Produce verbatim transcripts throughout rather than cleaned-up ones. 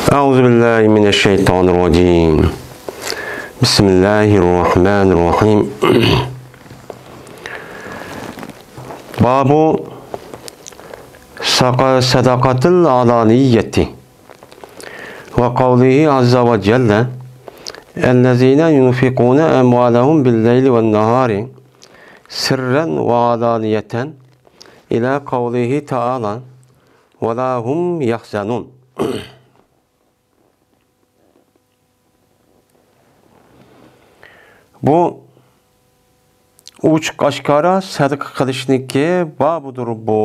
أعوذ بالله من الشيطان الرجيم. بسم الله الرحمن الرحيم. باب صدقة العلانية. وقوله عز وجل: الذين ينفقون أموالهم بالليل والنهار سرا وعلانية، إلى قوله تعالى: ولا هم يحزنون. بۇ ئوچۇق ئاشكارا سەدىقە قىلىشنىڭكى بابىدۇر بۇ،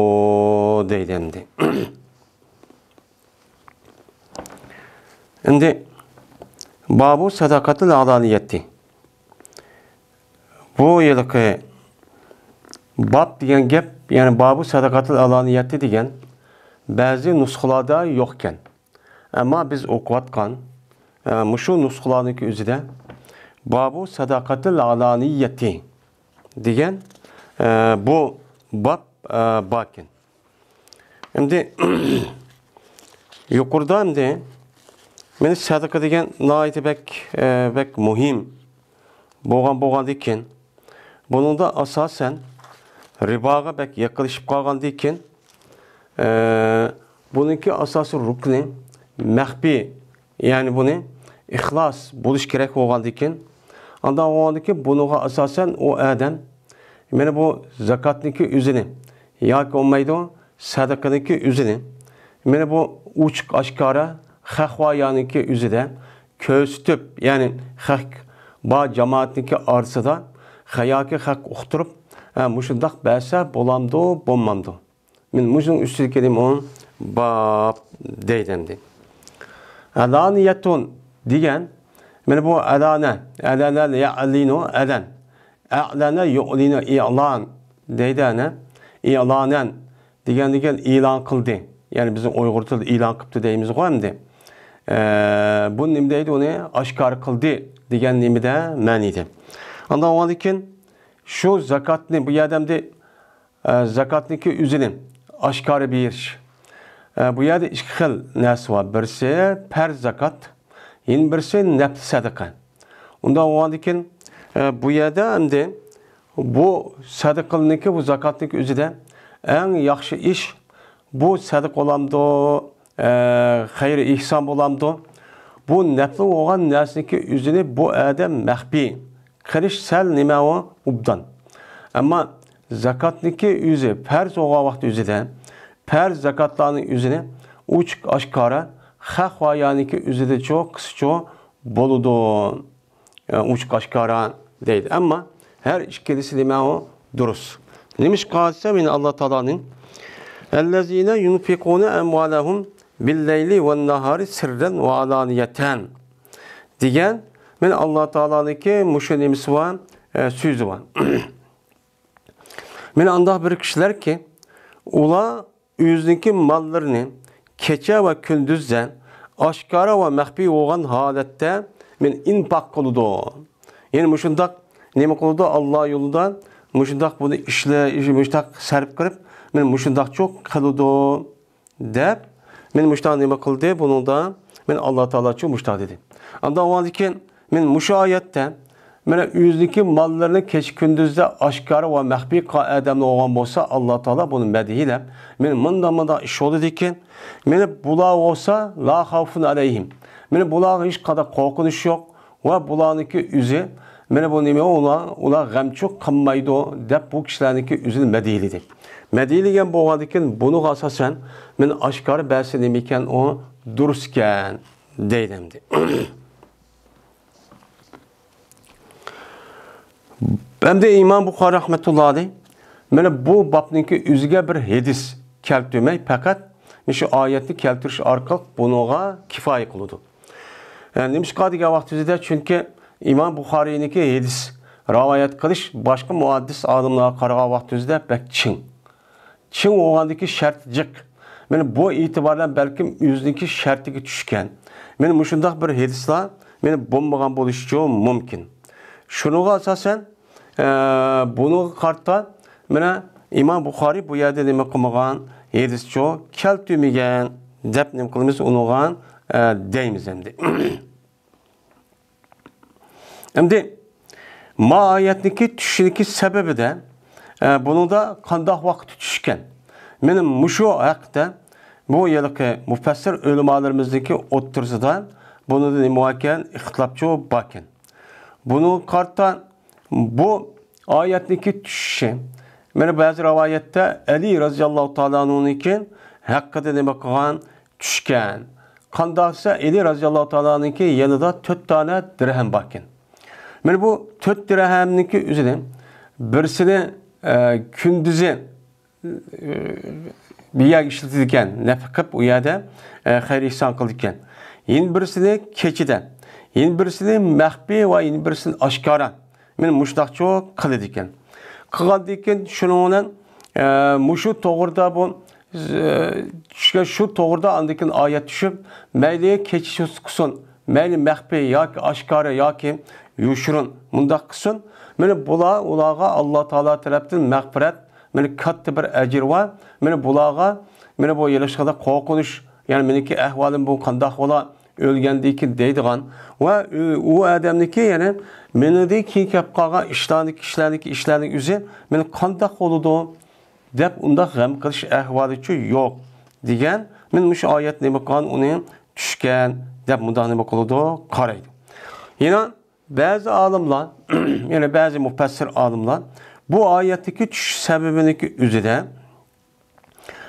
دەيدۇ ئەمدى. ئەمدى بابۇ سەدەقەتىل ئالانىيەتى. بۇ ھېلىقى باب دېگەن گەپ، يەنى بابۇ سەدەقەتىل ئالانىيەتى دېگەن بەزى نۇسخىلاردا يوق ئىكەن. ئەمما بىز ئوقۇۋاتقان، ئە، مۇشۇ نۇسخىلارنىڭكى ئۆزىدە بابۇ سەدەقەتىل ئالانىيەتى دېگەن، ئە، بۇ باب، ئە، باركەن. ئەمدى يۇقىرىدا ئەمدى مېنى سەدىقە دېگەن ناھايىتى بەك، ئە، بەك مۇھىم بولغان بولغاندىكىن، بۇنىڭدا ئاساسەن رىباغا بەك يېقىنلىشىپ قالغاندىكىن، ئە، بۇنىڭكى ئاساسىي رۇكنى مەخپىي، يەنى بۇنى ئىخلاس بولۇش كېرەك بولغاندىكىن، ئانداق بولغاندىكىن بۇنىڭغا ئاساسەن ئۇ ئادەم مانا بۇ زاكاتنىڭكى ئۆزىنى ياكى بولمايدۇ سەدىقىنىڭكى ئۆزىنى، مانا بۇ ئوچۇق ئاشكارا خەق ۋە يانىڭكى ئۆزىدە كۆرسىتىپ، يەنى خەق بار جامائەتنىڭكى ئارىسىدا خە-، ياكى خەق ئۇقتۇرۇپ، ھە، مۇشۇنداق بەرسە بولامدۇ، بولمامدۇ؟ مەن مۇشۇنىڭ ئۈستىدىكى نېمە ئۇ؟ باب دەيدۇ ئەمدى. ئەلانىيەتۇن دېگەن، مانا بۇ ئەلانە، ئەلەنە يەئلىنۇ ئەلەن. ئەلەنە يۇئلىنۇ ئىلان دەيدۇ ئەنە. ئىلانەن دېگەن، دېگەن ئېلان قىلدى. يەنى بىزنىڭ ئۇيغۇر تىلىدا ئېلان قىپتۇ دەيمىزغۇ ئەمدى. ئە، بۇ نېمە دەيدۇ ئۇنى؟ ئاشكارا قىلدى دېگەن نېمىدە مەنىدە. ئاندىن ئاندىن كېيىن شۇ زاكاتنى بۇ يەردە ئەمدى، ئە، زاكاتنىڭكى ئۆزىنى ئاشكارا بېرىش. ئە، بۇ يەردە ئىككى خىل نەرسە بار. بىرسى پەرز زاكات، يەنە بىرسى نەپلى سەدىقە. ئۇنداق بولغاندىكىن، ئە، بۇ يەردە ئەمدى بۇ سەدىقىنىڭكى، بۇ زاكاتنىڭكى ئۆزىدە ئەڭ ياخشى ئىش بۇ سەدىقە بولامدۇ، ئە، خەير ئېھسان بولامدۇ؟ بۇ نەپلى بولغان نەرسىنىڭكى ئۆزىنى بۇ ئادەم مەخپىي قىلىش سەل نېمە ئۇ ئوبدان. ئەمما زاكاتنىڭكى ئۆزى پەرز بولغان ۋاقىت ئۆزىدە، پەرز زاكاتلارنىڭ ئۆزىنى ئوچۇق ئاشكارا خەق ۋە يانىڭكى ئۆزىدىچۇ قىسچۇ بولىدۇ. ئوچۇق ئاشكارا دەيدۇ. ئەمما ھەر ئىككىلىسى نېمە ئۇ؟ دۇرۇس. نېمىشقا دېسە، مانا ئاللا تائالانىڭ «الذين ينفقون أموالهم بالليل والنهار سرا وعلانية» دېگەن، مانا ئاللا تائالانىڭكى مۇشۇ نېمىسى بار، ئە، سۆزى بار. مانا ئانداق بىر كىشىلەركى، ئۇلار ئۆزىنىڭكى ماللىرىنى كېچە ۋە كۈندۈزدە ئاشكارا ۋە مەخپىي بولغان ھالەتتە مانا ئىنپاق قىلىدۇ. يەنى مۇشۇنداق نېمە قىلىدۇ؟ ئاللا يولىدا مۇشۇنداق بۇنى ئىشلە-، مۇشۇنداق سەرپ قىلىپ، مانا مۇشۇنداقچۇ قىلىدۇ دەپ، مانا مۇشۇنداق نېمە قىلدى؟ بۇنىڭدا مانا ئاللا تائالاچۇ مۇشۇنداق دېدى. ئاندىن ئاندىن كېيىن مانا مۇشۇ ئايەتتە مانا ئۆزىنىڭكى ماللىرىنى كېچە كۈندۈزدە ئاشكارا ۋە مەخپىي قىلغان ئادەملەر بولغان بولسا، ئاللا تائالا بۇنى مەدھىيلەپ، مانا مۇنداق مۇنداق ئىش بولىدىكەن، مانا بۇلار بولسا لا خاۋفۇن ئەلەيھىم، مانا بۇلارغا ھېچقانداق قورقۇنچ يوق ۋە بۇلارنىڭكى ئۆزى، مانا بۇ نېمە، ئۇلار، ئۇلار غەمچۇ قىلمايدۇ دەپ بۇ كىشىلەرنىڭكى ئۆزىنى مەدھىيلىدى. مەدھىيلىگەن بولغاندىكىن بۇنىڭغا ئاساسەن مانا ئاشكارا بەرسە نېمە ئىكەن ئۇ؟ دۇرۇس ئىكەن دەيدۇ ئەمدى. ئەمدى ئىمام بۇخارى رەھمەتۇللا ئەلەيھ مانا بۇ بابنىڭكى ئۆزىگە بىر ھەدىس كەلتۈرمەي، پەقەت مۇشۇ ئايەتنى كەلتۈرۈش ئارقىلىق بۇنىڭغا كىپايە قىلىدۇ. ئە، نېمىشقا دېگەن ۋاقتىمىزدا، چۈنكى ئىمام بۇخارىينىڭكى ھەدىس رىۋايەت قىلىش باشقا مۇھەددىس ئالىملارغا قارىغان ۋاقتىمىزدا بەك چىڭ. چىڭ بولغاندىكى شەرتى جىق. مانا بۇ ئېتىبار بىلەن بەلكىم ئۆزىنىڭكى شەرتىگە چۈشكەن. مانا مۇشۇنداق بىر ھەدىسلار مانا بولمىغان بولۇشىچۇ مۇمكىن. شۇنىڭغا ئاساسەن، ئە، بۇنىڭغا قارىتا مانا ئىمام بۇخارىي بۇ يەردە نېمە قىلمىغان؟ ھەدىسچۇ كەلتۈرمىگەن دەپ نېمە قىلىمىز؟ ئۇنىڭغا، ئە، دەيمىز ئەمدى. ئەمدى ما ئايەتنىڭكى چۈشۈشىدىكى سەۋەبىدە، ئە، بۇنىڭدا قانداق ۋاقىتتا چۈشكەن؟ مېنىڭ مۇشۇ ھەقتە بۇ ھېلىقى مۇپەسسىر ئۆلىمالىرىمىزنىڭكى ئوتتۇرىسىدا بۇنىڭدا نېمە باركەن؟ ئىختىلاپچۇ باركەن. بۇنىڭغا قارىتا بۇ ئايەتنىڭكى چۈشۈشى، مانا بەزى رىۋايەتتە ئەلى رەزىياللاھۇ تائالا ئەنھۇنىڭكى ھەققىدە نېمە قىلغان؟ چۈشكەن. قانداق دېسە، ئەلى رەزىياللاھۇ تائالانىڭكى يېنىدا تۆت دانە دىرھەم باركەن. مانا بۇ تۆت دىرھەمنىڭكى ئۆزىنى بىرسىنى، ئە، كۈندۈزى، ئە، بىر يەرگە ئىشلىتىدىكەن، نەپقە قىلىپ ئۇ يەردە، ئە، خەير ئېھسان قىلىدىكەن. يەنە بىرسىنى كېچىدە، يەنە بىرسىنى مەخپىي ۋە يەنە بىرسىنى ئاشكارا. مانا مۇشۇنداقچۇ قىلىدىكەن. قىلغاندىن كېيىن شۇنىڭ بىلەن، ئە، مۇشۇ توغرىدا بۇ، ئە، چۈشكەن شۇ توغرىدا ئاندىن كېيىن ئايەت چۈشۈپ، مەيلى كېچىسى قىلسۇن، مەيلى مەخپىي ياكى ئاشكارا ياكى يوشۇرۇن مۇنداق قىلسۇن. مانا بۇلار ئۇلارغا ئاللا تائالا تەرەپتىن مەغپىرەت، مانا كاتتا بىر ئەجىر بار. مانا بۇلارغا، مانا بۇ يېلىشقىدا قورقۇنچ، يەنى مېنىڭكى ئەھۋالىم بۇ قانداق بولا؟ ئۆلگەندىن كېيىن دەيدىغان ۋە ئۇ، ئۇ ئادەمنىڭكى، يەنى مېنىڭدىن كېيىن كەپ قالغان ئىشلارنىڭكى، كىشىلەرنىڭكى ئىشلارنىڭ ئۆزى مېنى قانداق بولىدۇ دەپ ئۇنداق غەم قىلىش ئەھۋالىچۇ يوق دېگەن، مېنى مۇشۇ ئايەت نېمە قىلغان، ئۇنى چۈشكەن دەپ مۇنداق نېمە قىلىدۇ، قارايدۇ. يەنە بەزى ئالىملار، يەنە بەزى مۇپەسسىر ئالىملار بۇ ئايەتتىكى چۈشۈش سەۋەبىنىڭكى ئۆزىدە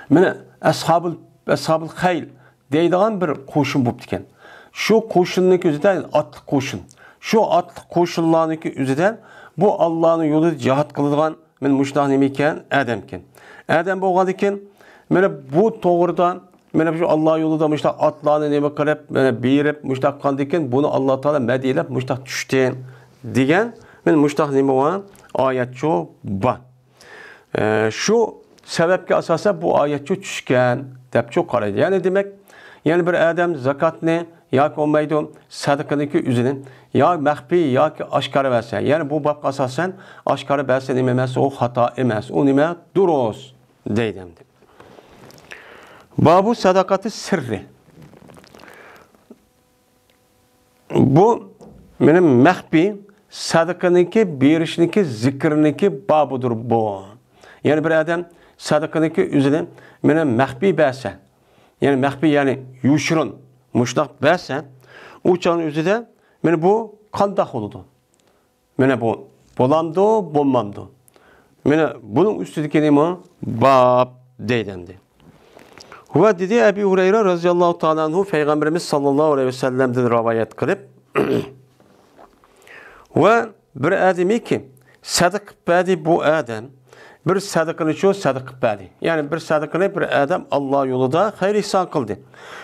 مانا ئەسھابۇل، ئەسھابۇل خەيل دەيدىغان بىر قوشۇن بوپتىكەن. شۇ قوشۇننىڭكى ئۆزىدە ئاتلىق قوشۇن. شۇ ئاتلىق قوشۇنلارنىڭكى ئۆزىدە بۇ ئاللانىڭ يولىدا جىھاد قىلىدىغان مانا مۇشۇنداق نېمە ئىكەن؟ ئادەمكەن. ئادەم بولغاندىكىن، مانا بۇ توغرىدا، مانا شۇ ئاللا يولىدا مۇشۇنداق ئاتلارنى نېمە قىلىپ، مانا بېرىپ، مۇشۇنداق قىلغاندىكىن، بۇنى ئاللا تائالا مەدھىيلەپ مۇشۇنداق چۈشتى دېگەن، مانا مۇشۇنداق نېمە بار؟ ئايەتچۇ بار. ئە، شۇ سەۋەبكە ئاساسەن بۇ ئايەتچۇ چۈشكەن دەپچۇ قارايدۇ. يەنى دېمەك، يەنى بىر ئادەم زاكاتنى ياكى بولمايدۇ سەدىقىنىڭكى ئۆزىنى يا مەخپىي ياكى ئاشكارا بەرسە، يەنى بۇ بابقا ئاساسەن ئاشكارا بەرسە نېمە ئەمەس، ئۇ خاتا ئەمەس، ئۇ نېمە؟ دۇرۇس دەيدۇ ئەمدى. بابۇ سەدىقاتى سىررى. بۇ مېنىڭ مەخپىي سەدىقىنىڭكى، بېرىشنىڭكى، زىكرىنىڭكى بابىدۇر بۇ. يەنى بىر ئادەم سەدىقىنىڭكى ئۆزىنى مېنىڭ مەخپىي بەرسە، يەنى مەخپىي، يەنى يوشۇرۇن مۇشۇنداق بەرسە، ئۇ چاغنىڭ ئۆزىدە مانا بۇ قانداق بولىدۇ؟ مانا بۇ بولامدۇ، بولمامدۇ؟ مانا بۇنىڭ ئۈستىدىكى نېمە؟ باب دەيدۇ ئەمدى. ۋە دېدى ئەبى ھۇرەيرە رەزىياللاھۇ تائالا ئەنھۇ پەيغەمبىرىمىز ساللاللاھۇ ئەلەيھى ۋەسەللەمدىن رىۋايەت قىلىپ، ۋە بىر ئادەمكى سەدىقە قىلىپ بەردى بۇ ئادەم. بىر سەدىقىنىچۇ سەدىقە قىلىپ بەردى. يەنى بىر سەدىقىنى بىر ئادەم ئاللا يولىدا خەير ئېھسان قىلدى.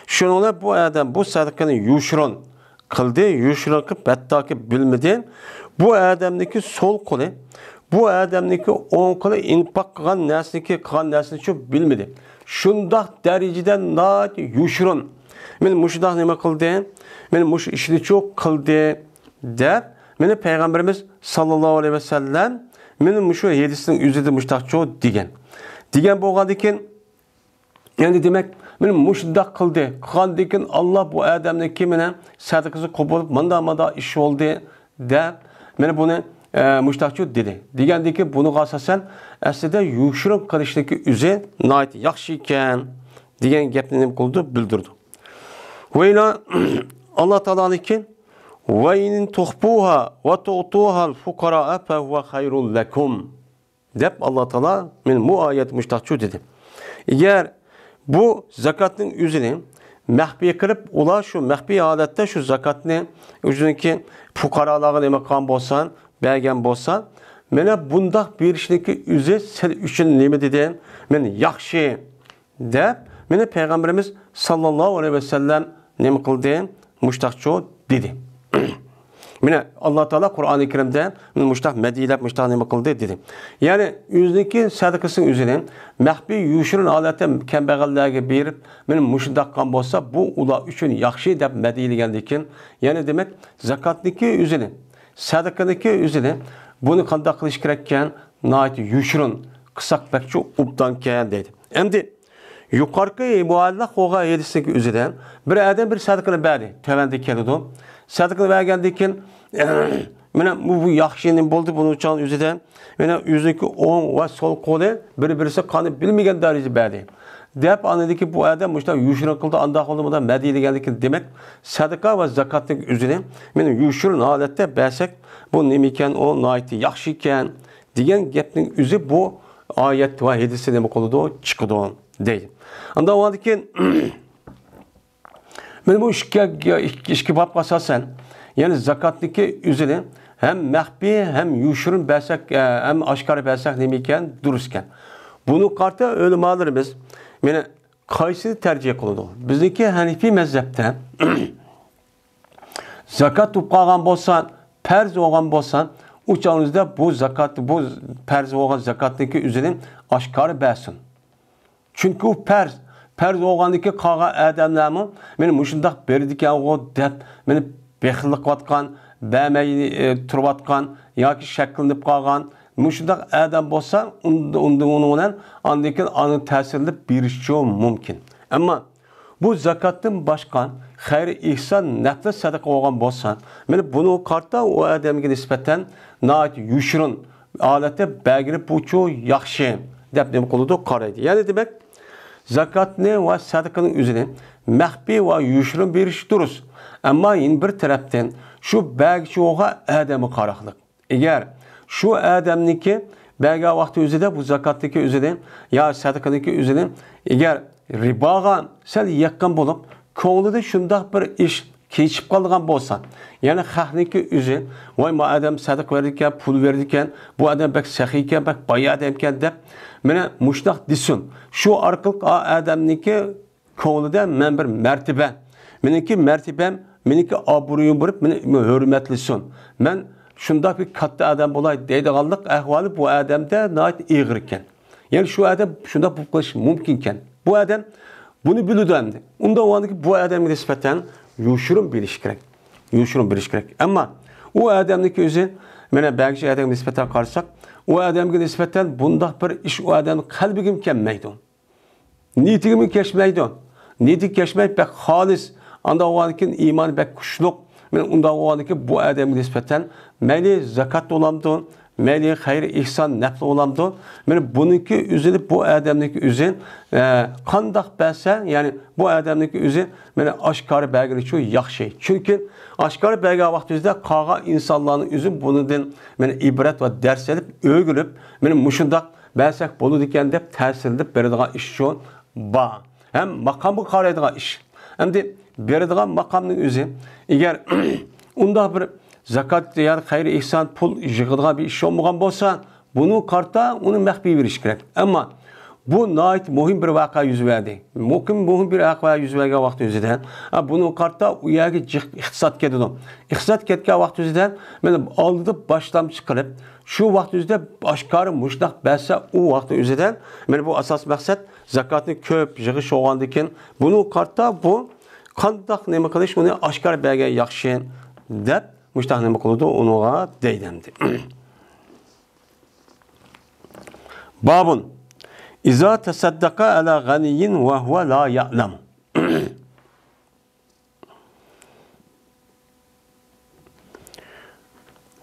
شۇنىڭ بىلەن بۇ ئادەم بۇ سەدىقىنى يوشۇرۇن قىلدى، يوشۇرۇن قىلىپ، ھەتتاكى بىلمىدى. بۇ ئادەمنىڭكى سول قولى، بۇ ئادەمنىڭكى ئوڭ قولى ئىنپاق قىلغان نەرسىنىڭكى، قىلغان نەرسىنىچۇ بىلمىدى. شۇنداق دەرىجىدە ناھايىتى يوشۇرۇن، مانا مۇشۇنداق نېمە قىلدى، مانا مۇشۇ ئىشنىچۇ قىلدى دەپ، مانا پەيغەمبىرىمىز ساللاللاھۇ ئەلەيھى ۋەسەللەم مانا مۇشۇ ھەدىسنىڭ ئۆزىدە مۇشۇنداقچۇ دېگەن. دېگەن بولغاندىكىن، يەنى دېمەك، مانا مۇشۇنداق قىلدى. قىلغاندىن كېيىن ئاللا بۇ ئادەمنىڭكى مانا سەدىقىسى قوبۇل بولۇپ، مانداق مانداق ئىش بولدى دەپ، مانا بۇنى، ئە، مۇشۇنداقچۇ دېدى. دېگەندىن كېيىن بۇنىڭغا ئاساسەن ئەسلىدە يوشۇرۇن قىلىشنىڭكى ئۆزى ناھايىتى ياخشى ئىكەن دېگەن گەپنى نېمە قىلىدۇ؟ بىلدۈرىدۇ. ۋە يەنە ئاللا تائالانىڭكى، ۋە ئىن تۇخفۇھا ۋە تۇئتۇھال فۇقەرائە فەھۇۋە خەيرۇل لەكۇم. دەپ ئاللا تائالا مانا بۇ ئايەت مۇشتاقچۇ دېدى. ئەگەر بۇ زاكاتنىڭ ئۆزىنى مەخپىي قىلىپ، ئۇلار شۇ مەخپىي ھالەتتە شۇ زاكاتنى ئۆزىنىڭكى پۇقارالارغا نېمە قىلغان بولسا، بەرگەن بولسا، مانا بۇنداق بېرىشنىڭكى ئۆزى سىلەر ئۈچۈن نېمە دېدى؟ مانا ياخشى. دەپ، مانا پەيغەمبىرىمىز ساللاللاھۇ ئەلەيھى ۋەسەللەم نېمە قىلدى؟ مۇشتاقچۇ دېدى. مانا ئاللا تائالا قۇرئانى كەرىمدە مانا مۇشتاق مەدھىيلەپ، مۇشتاق نېمە قىلدى دېدى. يەنى ئۆزىنىڭكى سەدىقىسىنىڭ ئۆزىنى مەخپىي يوشۇرۇن ھالەتتە كەمبەغەللەرگە بېرىپ، مانا مۇشۇنداق قىلغان بولسا، بۇ ئۇلار ئۈچۈن ياخشى دەپ مەدھىيلىگەندىن كېيىن، يەنى دېمەك، زاكاتنىڭكى ئۆزىنى، سەدىقىنىڭكى ئۆزىنى، بۇنى قانداق قىلىش كېرەككەن؟ ناھايىتى يوشۇرۇن قىلساق بەكچۇ ئوبدانكەن دەيدۇ. ئەمدى يۇقىرىقى مۇئەللەق بولغان ھەدىسنىڭ ئۆزىدە بىر ئادەم بىر سەدىقىنى بەردى. تۆۋەندە كېلىدۇ. سەدىقىنى بەرگەندىن كېيىن، مانا بۇ، بۇ ياخشى نېمە بولدى، بۇنىڭ ئۆزىدە، مانا ئۆزىنىڭكى ئوڭ ۋە سول قولى بىر-بىرسى قانى بىلمىگەن دەرىجىدە بەردى، دەپ، ئاندىن كېيىن بۇ ئادەم مۇشۇنداق يوشۇرۇن قىلدى، ئانداق قىلدى، مۇنداق مەدھىيەلىگەندىن كېيىن، دېمەك، سەدىقە ۋە زاكاتنىڭ ئۆزىنى مانا يوشۇرۇن ھالەتتە بەرسەك، بۇ نېمە ئىكەن، ئۇ ناھايىتى ياخشى ئىكەن، دېگەن گەپنىڭ ئۆزى بۇ ئايەت ۋە ھەدىستە نېمە قىلىدۇ؟ چىقىدۇ، دەيدۇ. ئاندىن كېيىن، مانا بۇ ئىككى، ئىككى، ئىككى بابقا ئاساسەن، يەنى زاكاتنىڭكى ئۆزىنى ھەم مەخپىي، ھەم يوشۇرۇن بەرسەك، ھەم ئاشكارا بەرسەك نېمە ئىكەن؟ دۇرۇس ئىكەن. بۇنى قارىتا ئۆلىمالىرىمىز مانا قايسىنى تەرجىھ قىلىدۇ؟ بىزنىڭكى ھەنىفىي مەزھەپتە زاكات بولۇپ قالغان بولسا، پەرز بولغان بولسا، ئۇ چاغىمىزدا بۇ زاكات، بۇ پەرز بولغان زاكاتنىڭكى ئۆزىنى ئاشكارا بەرسۇن. چۈنكى ئۇ پەرز، پەرز بولغاندىكى قالغان ئادەملەرمۇ مانا مۇشۇنداق بېرىدىكەنغۇ دەپ، مانا بېخىل قىلىۋاتقان، بەرمەي، ئى، تۇرۇۋاتقان ياكى شەكلىنىپ قالغان مۇشۇنداق ئادەم بولسا، ئۇندا، ئۇندا، ئۇنىڭ بىلەن ئاندىن كېيىن ئاندىن تەسىرلىنىپ بېرىشىچۇ مۇمكىن. ئەمما بۇ زاكاتتىن باشقا خەير ئېھسان نەپلى سەدىقە بولغان بولسا، مانا بۇنىڭغا قارىتا ئۇ ئادەمگە نىسبەتەن ناھايىتى يوشۇرۇن ھالەتتە بەرگىلى بۇچۇ ياخشى دەپ نېمە قىلىدۇ؟ قارايدۇ. يەنى دېمەك، زاكاتنى ۋە سەدىقىنىڭ ئۆزىنى مەخپىي ۋە يوشۇرۇن بېرىش دۇرۇس. ئەمما يەنە بىر تەرەپتىن شۇ بەرگۈچى بولغان ئادەمگە قاراقلىق. ئەگەر شۇ ئادەمنىڭكى بەرگەن ۋاقتى ئۆزىدە بۇ زاكاتنىڭكى ئۆزىنى يا سەدىقىنىڭكى ئۆزىنى ئەگەر رىباغا سەل يېقىن بولۇپ، كۆڭلىدە شۇنداق بىر ئىش كېچىپ قالىدىغان بولسا، يەنى خەقنىڭكى ئۆزى، ۋاي، ما ئادەم سەدىقە بېرىدىكەن، پۇل بېرىدىكەن، بۇ ئادەم بەك سېخىي ئىكەن، بەك باي ئادەمكەن دەپ، مانا مۇشۇنداق دېسۇن. شۇ ئارقىلىق ئا ئادەمنىڭكى كۆڭلىدە مەن بىر مەرتىبە، مېنىڭكى مەرتىبەم، مېنىڭكى ئابرۇيۇم بېرىپ، مېنى ھۆرمەتلىسۇن. مەن شۇنداق بىر كاتتا ئادەم بولاي دەيدىغانلىق ئەھۋالى بۇ ئادەمدە ناھايىتى ئېغىر ئىكەن. يەنى شۇ ئادەم شۇنداق بولۇپ قېلىشى مۇمكىن ئىكەن. بۇ ئادەم بۇنى بىلىدۇ ئەمدى. ئۇنداق بولغاندىكىن بۇ ئادەمگە نىسبەتەن يوشۇرۇن بېرىش كېرەك. يوشۇرۇن بېرىش كېرەك. ئەمما ئۇ ئادەمنىڭكى ئۆزى، مانا بەگىچى ئادەمگە نىسبەتەن قارىساق، ئۇ ئادەمگە نىسبەتەن بۇنداق بىر ئىش ئۇ ئادەمنىڭ قەلبىگىمۇ كەلمەيدۇ. نىيىتىگىمۇ كەچمەيدۇ. نىيىتىگە كەچمەي بەك خالىس. ئانداق بولغاندىكىن ئىمانى بەك كۈچلۈك. مانا ئۇنداق بولغاندىكىن بۇ ئادەمگە نىسبەتەن مەيلى زاكات بولامدۇ، مەيلى خەير ئېھسان نەپلى بولامدۇ، مانا بۇنىڭكى ئۆزىنى، بۇ ئادەمنىڭكى ئۆزى، ئە، قانداق بەرسە، يەنى بۇ ئادەمنىڭكى ئۆزى مانا ئاشكارا بەرگىنىچۇ ياخشى. چۈنكى ئاشكارا بەرگەن ۋاقتىمىزدا قالغان ئىنسانلارنىڭ ئۆزى بۇنىڭدىن مانا ئىبرەت ۋە دەرس ئېلىپ، ئۆگىنىپ، مانا مۇشۇنداق بەرسەك بولىدىكەن دەپ تەسىرلىنىپ بېرىدىغان ئىشچۇ بار. ھەم ماقامغا قارايدىغان ئىش. ئەمدى بېرىدىغان ماقامنىڭ ئۆزى، ئەگەر ئۇنداق بىر زاكات يا خەير ئېھسان پۇل يىغىدىغان بىر ئىش بولمىغان بولسا، بۇنى قارىتا ئۇنى مەخپىي بېرىش كېرەك. ئەمما بۇ ناھايىتى مۇھىم بىر ۋەقە يۈز بەردى. مۇھىم، مۇھىم بىر ۋەقە يۈز بەرگەن ۋاقتى ئۆزىدە، ھە، بۇنى قارىتا ئۇ يەرگە جىق ئىقتىساد كېتىدۇ. ئىقتىساد كەتكەن ۋاقتى ئۆزىدە، مانا ئالدىدا باشلامچى قىلىپ، شۇ ۋاقىت ئۆزىدە ئاشكارا مۇشۇنداق بەرسە، ئۇ ۋاقىت ئۆزىدە، مانا بۇ ئاساس مەقسەت زاكاتنى كۆپ يىغىش بولغاندىكىن، بۇنى قارىتا بۇ قانداق نېمە قىلىش، ئۇنى ئاشكارا بەرگەن ياخشى دەپ، مۇشۇنداق نېمە قىلىدۇ، ئۇنىڭغا دەيدۇ ئەمدى. بابۇن، ئىزا تەسەددەقە ئەلا غەنىيين ۋە ھۇۋە لا يەئلەم.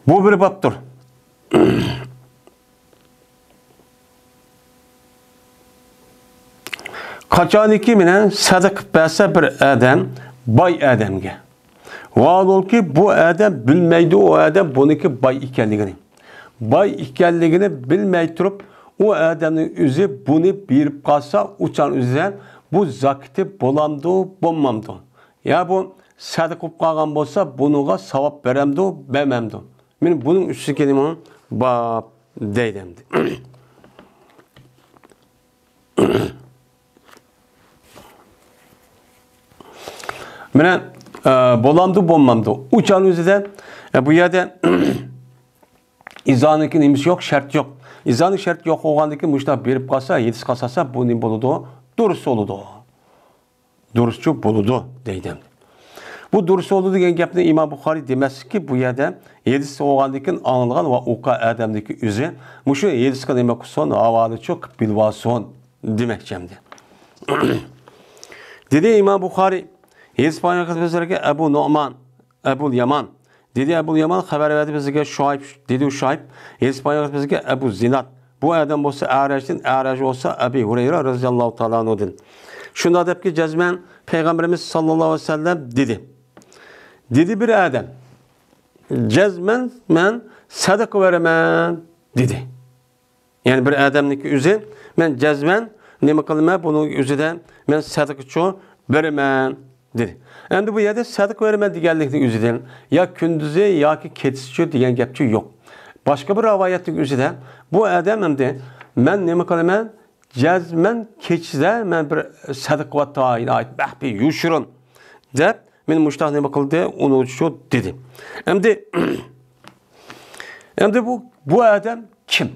بۇ بىر بابتۇر. قاچانكى مانا سەدىقە بەرسە بىر ئادەم باي ئادەمگە، ۋاھالۇكى بۇ ئادەم بىلمەيدۇ، ئۇ ئادەم بۇنىڭكى باي ئىكەنلىكىنى. باي ئىكەنلىكىنى بىلمەي تۇرۇپ، ئۇ ئادەمنىڭ ئۆزى بۇنى بېرىپ قالسا، ئۇ چاغ ئۆزىدە بۇ زاكىتى بولامدۇ، بولمامدۇ؟ يا بۇ سەدىقە بولۇپ قالغان بولسا، بۇنىڭغا ساۋاب بېرەمدۇ، بەرمەمدۇ؟ مانا بۇنىڭ ئۈستىدىكى نېمە؟ باب دەيدۇ ئەمدى. مانا، ئە، بولامدۇ، بولمامدۇ؟ ئۇ چاغنىڭ ئۆزىدە، ئە، بۇ يەردە ئىزانىڭكى نېمىسى يوق، شەرتى يوق. ئىزانىڭ شەرتى يوق بولغاندىن كېيىن مۇشۇنداق بېرىپ قالسا، ھېدىسقا ئاساسەن بۇ نېمە بولىدۇ؟ دۇرۇس بولىدۇ. دۇرۇسچۇ بولىدۇ دەيدۇ. بۇ دۇرۇس بولىدۇ دېگەن گەپنى ئىمام بۇخارىي دېمەسلىكى، بۇ يەردە ھېدىس بولغاندىن كېيىن ئاڭلىغان ۋە ئوقۇغان ئادەمدىكى ئۆزى مۇشۇ ھېدىسقا نېمە قىلسۇن، ھاۋالىچۇ قىلىپ بىلىۋالسۇن دېمەكچى ئەمدى. دېدى ئىمام بۇخارىي، ھېدىس بايان قىلىپ بىزلەرگە ئەبۇ نۇئمان، ئەبۇل يامان. دېدى ئەبۇل يامان خەۋەر بەردى بىزگە شۇئەيب، دېدى شۇئەيب، ھېدىس بايان قىلىپ بىزگە ئەبۇ زىناد. بۇ ئادەم بولسا ئەرەجدىن، ئەرەج بولسا ئەبى ھۇرەيرە رەزىياللاھۇ تائالا ئەنھۇدىن. شۇنداق دەپكى جەزمەن پەيغەمبىرىمىز ساللاللاھۇ ئەلەيھى ۋەسەللەم دېدى. دېدى بىر ئادەم، جەزمەن مەن سەدىقە بېرىمەن دېدى. يەنى بىر ئادەمنىڭكى ئۆزى، مەن جەزمەن نېمە قىلىمەن، بۇنىڭ ئۆزىدە مەن سەدىقىچۇ بېرىمەن دېدى. ئەمدى بۇ يەردە سەدىقە بېرىمەن دېگەنلىكنىڭ ئۆزىدىن يا كۈندۈزى ياكى كېچىسىچۇ دېگەن گەپچۇ يوق. باشقا بىر رىۋايەتنىڭ ئۆزىدە بۇ ئادەم ئەمدى مەن نېمە قىلىمەن، جەزمەن كېچىدە مەن بىر سەدىقە قىلىۋاتاي، ناھايىتى مەخپىي، يوشۇرۇن دەپ، مېنى مۇشتاق نېمە قىلدى، ئۇنىڭ ئۈچۈن دېدى. ئەمدى، ئەمدى بۇ، بۇ ئادەم كىم؟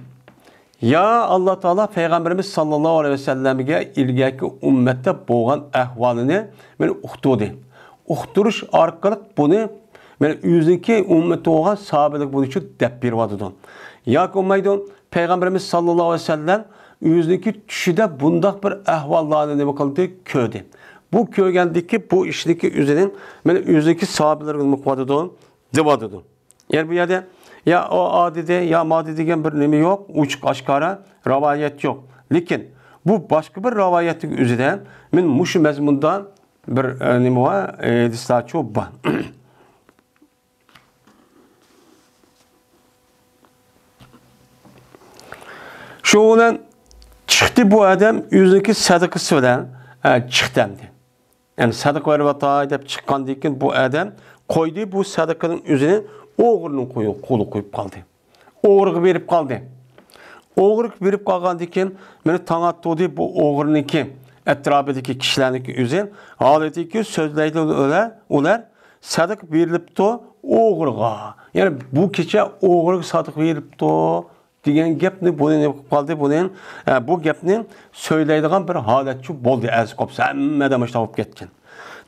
يا ئاللا تائالا پەيغەمبىرىمىز ساللاللاھۇ ئەلەيھى ۋەسەللەمگە ئىلگەركى ئۈممەتتە بولغان ئەھۋالىنى مېنى ئۇقتۇردى. ئۇقتۇرۇش ئارقىلىق بۇنى مېنى ئۆزىنىڭكى ئۈممىتى بولغان ساھابىلەرگە بۇنى شۇ دەپ بېرىۋاتىدۇ. ياكى بولمايدۇ، پەيغەمبىرىمىز ساللاللاھۇ ئەلەيھى ۋەسەللەم ئۆزىنىڭكى چۈشىدە بۇنداق بىر ئەھۋاللارنى نېمە قىلدى، كۆردى. بۇ كۆرگەندىكى بۇ ئىشنىكى ئۆزىنى مېنى ئۆزىنىڭكى ساھابىلىرىگە نېمە قىلىۋاتىدۇ، دەۋاتىدۇ. يەنى بۇ يەردە يا ئا، ئا دېدى، يا ما دېدى دېگەن بىر نېمە يوق، ئوچۇق ئاشكارا رىۋايەت يوق. لېكىن بۇ باشقا بىر رىۋايەتنىڭ ئۆزىدە مەن مۇشۇ مەزمۇندا بىر، ئە، نېمە بار، ئە، ھەدىسلەرچۇ بار. شۇ بىلەن چىقتى بۇ ئادەم ئۆزىنىڭكى سەدىقىسى بىلەن، ئە، چىقتى ئەمدى. يەنى سەدىقە بېرىۋاتاي دەپ چىققاندىن كېيىن بۇ ئادەم قويدى بۇ سەدىقىنىڭ ئۆزىنى ئوغرىنىڭ قولىغا قويۇپ قالدى. ئوغرىغا بېرىپ قالدى. ئوغرىغا بېرىپ قالغاندىن كېيىن مېنى تاڭ ئاتتۇردى بۇ ئوغرىنىڭكى ئەتراپىدىكى كىشىلەرنىڭكى ئۆزى ھالىتىكى سۆزلەيدۇ ئۇلار، ئۇلار سەدىقە بېرىلىپتۇ ئوغرىغا. يەنى بۇ كېچە ئوغرىغا سەدىقە بېرىلىپتۇ دېگەن گەپنى بۇنى نېمە قىلىپ قالدى؟ بۇنى، ئە، بۇ گەپنى سۆزلەيدىغان بىر ھالەتچۇ بولدى. ئەرز قوپسا ھەممە ئادەم مۇشۇنداق بولۇپ كەتكەن.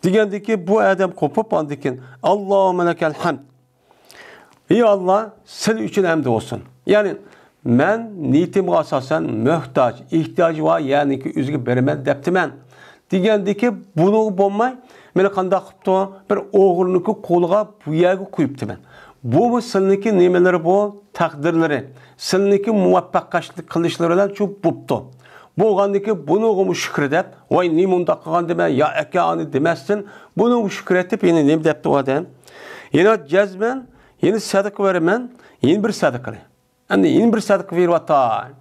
دېگەندىكى بۇ ئادەم قوپۇپ ئاندىن كېيىن ئاللاھۇممە لەكەل ھەمد. ئى ئاللا، سىلى ئۈچۈن ھەمدى بولسۇن. يەنى مەن نىيىتىمگە ئاساسەن مۆھتاج، ئېھتىياجى بار يەرنىڭكى ئۆزىگە بېرىمەن دەپتىمەن. دېگەندىكى بۇنىڭغا بولماي، مېنى قانداق قىپتۇ؟ بىر ئوغرىنىڭكى قولىغا بۇ يەرگە قويۇپتىمەن. بۇمۇ سىلىنىڭكى نېمىلىرى بۇ؟ تەقدىرلىرى. سىلىنىڭكى مۇۋەپپەق قىلىشلىرى بىلەن شۇ بوپتۇ. بولغاندىكى بۇنىڭغىمۇ شۈكرى دەپ، ۋاي نېمە ئۇنداق قىلغان دېمە، يا ئەكە ئانى دېمەستىن، بۇنىڭغا شۈكرى ئېتىپ، يەنە نېمە دەپتۇ ئۇ ئادەم؟ يەنە جەزمەن، يەنە سەدىقە بېرىمەن، يەنە بىر سەدىقىنى. ئەمدى يەنە بىر سەدىقە بېرىۋاتاي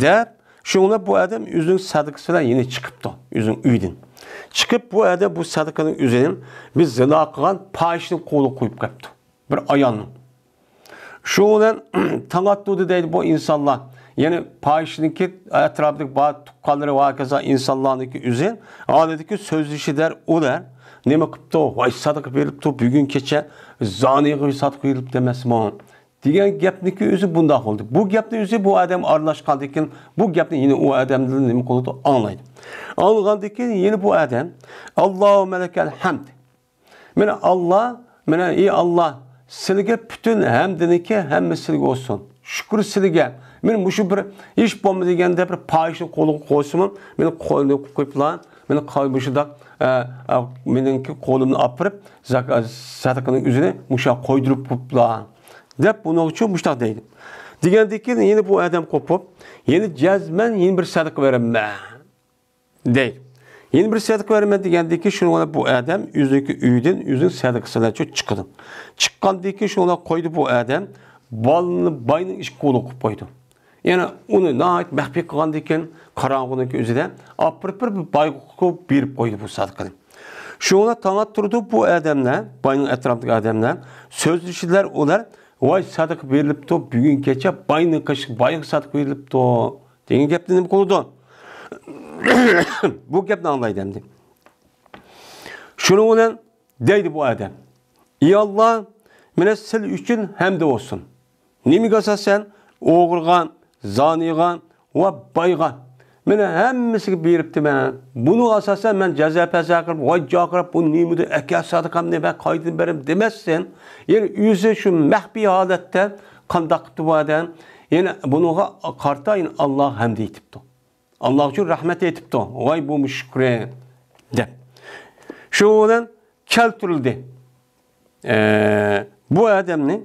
دەپ، شۇڭا بۇ ئادەم ئۆزىنىڭ سەدىقىسى بىلەن يەنە چىقىپتۇ، ئۆزىنىڭ ئۆيىدىن. چىقىپ، بۇ ئادەم بۇ سەدىقىنىڭ ئۆزىنى بىز زىنا قىلغان پاھىشىنىڭ قولىغا قويۇپ قويۇپتۇ. بىر ئايالنىڭ. شۇ بىلەن تاڭ ئاتتۇردى دەيدۇ بۇ ئىنسانلار. يەنى پاھىشىنىڭكى ئەتراپىدىكى بار تۇغقانلىرى ۋە ھاكازا ئىنسانلارنىڭكى ئۆزى ھالىدىكى سۆزلىشىدە ئۇلار نېمە قىپتۇ؟ ۋاي سەدىقە بېرىپتۇ، بۈگۈن كېچە زانىغا سەدىقە بېرىپتۇ ئەمەسمۇ؟ دېگەن گەپنىڭكى ئۆزى بۇنداق بولدى. بۇ گەپنىڭ ئۆزى بۇ ئادەم ئارىلاشقاندىن كېيىن، بۇ گەپنى يەنە ئۇ ئادەمدىن نېمە قىلىدۇ؟ ئاڭلايدۇ. ئاڭلىغاندىن كېيىن يەنە بۇ ئادەم، ئاللاھۇممە لەكەل ھەمد. مانا ئاللا، مانا ئى ئاللا، سىلىگە پۈتۈن ھەمدىنىڭكى ھەممىسى سىلىگە بولسۇن. شۈكۈر سىلىگە. مانا مۇشۇ بىر ھېچ بولمىدى دېگەندە بىر پاھىشنى قولىغا قويسىمۇ، مانا قولىنى قويۇپلا، مانا قول مۇشۇنداق، ئە، ئە، مېنىڭكى قولۇمنى ئاپىرىپ، زاكا-، سەدىقىنىڭ ئۆزىنى مۇشۇ قويدۇرۇپ قويۇپلا. دەپ بۇنىڭ ئۈچۈن مۇشۇنداق دەيدۇ. دېگەندىن كېيىن يەنە بۇ ئادەم قوپۇپ، يەنە جەزمەن يەنە بىر سەدىقە بېرىمەن. دەيدۇ. يەنە بىر سەدىقە بېرىمەن دېگەندىن كېيىن شۇنىڭ بىلەن بۇ ئادەم ئۆزىنىڭكى ئۆيىدىن ئۆزىنىڭ سەدىقىسى بىلەن چىقىدۇ. چىققاندىن كېيىن شۇنىڭ بىلەن قويدى بۇ ئادەم بالىنى باينىڭ ئىشىكى قويۇپ قويدى. يەنى ئۇنى ناھايىتى مەخپىي قىلغاندىن كېيىن قاراڭغۇنىڭكى ئۆزىدە ئاپىرىپ بىر بايغا بېرىپ قويدى بۇ سەدىقىنى. شۇنىڭ بىلەن تاڭ ئاتتۇردى بۇ ئادەملەر، باينىڭ ئەتراپىدىكى ئادەملەر سۆزلىشىدىلەر ئۇلار، ۋاي سەدىقە بېرىلىپتۇ، بۈگۈن كېچە باينىڭ قېشىغا بايغا سەدىقە بېرىلىپتۇ. دېگەن گەپنى نېمە قىلىدۇ؟ بۇ گەپنى ئاڭلايدۇ ئەمدى. شۇنىڭ بىلەن دەيدۇ بۇ ئادەم، ئى ئاللا، مانا سىلى ئۈچۈن ھەمدى بولسۇن. نېمىگە ئاساسەن؟ ئوغرىغا، زانىيغا ۋە بايغا. مانا ھەممىسىگە بېرىپتىمەن. بۇنىڭغا ئاساسەن مەن جازا-پەزا قىلىپ، ۋاي جاقىراپ، بۇ نېمىدۇ؟ ئەكەل سەدىقەمنى مەن قايتىدىن بېرىمەن دېمەستىن، يەنى ئۆزى شۇ مەخپىي ھالەتتە قانداق قىپتۇ بۇ ئادەم؟ يەنى بۇنىڭغا قارىتا يەنە ئاللاغا ھەمدە ئېيتىپتۇ. ئاللا ئۈچۈن رەھمەت ئېيتىپتۇ، ۋاي بۇ شۈكرى دەپ. شۇنىڭ بىلەن كەلتۈرۈلدى. ئە، بۇ ئادەمنى،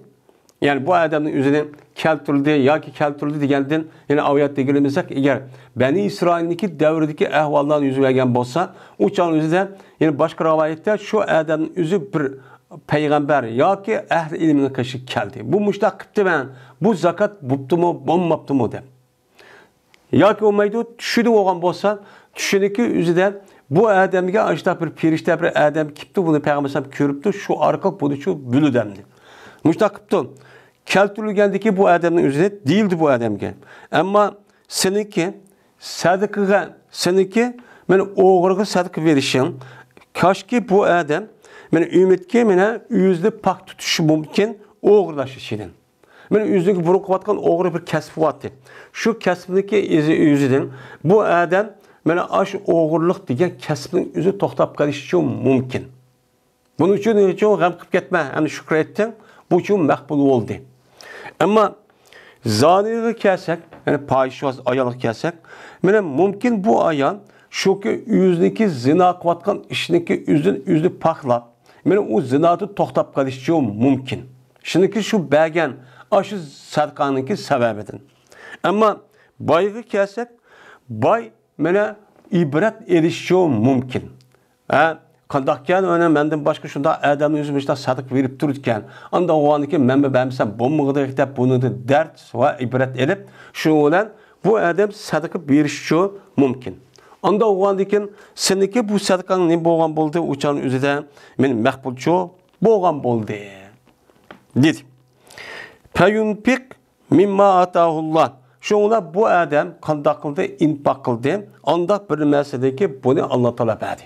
يەنى بۇ ئادەمنىڭ ئۆزىنى كەلتۈرۈلدى ياكى كەلتۈرۈلدى دېگەندىن، يەنى ئايەتتە كۆرمىسەك، ئەگەر بەنى ئىسرائىلنىڭكى دەۋرىدىكى ئەھۋاللارنى يۈز بەرگەن بولسا، ئۇ چاغنىڭ ئۆزىدە، يەنى باشقا رىۋايەتتە شۇ ئادەمنىڭ ئۆزى بىر پەيغەمبەر ياكى ئەھلى ئىلىمنىڭ قېشىغا كەلدى. بۇ مۇشۇنداق قىپتىمەن، بۇ زاكات بوپتىمۇ، بولماپتىمۇ دەپ. ياكى بولمايدۇ، چۈشىدە بولغان بولسا، چۈشىدىكى ئۆزىدە بۇ ئادەمگە ئاشۇنداق بىر پېرىشتە، بىر ئادەم كېپتۇ، بۇنى پەيغەمبەر ئەلەيھىسسالام كۆرۈپتۇ، شۇ ئارقىلىق بۇنى شۇ بىلدى دەمدى. مۇشۇنداق قىپتۇ، كەلتۈرۈلگەندىكى بۇ ئادەمنىڭ ئۆزىدە دېيىلدى بۇ ئادەمگە. ئەمما سېنىڭكى سەدىقىگە، سېنىڭكى مانا ئوغرىغا سەدىقە بېرىشىڭ، كاشكى بۇ ئادەم مانا ئۈمىدكى مانا ئۆزىنى پاك تۇتۇشى مۇمكىن ئوغرىلاش ئىشىدىن. مانا ئۆزىنىڭكى بۇرۇن قىلىۋاتقان ئوغرى بىر كەسپى بارتى. شۇ كەسپىنىڭكى ئىزى، ئۆزىدىن بۇ ئادەم مانا ئاشۇ ئوغرىلىق دېگەن كەسپىنىڭ ئۆزى توختاپ قېلىشىچۇ مۇمكىن. بۇنىڭ ئۈچۈن، ئۈچۈن غەم قىلىپ كەتمە، ئەمدى شۈكرى ئېيتتىڭ، بۇچۇ مەقبۇل بولدى. ئەمما زانىغا كەلسەك، يەنى پاھىشىۋاز ئايالغا كەلسەك، مانا مۇمكىن بۇ ئايال شۇكى ئۆزىنىڭكى زىنا قىلىۋاتقان ئىشىنىڭكى ئۆزىدىن ئۆزىنى پاكلاپ، مانا ئۇ زىنادىن توختاپ قېلىشىچۇ مۇمكىن. شۇنىڭكى شۇ بەرگەن ئاشۇ سەدىقەنىڭكى سەۋەبىدىن. ئەمما بايغا كەلسەك، باي مانا ئىبرەت ئېلىشىچۇ مۇمكىن. ھە، قانداقكەن، مانا مەندىن باشقا شۇنداق ئادەمنىڭ ئۆزى مۇشۇنداق سەدىقە بېرىپ تۇرىدىكەن. ئانداق بولغاندىكىن مەنمۇ بەرمىسەم بولمىغۇدەك دەپ بۇنىڭدىن دەرس ۋە ئىبرەت ئېلىپ، شۇنىڭ بىلەن بۇ ئادەم سەدىقە بېرىشىچۇ مۇمكىن. ئانداق بولغاندىكىن سېنىڭكى بۇ سەدىقەڭ نېمە بولغان بولدى؟ ئۇ چاغنىڭ ئۆزىدە مېنى مەقبۇلچۇ بولغان بولدى، دېدى. فينفق مما آتاه الله. شۇڭا بۇ ئادەم قانداق قىلدى؟ ئىنپاق قىلدى. ئانداق بىر نەرسىدىكى بۇنى ئاللا تائالا بەردى.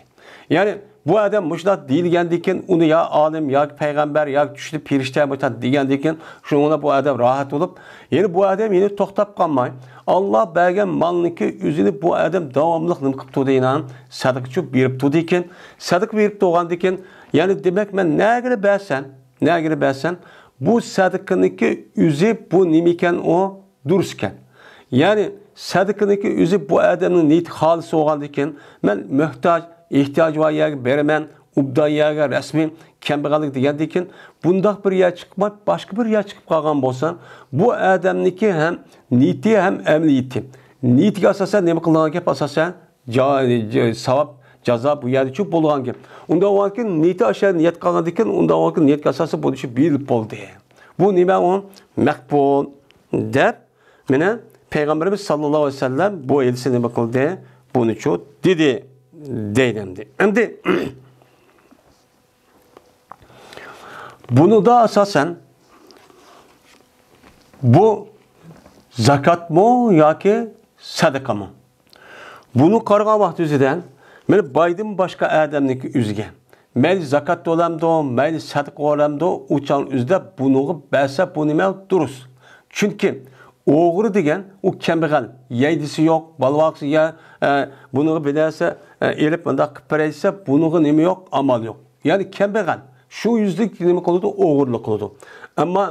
يەنى بۇ ئادەم مۇشۇنداق دېيىلگەندىكىن، ئۇنى يا ئالىم، ياكى پەيغەمبەر، ياكى چۈشتە پېرىشتە مۇشۇنداق دېگەندىكىن، شۇڭا بۇ ئادەم راھەت بولۇپ، يەنى بۇ ئادەم يەنە توختاپ قالماي، ئاللا بەرگەن مالنىڭكى ئۆزىنى بۇ ئادەم داۋاملىق نېمە قىلىپ تۇردى؟ يەنە سەدىقىچۇ بېرىپ تۇردىكەن. سەدىقە بېرىپ تۇرغاندىكىن، يەنى دېمەك، مەن نەگىلا بەرسەم، نەگىلا بەرسەم، بۇ سەدىقىنىڭكى ئۆزى بۇ نېمە ئىكەن ئۇ؟ دۇرۇس ئىكەن. يەنى سەدىقىنىڭكى ئۆزى بۇ ئادەمنىڭ نىيىتى خالىس بولغاندىكىن، مەن مۆھتاج، ئېھتىياجى بار يەرگە بېرىمەن، ئوبدان يەرگە، رەسمىي كەمبەغەللىك دېگەندىكىن، بۇنداق بىر يەر چىقماي، باشقا بىر يەر چىقىپ قالغان بولسا، بۇ ئادەمنىڭكى ھەم نىيىتى، ھەم ئەمەلىيىتى. نىيىتىگە ئاساسەن نېمە قىلىدىغان گەپ ئاساسەن؟ جا-، جا-، ساۋاب، جازا بۇ يەردىچۇ بولىدىغان گەپ. ئۇنداق بولغاندىكىن، نىيىتى ئاشۇ نىيەت قىلغاندىكىن، ئۇنداق بولغاندىكىن، نىيەتكە ئاساسەن بۇ ئىش بېرىلىپ بولدى. بۇ نېمە ئۇ؟ مەقبۇل دەپ، مانا پەيغەمبىرىمىز ساللاللاھۇ ئەلەيھى ۋەسەللەم بۇ ھەدىسنى نېمە قىلدى؟ بۇنىچۇ دېدى، دەيدۇ ئەمدى. ئەمدى بۇنىدا ئاساسەن بۇ زاكاتمۇ ياكى سەدىقىمۇ؟ بۇنى قارىغان ۋاقتىمىزدا، مانا بايدىن باشقا ئادەمنىڭكى ئۆزىگە، مەيلى زاكات تۆلەمدۇ، مەيلى سەدىقە تۆلەمدۇ، ئۇ چاغنىڭ ئۆزىدە بۇنىڭغا بەرسە بۇ نېمە دۇرۇس. چۈنكى ئوغرى دېگەن ئۇ كەمبەغەل، يەيدىسى يوق، بالىۋاقسى يا، ئە، بۇنىڭغا بىر نەرسە، ئە، ئېلىپ مۇنداق قىلىپ بېرەي دېسە، بۇنىڭغا نېمە يوق، ئامال يوق. يەنى كەمبەغەل شۇ يۈزلۈك نېمە قىلىدۇ؟ ئوغرىلىق قىلىدۇ. ئەمما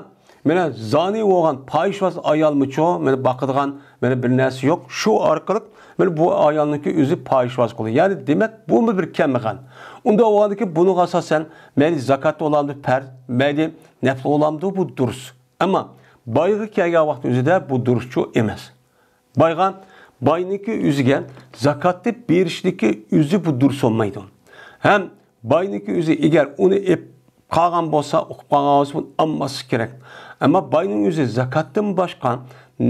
مانا زانى بولغان پاھىشۋاز ئايالمۇچۇ، مانا باقىدىغان مانا بىر نەرسە يوق. شۇ ئارقىلىق مانا بۇ ئايالنىڭكى ئۆزى پاھىشۋاز قىلدى. يەنى دېمەك، بۇمۇ بىر كەمبەغەل. ئۇنداق بولغاندىكىن بۇنىڭغا ئاساسەن مەيلى زاكات بولامدۇ پەرز، مەيلى نەپلى بولامدۇ بۇ دۇرۇس. ئەمما بايغا كەلگەن ۋاقىت ئۆزىدە بۇ دۇرۇسچۇ ئەمەس. بايغا، باينىڭكى ئۆزىگە زاكاتنى بېرىشنىڭكى ئۆزى بۇ دۇرۇس بولمايدۇ. ھەم باينىڭكى ئۆزى ئەگەر ئۇنى ئېلىپ قالغان بولسا، ئۇقۇپ قالغان بولسا، بۇنى ئالماسلىق كېرەك. ئەمما باينىڭ ئۆزى زاكاتتىن باشقا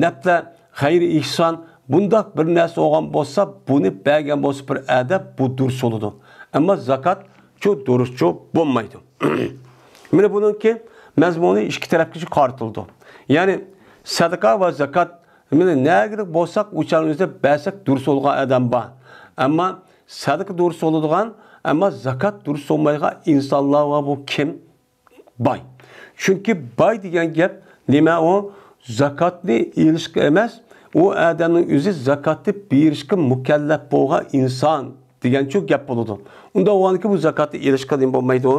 نەپلە، خەير ئېھسان، بۇنداق بىر نەرسە بولغان بولسا، بۇنى بەرگەن بولسا بىر ئادەم، بۇ دۇرۇس بولىدۇ. ئەمما زاكاتچۇ دۇرۇسچۇ بولمايدۇ. مانا بۇنىڭكى مەزمۇنى ئىككى تەرەپكىچە قارىتىلىدۇ. يەنى سەدىقە ۋە زاكات، مانا نەگىلىك بولساق، ئۇ چاغنىڭ ئۆزىدە بەرسەك دۇرۇس بولغان ئادەم بار. ئەمما سەدىقە دۇرۇس بولىدىغان، ئەمما زاكات دۇرۇس بولمايدىغان ئىنسانلار بار. بۇ كىم؟ باي. چۈنكى باي دېگەن گەپ نېمە ئۇ؟ زاكاتنى ئېلىشقا ئەمەس، ئۇ ئادەمنىڭ ئۆزى زاكاتنى بېرىشكە مۇكەللەپ بولغان ئىنسان دېگەنچۇ گەپ بولىدۇ. ئۇنداق بولغاندىكىن بۇ زاكاتنى ئېلىشقا نېمە بولمايدۇ؟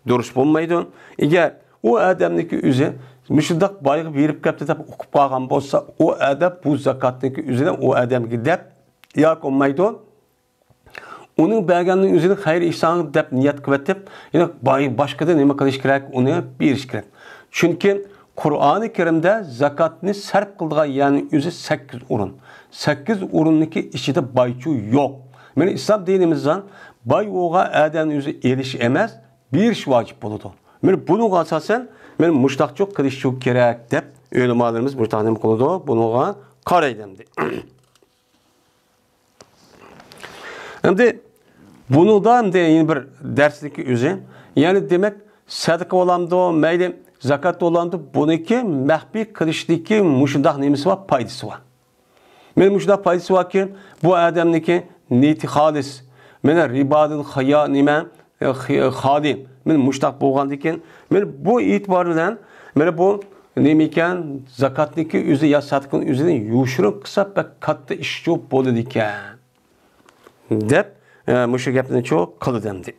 دۇرۇس بولمايدۇ. ئەگەر ئۇ ئادەمنىڭكى ئۆزى مۇشۇنداق بايغا بېرىپ كەپتۇ دەپ ئۇقۇپ قالغان بولسا، ئۇ ئادەم بۇ زاكاتنىڭكى ئۆزىنى ئۇ ئادەمگە دەپ ياكى بولمايدۇ. ئۇنىڭ بەرگەننىڭ ئۆزىنى خەير ئېھسان دەپ نىيەت قىلىۋېتىپ، يەنى باي-، باشقىدىن نېمە قىلىش كېرەك؟ ئۇنى بېرىش كېرەك. چۈنكى قۇرئانى كەرىمدە زاكاتنى سەرپ قىلىدىغان يەرنىڭ ئۆزى سەككىز ئورۇن. سەككىز ئورۇننىڭكى ئىچىدە بايچۇ يوق. مانا ئىسلام دىنىمىزدا باي بولغان ئادەمنىڭ ئۆزى ئېلىش ئەمەس، بېرىش ۋاجىپ بولىدۇ. مانا بۇنىڭغا ئاساسەن، مانا مۇشۇنداقچۇ قىلىشچۇ كېرەك دەپ ئۆلىمالىرىمىز مۇشۇنداق نېمە قىلىدۇ، بۇنىڭغا قارايدۇ ئەمدى. ئەمدى بۇنىڭدا ئەمدى يەنە بىر دەرسلىكى ئۆزى. يەنى دېمەك، سەدىقە بولامدۇ، مەيلى زاكات بولامدۇ، بۇنىڭكى مەخپىي قىلىشتىكى مۇشۇنداق نېمىسى بار، پايدىسى بار. مانا مۇشۇنداق پايدىسى باركى، بۇ ئادەمنىڭكى نىيىتى خالىس. مانا رىبادىن خايا نېمە، ئە، خى-، خالىي. مانا مۇشۇنداق بولغاندىكىن، مانا بۇ ئېتىبار بىلەن، مانا بۇ نېمە ئىكەن، زاكاتنىڭكى ئۆزى يا سەدىقىنىڭ ئۆزىنى يوشۇرۇن قىلسا بەك كاتتا ئىشچۇ بولىدىكەن. دەپ، ئە، مۇشۇ گەپنىچۇ قىلدى ئەمدى.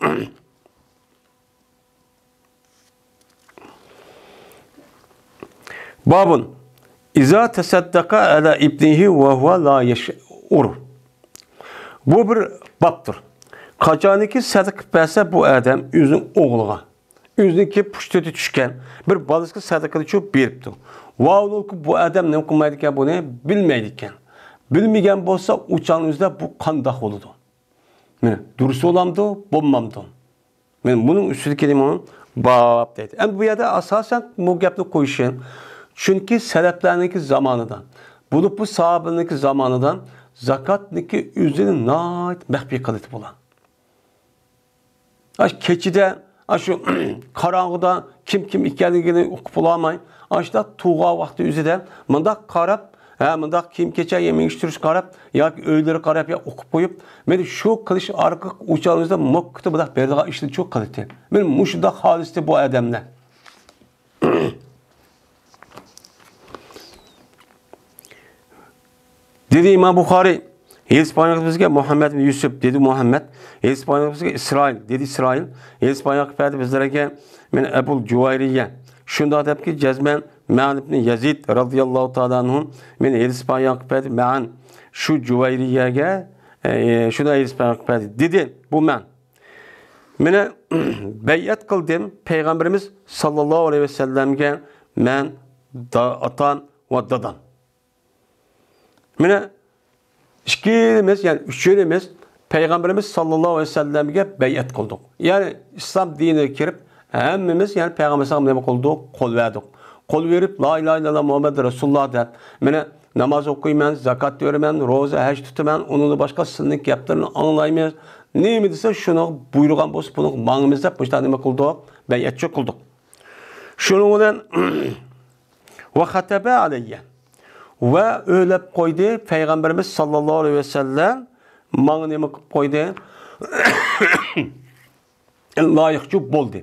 بابۇن، ئىزا تەسەددەقە ئەلا ئىبنىھى ۋە ھۇۋە لا يەشئۇر. بۇ بىر بابتۇر. قاچانكى سەدىقە بەرسە بۇ ئادەم ئۆزىنىڭ ئوغلىغا، ئۆزىنىڭكى پۇشتىدا چۈشكەن بىر بالىسىغا سەدىقىنى چۈشۈرۈپ بېرىپتۇ. ۋاھالۇكى بۇ ئادەم نېمە قىلمايدىكەن، بۇنى بىلمەيدىكەن. بىلمىگەن بولسا ئۇ چاغنىڭ ئۆزىدە بۇ قانداق بولىدۇ؟ مانا، دۇرۇس بولامدۇ، بولمامدۇ؟ مانا بۇنىڭ ئۈستىدىكى نېمە؟ باب دەيدۇ. ئەمدى بۇ يەردە ئاساسەن بۇ گەپنى قويۇشى، چۈنكى سەلەپلەرنىڭكى زامانىدا، بولۇپمۇ ساھابىلەرنىڭكى زامانىدا زاكاتنىڭكى ئۆزىنى ناھايىتى مەخپىي قىلىدۇ بۇلار. ئاشۇ كېچىدە، ئاشۇ قاراڭغۇدا كىم كىم ئىكەنلىكىنى ئۇقۇپ بولالماي، ئاشۇنداق تۇرغان ۋاقتى ئۆزىدە مۇنداق قاراپ، ھە، مۇنداق كىيىم-كېچەك يېمىش-ئىچمىشىگە قاراپ ياكى ئۆيلىرىگە قاراپ يا ئۇقۇپ قويۇپ، مانا شۇ قىلىش ئارقىلىق ئۇ چاغلىرىمىزدا موككىتى بۇنداق بېرىدىغان ئىشنى شۇ قىلىتتى. مانا مۇشۇنداق خالىستى بۇ ئادەملەر. دېدى ئىمام بۇخارىي، ھېدىس بايان قىلىپ بىزگە مۇھەممەد ئىبن يۈسۈپ، دېدى مۇھەممەد، ھېدىس بايان قىلىپ بىزگە ئىسرائىل، دېدى ئىسرائىل، ھېدىس بايان قىلىپ بەردى بىزلەرگە، مەن ئەبۇل جۇۋايرىيە، شۇنداق دەپكى جەزمەن مەن ئىبن يەزىد رەزىياللاھۇ تائالا ئەنھۇ، مەن ھېدىس بايان قىلىپ بەردى، مەن شۇ جۇۋايرىيەگە، ئە، شۇنداق ھېدىس بايان قىلىپ بەردى، دېدى، بۇ مەن. مانا بەيئەت قىلدىم پەيغەمبىرىمىز ساللاللاھۇ ئەلەيھى ۋەسەللەمگە مەن دا-، ئاتام ۋە دادام. مانا ئىككىمىز، يەنى ئۈچىمىز پەيغەمبىرىمىز ساللاللاھۇ ئەلەيھى ۋەسەللەمگە بەيئەت قىلدۇق. يەنى ئىسلام دىنىگە كىرىپ ھەممىمىز، يەنى پەيغەمبىرىمىزگە نېمە قىلدۇق؟ قول بەردۇق. قول بېرىپ، لا ئىلاھە ئىللاللا مۇھەممەد رەسۇلۇللا دەپ، مانا ناماز ئوقۇيمەن، زاكات بېرىمەن، روزا، ھەج تۇتىمەن، ئۇنىڭدىن باشقا سىلىنىڭ گەپلىرىنى ئاڭلايمىز. نېمە دېسە شۇنىڭغا بۇيرۇغان بولسا بۇنىڭغا ماڭىمىز دەپ مۇشۇنداق نېمە قىلدۇق؟ بەيئەتچى قىلدۇق. شۇنىڭ بىلەن ۋە خەتەبە ئەلەييە، ۋە ئۆرلەپ قويدى پەيغەمبىرىمىز ساللاللاھۇ ئەلەيھى ۋەسەللەم ماڭا نېمە قىلىپ قويدى؟ لايىقچۇ بولدى.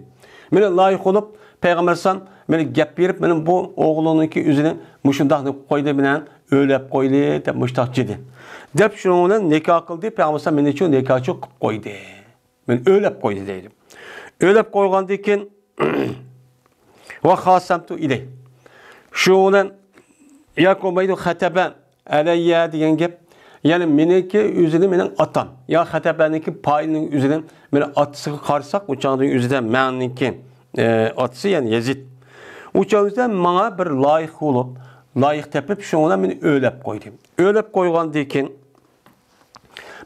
مانا لايىق بولۇپ، پەيغەمبەر ئەلەيھىسسالام مانا گەپ بېرىپ، مانا بۇ ئوغلۇڭنىڭكى ئۆزىنى مۇشۇنداق قىلىپ قويدى، مانا ئۆرلەپ قويدى دەپ مۇشۇنداق دېدى. دەپ شۇنىڭ بىلەن نىكاھ قىلدى، پەيغەمبەر ئەلەيھىسسالام مېنىچۇ نىكاھچۇ قىلىپ قويدى. مانا ئۆرلەپ قويدى دەيدۇ. ئۆرلەپ قويغاندىن كېيىن، ۋە خاسەمتۇ ئىلەي. شۇنىڭ بىلەن ياكى بولمايدۇ خەتەبە ئەلەييە دېگەن گەپ. يەنى مېنىڭكى ئۆزىنى مېنىڭ ئاتام. يا خەتەبەنىڭكى پائىلنىڭ ئۆزىنى مېنىڭ ئاتىسىغا قارىساق، ئۇ چاغدا ئۆزىدە مەنىڭكى، ئە، ئاتىسى، يەنى يەزىد. ئۇ چاغدا ماڭا بىر لايىق بولۇپ، لايىق تېپىپ، شۇنىڭ بىلەن مېنى ئۆرلەپ قويدى. ئۆرلەپ قويغاندىن كېيىن،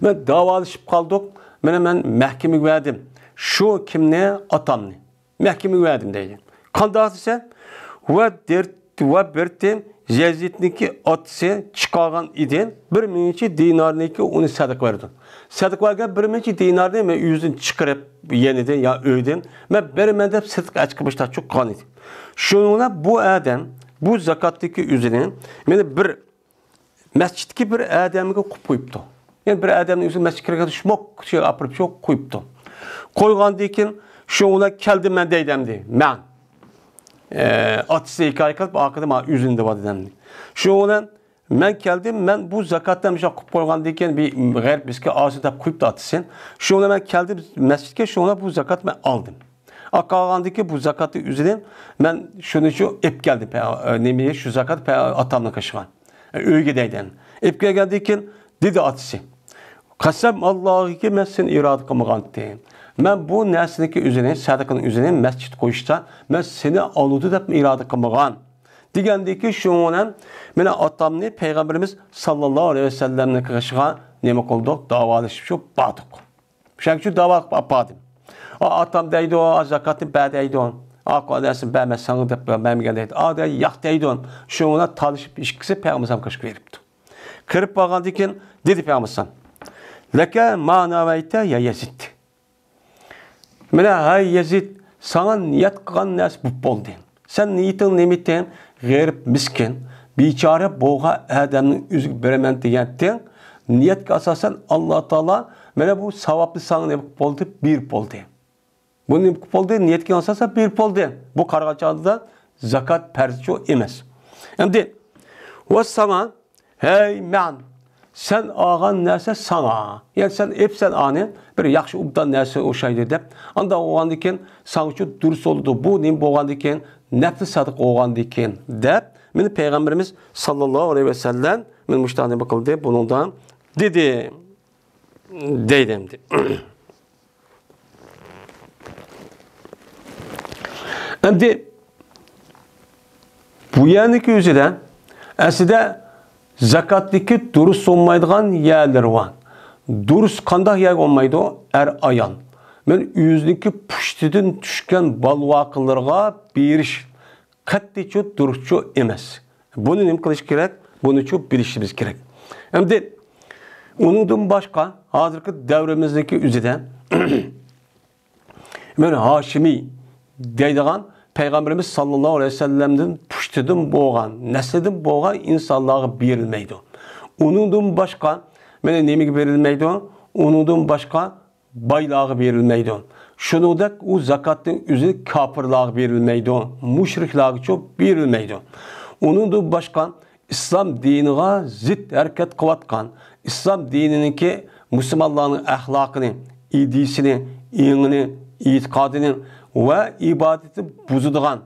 مەن داۋالىشىپ قالدۇق. مانا مەن مەھكىمىگە بەردىم. شۇ كىمنى؟ ئاتامنى. مەھكىمىگە بەردىم دەيدۇ. قانداق دېسە، ۋە دېر-، ۋە بىر تېم يەزىدنىڭكى ئاتىسى چىقارغان ئىدى. بىر مىڭچە دىنارنىڭكى ئۇنى سەدىقە بەردى. سەدىقە بەرگەن بىر مىڭچە دىنارنى مەن ئۆزىدىن چىقىرىپ، يېنىدىن يا ئۆيدىن، مەن بېرىمەن دەپ سىرتقا ئەچىقىپ مۇشتاق چىققان ئىدى. شۇنىڭ بىلەن بۇ ئادەم، بۇ زاكاتتىكى ئۆزىنى، مېنى بىر مەسچىتتىكى بىر ئادەمگە قويۇپ قويۇپتۇ. يەنى بىر ئادەمنىڭ ئۆزى مەسچىتكە كىرگەندە شۇمۇق شۇ ئاپىرىپ شۇ قويۇپتۇ. قويغاندىن كېيىن شۇنىڭ بىلەن كەلدىم مەن دەيدۇ ئەمدى. مەن، ئە، ئاتىسى ھېكايە قىلىپ، ئارقىدا ماڭا ئۆزۈم دەۋاتىدۇ ئەمدى. شۇنىڭ بىلەن مەن كەلدىم، مەن بۇ زاكاتنى مۇشۇ قىلىپ قويغاندىن كېيىن بىر غەرب بىزگە ئالسۇن دەپ قويۇپتۇ ئاتىسى. شۇنىڭ بىلەن مەن كەلدىم مەسچىتكە، شۇنىڭ بىلەن بۇ زاكاتنى مەن ئالدىم. ئاقالغاندىكى بۇ زاكاتنى ئۆزىنى مەن شۇنى شۇ ئېلىپ كەلدىم. پە-، نېمە، شۇ زاكات پە-، ئاتامنىڭ قېشىغا. ئۆيگە دەيدۇ. ئېلىپ كەلگەندىن كېيىن دېدى ئاتىسى. قەسەم ئاللاھكى، مەن سېنى ئىرادە قىلمىغانتىم. مەن بۇ نەرسىنىڭكى ئۆزىنى، سەدىقىنىڭ ئۆزىنى مەسچىتكە قويۇشتا، مەن سېنى ئالىدۇ دەپ ئىرادە قىلمىغان. دېگەندىكى شۇنىڭ بىلەن مېنىڭ ئاتامنى پەيغەمبىرىمىز ساللاللاھۇ ئەلەيھى ۋەسەللەمنىڭ قېشىغا نېمە قىلدۇق؟ داۋالىشىپ شۇ باردۇق. شۇنىڭ ئۈچۈن داۋا قىلىپ ئاپاردىم. ئا، ئاتام دەيدۇ، ئا، زاكاتنى بەر دەيدۇ. ئا، قالغان نەرسىنى بەرمە، ساڭا دەپ بەرمىگەن دەيدۇ. ئا، دەي، ياق دەيدۇ. شۇنىڭ بىلەن تالىشىپ ئىككىسى پەيغەمبەر ئەلەيھىسسالام قېشىغا بېرىپتۇ. كىرىپ بارغاندىن كېيىن دېدى پەيغەمبەر ئەلەيھىسسالام، لەكە ما نەۋەيتە يا يەزىد. مانا، ھەي يەزىد، ساڭا نىيەت قىلغان نەرسە بولۇپ بولدى. سەن نىيىتىڭ نېمە ئىدى؟ غېرىب، مىسكىن، بىچارە بولغان ئادەمنىڭ ئۆزىگە بېرىمەن دېگەنتىڭ. نىيەتكە ئاساسەن ئاللا تائالا مانا بۇ ساۋابنى ساڭا نېمە قىلىپ بولدى؟ بېرىپ بولدى. بۇ نېمە قىلىپ بولدى؟ نىيەتكە ئاساسەن بېرىپ بولدى. بۇ قارىغان چاغدا زاكات پەرزچۇ ئەمەس. ئەمدى ۋە ساڭا، ھەي مەن، سەن ئالغان نەرسە ساڭا. يەنى سەن ئېپسەن ئانى، بىر ياخشى ئوبدان نەرسە ئوخشايدۇ دەپ. ئاندا بولغاندىكىن ساڭىچۇ دۇرۇس بولىدۇ. بۇ نېمە بولغاندىكىن، نەپلى سەدىقە بولغاندىكىن دەپ، مېنى پەيغەمبىرىمىز ساللاللاھۇ ئەلەيھى ۋەسەللەم مېنى مۇشۇنداق نېمە قىلدى، بۇنىڭدا دېدى. دەيدۇ ئەمدى. ئەمدى بۇ يەرنىڭكى ئۆزىدە ئەسلىدە زاكاتتىكى دۇرۇس بولمايدىغان يەرلىرى بار. دۇرۇس قانداق يەرگە بولمايدۇ؟ ئەر ئايال. مەن ئۆزىنىڭكى پۇشتىدىن چۈشكەن بالىۋاقىلىرىغا بېرىش قەتئىيچۇ دۇرۇسچۇ ئەمەس. بۇنى نېمە قىلىش كېرەك؟ بۇنىچۇ بىلىشىمىز كېرەك. ئەمدى ئۇنىڭدىن باشقا ھازىرقى دەۋرىمىزدىكى ئۆزىدە مەن ھاشىمىي دەيدىغان پەيغەمبىرىمىز ساللاللاھۇ ئەلەيھى ۋەسەللەمدىن پۇشتىدىن بولغان، نەسلىدىن بولغان ئىنسانلارغا بېرىلمەيدۇ. ئۇنىڭدىن باشقا مەن نېمىگە بېرىلمەيدۇ؟ ئۇنىڭدىن باشقا بايلارغا بېرىلمەيدۇ. شۇنىڭدەك ئۇ زاكاتنىڭ ئۆزى كاپىرلارغا بېرىلمەيدۇ، مۇشرىكلارغىچۇ بېرىلمەيدۇ. ئۇنىڭدىن باشقا ئىسلام دىنىغا زىت ھەرىكەت قىلىۋاتقان، ئىسلام دىنىنىڭكى مۇسۇلمانلارنىڭ ئەخلاقىنى، ئىدىيىسىنى، ئېڭىنى، ئېتىقادىنى ۋە ئىبادىتىنى بۇزىدىغان،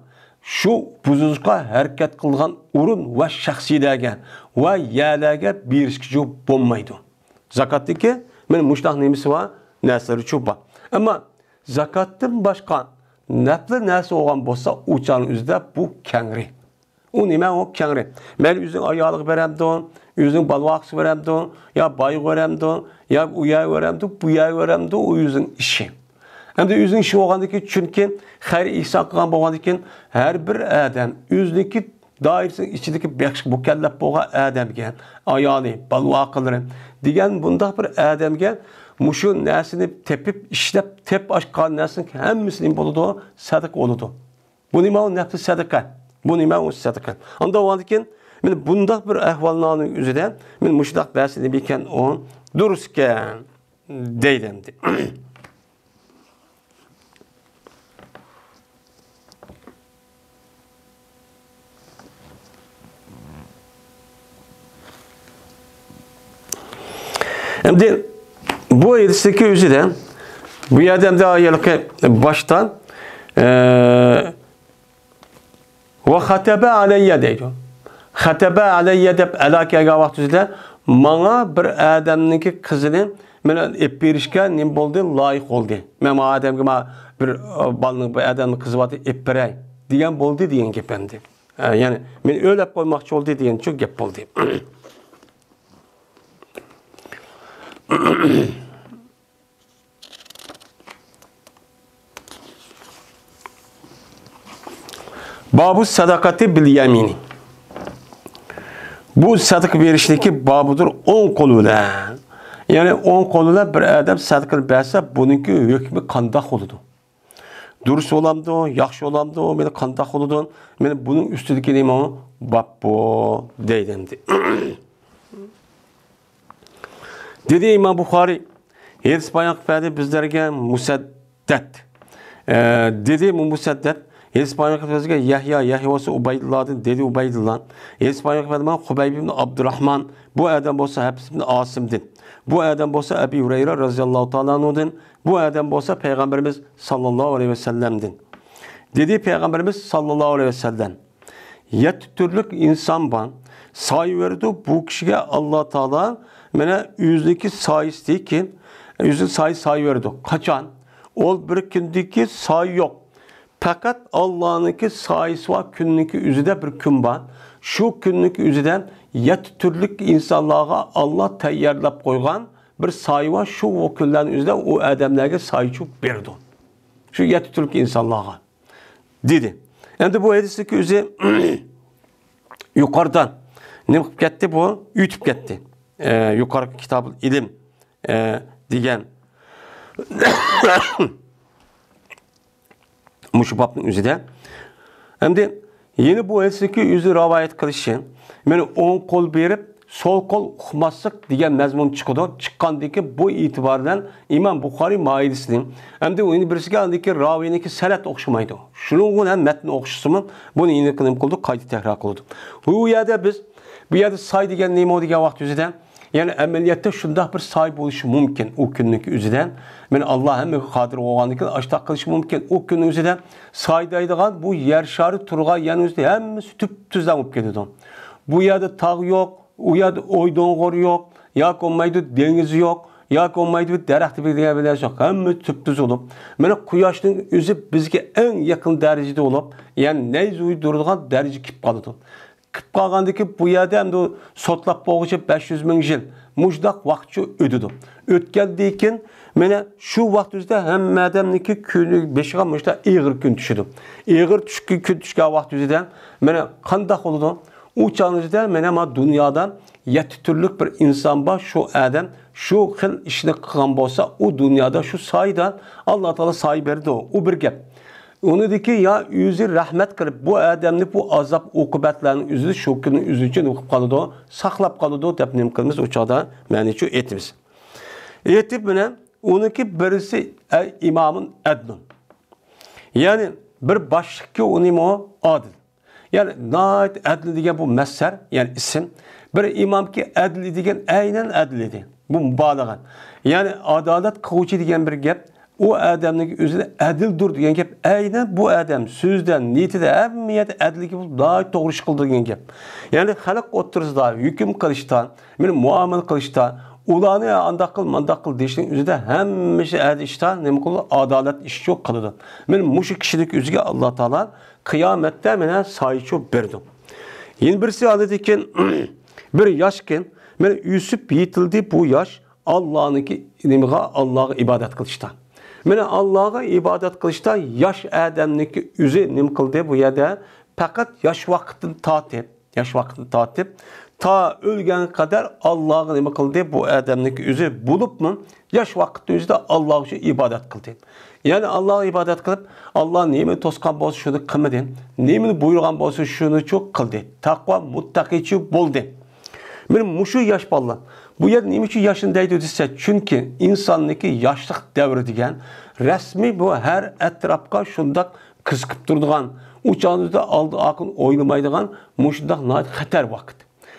شۇ بۇزۇشقا ھەرىكەت قىلىدىغان ئورۇن ۋە شەخسلەرگە ۋە يەرلەرگە بېرىشكىچۇ بولمايدۇ. زاكاتتىكى مانا مۇشۇنداق نېمىسى بار، نەرسىلىرىچۇ بار. ئەمما زاكاتتىن باشقا نەپلى نەرسە بولغان بولسا، ئۇ چاغنىڭ ئۆزىدە بۇ كەڭرى. ئۇ نېمە ئۇ كەڭرى؟ مەيلى ئۆزىنىڭ ئايالىغا بېرەمدۇ، ئۆزىنىڭ بالىۋاقىسىغا بېرەمدۇ، يا بايغا بېرەمدۇ، يا ئۇ يەرگە بېرەمدۇ، بۇ يەرگە بېرەمدۇ، ئۇ ئۆزىنىڭ ئىشى. ئەمدى ئۆزىنىڭ ئىشى بولغاندىكىن، چۈنكى خەير ئېھسان قىلغان بولغاندىكىن، ھەر بىر ئادەم ئۆزىنىڭكى دائىرىسىنىڭ ئىچىدىكى بېقىشقا مۇكەللەپ بولغان ئادەمگە، ئايالى، بالىۋاقىلىرى دېگەن بۇنداق بىر ئادەمگە مۇشۇ نەرسىنى تېپىپ، ئىشلەپ، تېپىپ ئاچقان نەرسىنىڭ ھەممىسى نېمە بولىدۇ؟ سەدىقە بولىدۇ. بۇ نېمە ئۇ نەپلى سەدىقە؟ بۇ نېمە ئۇ سەدىقە؟ ئانداق بولغاندىكىن، مانا بۇنداق بىر ئەھۋالنىڭ ئۆزىدە، مانا مۇشۇنداق بەرسە نېمە ئىكەن ئۇ؟ دۇرۇس ئىكەن دەيدۇ ئەمدى. ئەمدى بۇ ھەدىستىكى ئۆزىدە، بۇ يەردە ئەمدى ھېلىقى باشتا، ئە، ۋە خەتەبە ئەلەييە دەيدۇ. خەتەبە ئەلەييە دەپ ئەلا كەلگەن ۋاقتىدا ماڭا بىر ئادەمنىڭكى قىزىنى مانا ئېلىپ بېرىشكە نېمە بولدى؟ لايىق بولدى. مەن ما ئادەمگە ما بىر، ئە، بالىنىڭ، بىر ئادەمنىڭ قىزى بار، ئېلىپ بېرەي دېگەن بولدى دېگەن گەپ ئەمدى. ئە، يەنى مېنى ئۆيلەپ قويماقچى بولدى دېگەنچۇ گەپ بولدى. بابۇ سەدەقەتى بىل يەمىنى. بۇ سەدىقە بېرىشنىڭكى بابىدۇر ئوڭ قولى بىلەن. يەنى ئوڭ قولى بىلەن بىر ئادەم سەدىقىنى بەرسە، بۇنىڭكى ھۆكمى قانداق بولىدۇ؟ دۇرۇس بولامدۇ، ياخشى بولامدۇ، مېنى قانداق بولىدۇ؟ مېنى بۇنىڭ ئۈستىدىكى نېمە بار بۇ دەيدۇ ئەمدى. دېدى ئىمام بۇخارىي، ھەدىس بايان قىلىپ بەردى بىزلەرگە مۇسەددەت. ئە، دېدى مۇسەددەت، ھەدىس بايان قىلىپ بىزگە يەھيا، يەھيا بولسا ئۇبەيدۇللادىن، دېدى ئۇبەيدۇللا. ھەدىس بايان قىلىپ بەردى ماڭا خۇبەيب ئىبن ئابدۇرراھمان، بۇ ئادەم بولسا ھەفس ئىبن ئاسىمدىن، بۇ ئادەم بولسا ئەبى ھۇرەيرە رەزىياللاھۇ تائالا ئەنھۇدىن، بۇ ئادەم بولسا پەيغەمبىرىمىز ساللاللاھۇ ئەلەيھى ۋەسەللەمدىن. دېدى پەيغەمبىرىمىز ساللاللاھۇ ئەلەيھى ۋەسەللەم، يەتتە تۈرلۈك ئىنسان بار. سايە بېرىدۇ بۇ كىشىگە ئاللا تائالا مانا ئۆزىنىڭكى سايىسىدىكى، ئۆزىنىڭ سايىسى سايە بېرىدۇ. قاچان؟ ئول بىر كۈندىكى سايە يوق. پەقەت ئاللانىڭكى سايىسى بار كۈننىڭكى ئۆزىدە بىر كۈن بار. شۇ كۈننىڭكى ئۆزىدە يەتتە تۈرلۈك ئىنسانلارغا ئاللا تەييارلاپ قويغان بىر سايە بار. شۇ كۈنلەرنىڭ ئۆزىدە ئۇ ئادەملەرگە سايىچۇ بېرىدۇ. شۇ يەتتە تۈرلۈك ئىنسانلارغا. دېدى. ئەمدى بۇ ھەدىستىكى ئۆزى يۇقىرىدا نېمە قىلىپ كەتتى بۇ؟ ئۆتۈپ كەتتى. ئە، يۇقىرىقى كىتابىل ئىلىم، ئە، دېگەن مۇشۇ بابنىڭ ئۆزىدە. ئەمدى يەنە بۇ ھەدىستىكى ئۆزى رىۋايەت قىلىشى، مانا ئوڭ قول بېرىپ، سول قول ئۇقماسلىق دېگەن مەزمۇن چىقىدۇ. چىققاندىن كېيىن بۇ ئېتىبار بىلەن ئىمام بۇخارىي ماھىيىسىنى، ئەمدى ئۇنىڭ بىرسىگە ئاندىن كېيىن راۋىينىڭكى سەنەد ئوخشىمايدۇ. شۇنىڭغا ھەم مەتن ئوخشىسىمۇ، بۇنى يەنە نېمە قىلىدۇ؟ قايتا تەكرار قىلىدۇ. بۇ يەردە بىز، بۇ يەردە ساي دېگەن نېمە دېگەن ۋاقىت ئۆزىدە، يەنى ئەمەلىيەتتە شۇنداق بىر ساي بولۇشى مۇمكىن ئۇ كۈننىڭكى ئۆزىدە. مانا ئاللا ھەممىگە قادىر بولغاندىن كېيىن ئاشتاق قىلىشى مۇمكىن. ئۇ كۈننىڭ ئۆزىدە ساي دەيدىغان بۇ يەر شارى تۇرغان يەرنىڭ ئۆزىدە ھەممىسى تۈپتۈزلەڭ بولۇپ كېتىدۇ. بۇ يەردە تاغ يوق، ئۇ يەردە ئوي دوڭغۇر يوق، ياكى بولمايدۇ دېڭىز يوق، ياكى بولمايدۇ دەرەخ دېگەن بىر نەرسە يوق. ھەممە تۈپتۈز بولۇپ، مانا قۇياشنىڭ ئۆزى بىزگە ئەڭ يېقىن دەرىجىدە بولۇپ، يەنى نەيزە ئۇيدۇرىدىغان دەرىجىگە كېلىپ قالىدۇ. كېلىپ قالغاندىن كېيىن بۇ يەردە ئەمدى سوتلاپ بولغۇچە بەش يۈز مىڭ يىل مۇشۇنداق ۋاقىتچە ئۆتىدۇ. ئۆتكەندىن كېيىن مانا شۇ ۋاقىت ئۆزىدە ھەممە ئادەمنىڭكى كۈنى بېشىغا مۇشۇنداق ئېغىر كۈن چۈشىدۇ. ئېغىر چۈشكە-، كۈن چۈشكەن ۋاقىت ئۆزىدە مانا قانداق بولىدۇ؟ ئۇ چاغنىڭ ئۆزىدە مانا ما دۇنيادا يەتتە تۈرلۈك بىر ئىنسان بار، شۇ ئادەم شۇ خىل ئىشنى قىلغان بولسا، ئۇ دۇنيادا شۇ سايدا ئاللا تائالا سايە بېرىدۇ. ئۇ بىر گەپ. ئۇنىڭدىكى يا ئۆزى رەھمەت قىلىپ، بۇ ئادەمنى بۇ ئازاب ئوقۇبەتلەرنىڭ ئۆزىدە شۇ كۈننىڭ ئۆزى ئۈچۈن نېمە قىلىپ قالىدۇ، ساقلاپ قالىدۇ دەپ نېمە قىلىمىز، ئۇ چاغدا مەنىچۇ ئېيتىمىز. ئېيتىپ مانا ئۇنىڭكى بىرسى ئەي ئىمامۇن ئەدلۇن. يەنى بىر باشلىقكى ئۇنىمۇ ئادىل. يەنى ناھايىتى ئەدىل دېگەن بۇ مەسدەر، يەنى ئىسىم. بىر ئىمامكى ئەدىل دېگەن ئەينەن ئەدىل ئىدى. بۇ مۇبالىغە. يەنى ئادالەت قىلغۇچى دېگەن بىر گەپ. ئۇ ئادەمنىڭ ئۆزىنى ئەدىلدۇر دېگەن گەپ. ئەينەن بۇ ئادەم سۆزدە، نىيىتىدە، ھەممە يەردە ئەدىللىكى بولۇپ، ناھايىتى توغرا ئىش قىلىدۇ دېگەن گەپ. يەنى خەلق ئوتتۇرىسىدا ھۆكۈم قىلىشتا، مانا مۇئامىلە قىلىشتا، ئۇلارنى ئانداق قىل، مانداق قىل دېيىشنىڭ ئۆزىدە ھەممە ئىش ئەدىل ئىشتا نېمە قىلىدۇ؟ ئادالەت ئىشچۇ قىلىدۇ. مانا مۇشۇ كىشىنىڭ ئۆزىگە ئاللا تائالا قىيامەتتە مانا سايىچۇ بېرىدۇ. يەنە بىرسى ئاندىن كېيىن بىر ياشكەن، مانا ئۆسۈپ يېتىلدى بۇ ياش ئاللانىڭكى نېمىغا، ئاللاغا ئىبادەت قىلىشتا. مانا ئاللاغا ئىبادەت قىلىشتا ياش ئادەمنىڭكى ئۆزى نېمە قىلدى بۇ يەردە؟ پەقەت ياش ۋاقىتتىن تارتىپ، ياش ۋاقىتتىن تارتىپ تا ئۆلگەنگە قەدەر ئاللاغا نېمە قىلدى؟ بۇ ئادەمنىڭكى ئۆزى بولۇپمۇ ياش ۋاقىتتا ئۆزىدە ئاللا ئۈچۈن ئىبادەت قىلدى. يەنى ئاللاغا ئىبادەت قىلىپ، ئاللا نېمىنى توسقان بولسا، شۇنى قىلمىدى. نېمىنى بۇيرۇغان بولسا، شۇنىچۇ قىلدى. تەقۋا مۇتتەقىچۇ بولدى. مانا مۇشۇ ياش بالىلار. بۇ يەردە نېمە ئۈچۈن ياشنى دەيدۇ دېسە، چۈنكى ئىنساننىڭكى ياشلىق دەۋرى دېگەن رەسمىي بۇ ھەر ئەتراپقا شۇنداق قىزىقىپ تۇرىدىغان، ئۇ چاغدا ئالدى ئارقىنى ئويلىمايدىغان مۇشۇنداق ناھايىتى خەتەر ۋاقىت.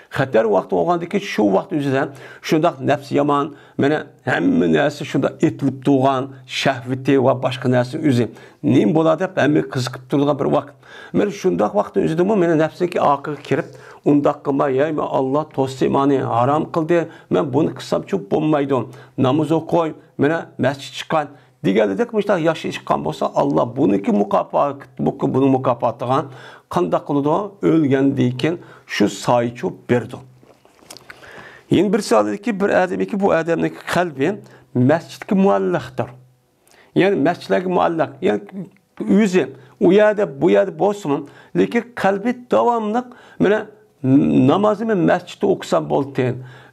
خەتەر ۋاقتى بولغاندىكىن شۇ ۋاقىت ئۆزىدە شۇنداق نەپسى يامان، مانا ھەممە نەرسە شۇنداق ئېتىلىپ تۇرغان، شەھۋىتى ۋە باشقا نەرسە ئۆزى. نېمە بولا دەپ ھەممە قىزىقىپ تۇرىدىغان بىر ۋاقىت. مانا شۇنداق ۋاقىتنىڭ ئۆزىدىمۇ مانا نەپسىنىڭكى ئارقىغا كىرىپ، ئۇنداق قىلما، يەي مەن ئاللا توستى مانى ھارام قىلدى، مەن بۇنى قىلسامچۇ بولمايدۇ، ناماز ئوقۇي، مانا مەسچىت چىققان دېگەنلىدەك مۇشۇنداق ياخشى ئىش قىلغان بولسا، ئاللا بۇنىڭكى مۇكاپاتى، بۇ، بۇنىڭ مۇكاپاتىغا قانداق قىلىدۇ؟ ئۆلگەندىن كېيىن شۇ سايىچۇ بېرىدۇ. يەنە بىرسى ئادەمدىكى بىر ئادەمكى بۇ ئادەمنىڭ قەلبى مەسچىتكە مۇئەللەقتۇر. يەنى مەسچىتلەرگە مۇئەللەق. يەنى ئۆزى ئۇ يەردە، بۇ يەردە بولسىمۇ، لېكىن قەلبى داۋاملىق مانا نامازنى مەن مەسچىتتە ئوقۇسام بولدى.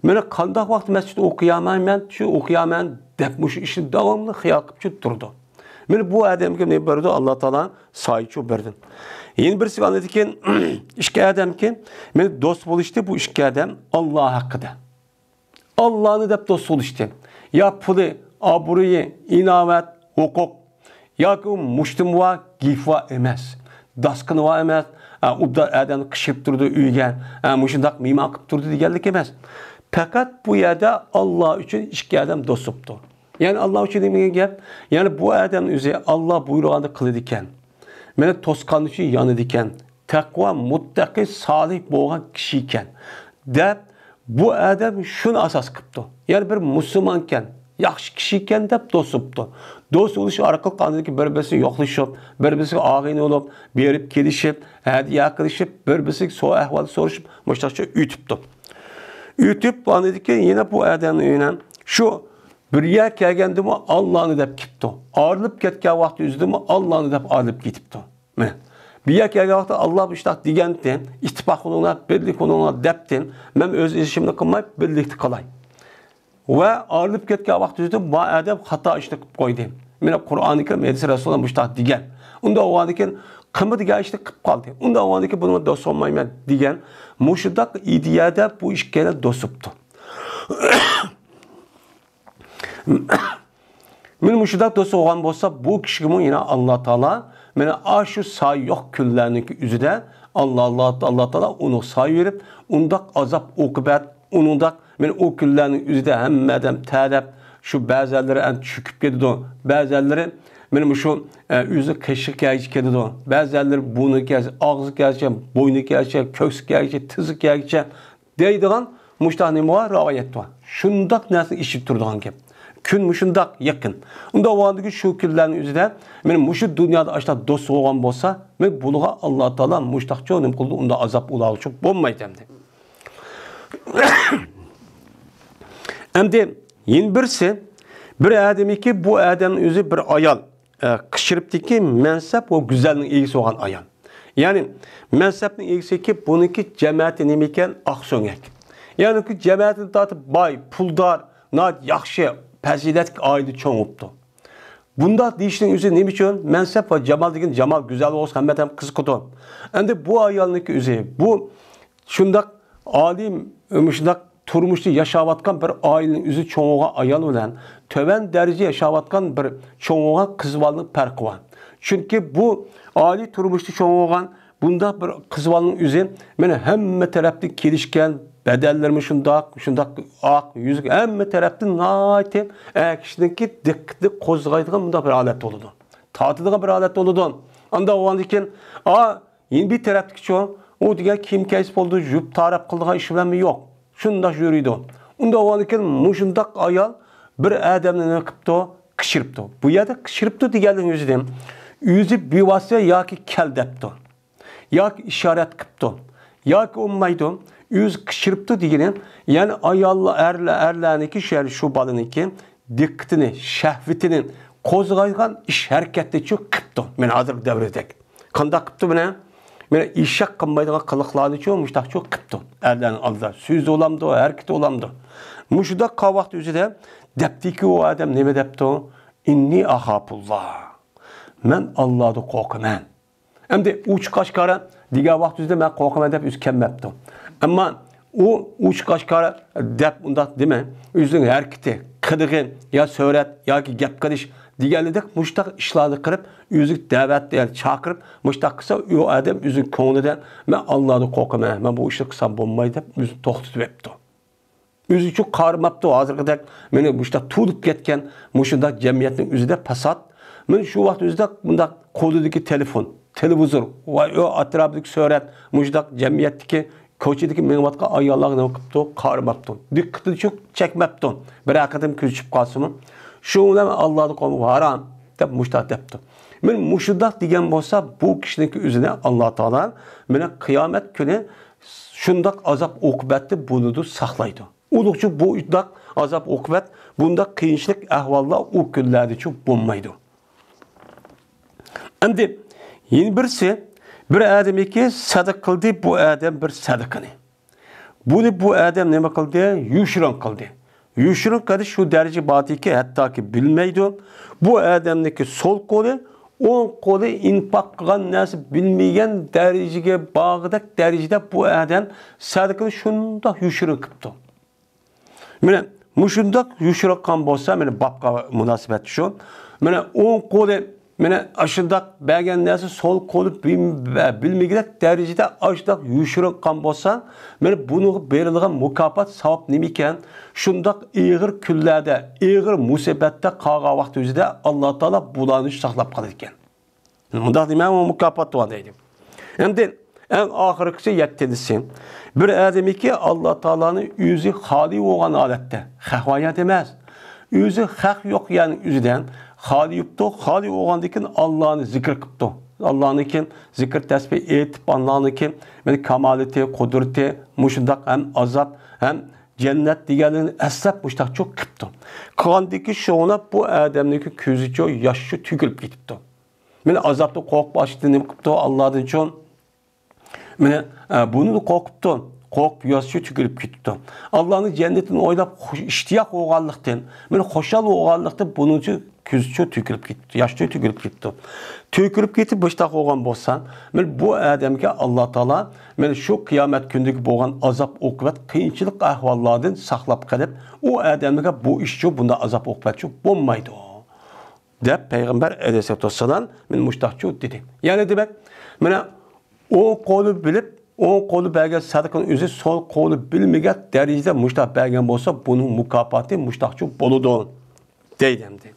مانا قانداق ۋاقىت مەسچىتتە ئوقۇيامەن، مەن شۇ ئوقۇيامەن دەپ مۇشۇ ئىشنى داۋاملىق خىيال قىلىپ تۇرىدۇ. مانا بۇ ئادەمگە نېمە بېرىدۇ؟ ئاللا تائالا سايىچۇ بېرىدۇ. يەنە بىرسى ئاندىن كېيىن ئىككى ئادەمكى مانا دوست بولۇشتى بۇ ئىككى ئادەم ئاللا ھەققىدە. ئاللانى دەپ دوست بولۇشتى. يا پۇلى، ئابرۇيى، ئىناۋەت، ھوقۇق، ياكى ئۇ مۇشتۇمى بار، گېپى بار ئەمەس. داسكىنى بار ئەمەس. ئا، ئوبدان ئادەمنى قىشىرىپ تۇرىدۇ ئۆيگە. ئا، مۇشۇنداق مېھمان قىلىپ تۇرىدۇ دېگەنلىك ئەمەس. پەقەت بۇ يەردە ئاللا ئۈچۈن ئىككى ئادەم دوست بوپتۇ. يەنى ئاللا ئۈچۈن دېگەن گەپ، يەنى بۇ ئادەمنىڭ ئۆزى ئاللا بۇيرۇغاننى قىلىدىكەن. مانا توسقان ئۈچۈن يانىدىكەن. تەقۋا، مۇتتەقى، سالىھ بولغان كىشى ئىكەن. دەپ بۇ ئادەم شۇنى ئاساس قىپتۇ. يەنى بىر مۇسۇلمانكەن، ياخشى كىشىكەن دەپ دوست بوپتۇ. دوست بولۇش ئارقىلىق ئاندىن كېيىن بىر-بىرسىنى يوقلىشىپ، بىر-بىرسىگە ئاغىنە بولۇپ، بېرىپ كېلىشىپ، ھەدىيە قىلىشىپ، بىر-بىرسىگە سوئال ئەھۋال سورىشىپ، مۇشۇنداقچە ئۆتۈپتۇ. ئۆتۈپ، ئاندىن كېيىن يەنە بۇ ئادەمنى يەنە شۇ بىر يەرگە كەلگەندىمۇ ئاللانى دەپ كېپتۇ. ئايرىلىپ كەتكەن ۋاقتى ئۆزىدىمۇ ئاللانى دەپ ئايرىلىپ كېتىپتۇ. مانا. بۇ يەرگە كەلگەن ۋاقىتتا ئاللا مۇشۇنداق دېگەنتى، ئىتتىپاق بولۇڭلار، بىرلىك بولۇڭلار دەپتى. مەن ئۆز ئىشىمنى قىلماي، بىرلىكتە قىلاي. ۋە ئايرىلىپ كەتكەن ۋاقتى ئۆزىدە بۇ ئادەم خاتا ئىشنى قىلىپ قويدى. مانا قۇرئانى كەرىم، ھەدىسى رەسۇلۇللا مۇشۇنداق دېگەن. ئۇنداق بولغاندىكىن قىلما دېگەن ئىشنى قىلىپ قالدى. ئۇنداق بولغاندىكىن بۇنىڭغا دوست بولمايمەن دېگەن. مۇشۇنداق ئىدىيەدە بۇ ئىككىيلەن دوست بوپتۇ. مانا مۇشۇنداق دوست بولغان بولسا، بۇ كىشىگىمۇ يەنە ئاللا تائالا، مانا ئاشۇ سايە يوق كۈنلەرنىڭكى ئۆزىدە ئاللا، ئاللا، ئاللا تائالا ئۇنىڭغا سايە بېرىپ، ئۇنداق ئازاب ئوقۇبەت، ئۇنىڭداق، مانا ئۇ كۈنلەرنىڭ ئۆزىدە ھەممە ئادەم تەلەپ، شۇ بەزەنلىرى ئەنە چۆكۈپ كېتىدۇ، بەزەنلىرى مانا مۇشۇ، ئە، ئۆزىنىڭ قېشىغا كەلگۈچە كېتىدۇ، بەزەنلىرى بۇرنىغا كەلگۈچە، ئاغزىغا كەلگۈچە، بوينىغا كەلگۈچە، كۆكسىگە كەلگۈچە، تىزىغا كەلگۈچە، دەيدىغان مۇشۇنداق نېمە بار؟ رىۋايەت بار. شۇنداق نەرسىنى ئېشىپ تۇرىدىغان گەپ. كۈن مۇشۇنداق يېقىن. ئۇنداق بولغاندىكىن شۇ كۈنلەرنىڭ ئۆزىدە مانا مۇشۇ دۇنيادا ئاشۇنداق دوست بولغان بولسا، مانا بۇلارغا ئاللا تائالا مۇشۇنداقچۇ نېمە قىلىدۇ، ئۇنداق ئازاب ئۇلارغىچۇ بولمايدۇ ئەمدى. ئەمدى يەنە بىرسى، بىر ئادەمكى، بۇ ئادەمنىڭ ئۆزى بىر ئايال، ئە، قىچقىرىپتىكى مەنسەپ ۋە گۈزەلنىڭ ئىگىسى بولغان ئايال. يەنى مەنسەپنىڭ ئىگىسىكى، بۇنىڭكى جەمەتى نېمە ئىكەن؟ ئاق سۆڭەك. يەنى جەمەتىنى تارتىپ باي، پۇلدار، ناھايىتى ياخشى، پەزىلەتلىك ئائىلىدە چوڭ بوپتۇ. بۇنداق دېيىشنىڭ ئۆزى نېمە ئۈچۈن؟ مەنسەپ ۋە جامال دېگەن، جامال گۈزەل بولسا ھەممە ئادەم قىزىقىدۇ. ئەمدى بۇ ئايالنىڭكى ئۆزى، بۇ شۇنداق ئالىي، مۇشۇنداق تۇرمۇشتا ياشاۋاتقان بىر ئائىلىنىڭ ئۆزى چوڭ بولغان ئايال بىلەن تۆۋەن دەرىجىدە ياشاۋاتقان بىر چوڭ بولغان قىز بالىنىڭ پەرقى بار. چۈنكى بۇ ئالىي تۇرمۇشتا چوڭ بولغان بۇنداق بىر قىز بالىنىڭ ئۆزى، مانا، ھەممە تەرەپتىن كېلىشكەن، بەدەنلىرىمۇ شۇنداق، شۇنداق ئاق، يۈزى ھەممە تەرەپتىن ناھايىتى ئەر كىشىنىڭكى دىققىتىنى قوزغايدىغان بۇنداق بىر ھالەتتە بولىدۇ. تارتىدىغان بىر ھالەتتە بولىدۇ. ئانداق بولغاندىن كېيىن، ئا، يەنە بىر تەرەپتىكىچۇ، ئۇ دېگەن كىيىم كەيسە بولىدۇ، يۇيۇپ تاراپ قىلىدىغان ئىش بىلەنمۇ يوق. شۇنداق يۈرىدۇ. ئۇنداق بولغاندىن كېيىن مۇشۇنداق ئايال بىر ئادەمنى نېمە قىپتۇ؟ قىچقىرىپتۇ. بۇ يەردە قىچقىرىپتۇ دېگەننىڭ ئۆزىدىن ئۆزى بىۋاسىتە ياكى كەل دەپتۇ. ياكى ئىشارەت قىپتۇ. ياكى بولمايدۇ. ئۆزى قىچقىرىپتۇ دېگىنى، يەنى ئاياللار، ئەرلەر، ئەرلەرنىڭكى شۇ، شۇ بالىنىڭكى دىققىتىنى، شەھۋىتىنى قوزغايدىغان ئىش ھەرىكەتنىچۇ قىپتۇ. مانا ھازىرقى دەۋردەك. قانداق قىپتۇ مانا؟ مانا ئېشەك قىلمايدىغان قىلىقلارنىچۇ مۇشتاقچۇ قىپتۇ. ئەرلەرنىڭ ئالدىدا سۆزى بولامدۇ، ھەرىكىتى بولامدۇ؟ مۇشۇنداق قىلغان ۋاقتى ئۆزىدە دەپتىكى ئۇ ئادەم نېمە دەپتۇ؟ «ئىننى ئاخافۇللا. مەن ئاللادىن قورقىمەن.» ئەمدى ئوچۇق ئاشكارا دېگەن ۋاقتى ئۆزىدە مەن قورقىمەن دەپ ئۆزى كەلمەپتۇ. ئەمما ئۇ ئوچۇق ئاشكارا دەپ ئۇنداق دېمەي، ئۆزىنىڭ ھەرىكىتى، قىلىقى، يا سۈرەت ياكى گەپ قىلىش دېگەنلىدەك مۇشتاق ئىشلارنى قىلىپ، ئۆزىگە دەۋەت، يەنى چاقىرىپ، مۇشتاق قىلسا، ئۇ ئادەم ئۆزىنىڭ كۆڭلىدە، «مەن ئاللادىن قورقىمەن، مەن بۇ ئىشنى قىلسام بولمايدۇ» دەپ ئۆزىنى توختىتىپ بېرىپتۇ. ئۆزى ئۈچۈن قارىماپتۇ، ھازىرقىدەك مانا مۇشۇنداق تولۇپ كەتكەن مۇشۇنداق جەمئىيەتنىڭ ئۆزىدە پاسات. مانا شۇ ۋاقىت ئۆزىدە مۇنداق قولىدىكى تېلېفون، تېلېۋىزور ۋە ئۇ ئەتراپىدىكى سۈرەت، مۇشۇنداق جەمئىيەتتىكى، كوچىدىكى مېڭىۋاتقان ئاياللارغا نېمە قىپتۇ؟ قارىماپتۇ. دىققىتىنى چەكمەپتۇ. بىر قېتىم كۆزى چۈشۈپ قالسىمۇ. شۇ بىلەن ئاللادىن قورقۇپ ھارام دەپ مۇشۇنداق دەپتۇ. مانا مۇشۇنداق دېگەن بولسا، بۇ كىشىنىڭكى ئۆزىنى ئاللا تائالا مانا قىيامەت كۈنى شۇنداق ئازاب ئوقۇبەتتىن بۇنىدۇ ساقلايدۇ. ئۇلۇغچۇ بۇنداق ئازاب ئوقۇبەت، بۇنداق قىيىنچىلىق ئەھۋاللار ئۇ كۈنلەردىچۇ بولمايدۇ. ئەمدى يەنە بىرسى، بىر ئادەمكى سەدىقە قىلدى، بۇ ئادەم بىر سەدىقىنى. بۇنى بۇ ئادەم نېمە قىلدى؟ يوشۇرۇن قىلدى. يوشۇرۇن قىلىش شۇ دەرىجە باردىكى، ھەتتاكى بىلمەيدۇ. بۇ ئادەمنىڭكى سول قولى، ئوڭ قولى ئىنپاق قىلغان نەرسە بىلمىگەن دەرىجىگە بارغۇدەك دەرىجىدە بۇ ئادەم سەدىقىنى شۇنداق يوشۇرۇن قىپتۇ. مانا مۇشۇنداق يوشۇرۇن قىلغان بولسا، مانا بابقا مۇناسىۋەتلىك شۇ. مانا ئوڭ قولى، مانا ئاشۇنداق بەرگەن نەرسە سول قولى بىل-، بىلمىگۈدەك دەرىجىدە ئاشۇنداق يوشۇرۇن قىلغان بولسا، مانا بۇنىڭغا بېرىلىدىغان مۇكاپات، ساۋاب نېمە ئىكەن؟ شۇنداق ئېغىر كۈنلەردە، ئېغىر مۇسىبەتتە قالغان ۋاقتى ئۆزىدە ئاللا تائالا بۇلارنى ساقلاپ قالىدىكەن. مۇنداق دېمە، ئۇ مۇكاپات بار دەيدۇ. ئەمدى ئەڭ ئاخىرقىسى، يەتتىنچىسى، بىر ئادەمكى ئاللا تائالانى ئۆزى خالىي بولغان ھالەتتە، خەق بار يەردە ئەمەس، ئۆزى خەق يوق يەرنىڭ ئۆزىدە خالىيىپتۇ. خالىي بولغاندىن كېيىن ئاللانى زىكىر قىپتۇ. ئاللانىڭكى زىكىر تەسبىھ ئېيتىپ، ئاللانىڭكى، مانا، كامالىتى، قۇدرىتى، مۇشۇنداق ھەم ئازاب، ھەم جەننەت دېگەنلىرىنى ئەسلەپ مۇشۇنداقچۇ قىپتۇ. قىلغاندىن كېيىن شۇڭلاپ بۇ ئادەمنىڭكى كۆزىچۇ ياشچۇ تۆكۈلۈپ كېتىپتۇ. مانا، ئازابتىن قورقۇپ، ئاشتىن نېمە قىپتۇ، ئاللادىنچۇ، مانا، ئە، بۇنى قورقۇپتۇ. قورقۇپ، ياشچۇ تۆكۈلۈپ كېتىپتۇ. ئاللانىڭ جەننىتىنى ئويلاپ، خۇش-، ئىشتىياق بولغانلىقتىن، مانا، خۇشال بولغانلىقتىن بۇنىڭچۇ كۆزىچۇ تۆكۈلۈپ كېتىپتۇ، ياشچۇ تۆكۈلۈپ كېتىپتۇ. تۆكۈلۈپ كېتىپ، مۇشۇنداق بولغان بولسا، مانا، بۇ ئادەمگە ئاللا تائالا، مانا، شۇ قىيامەت كۈنىدىكى بولغان ئازاب-ئوقۇبەت، قىيىنچىلىق ئەھۋاللاردىن ساقلاپ قېلىپ، ئۇ ئادەمگە بۇ ئىشچۇ، بۇنداق ئازاب-ئوقۇبەتچۇ بولمايدۇ، دەپ پەيغەمبەر ئەلەيھىسسالاتۇ ۋەسسالام، مانا، مۇشۇنداقچۇ دېدى. يەنى دېمەك، مانا، ئوڭ قولى بىلىپ، ئوڭ قولى بەرگەن سەدىقىنىڭ ئۆزى سول قولى بىلمىگەن دەرىجىدە مۇشۇنداق بەرگەن بولسا، بۇنىڭ مۇكاپاتى مۇشۇنداقچۇ بولىدۇ، دەيدۇ ئەمدى.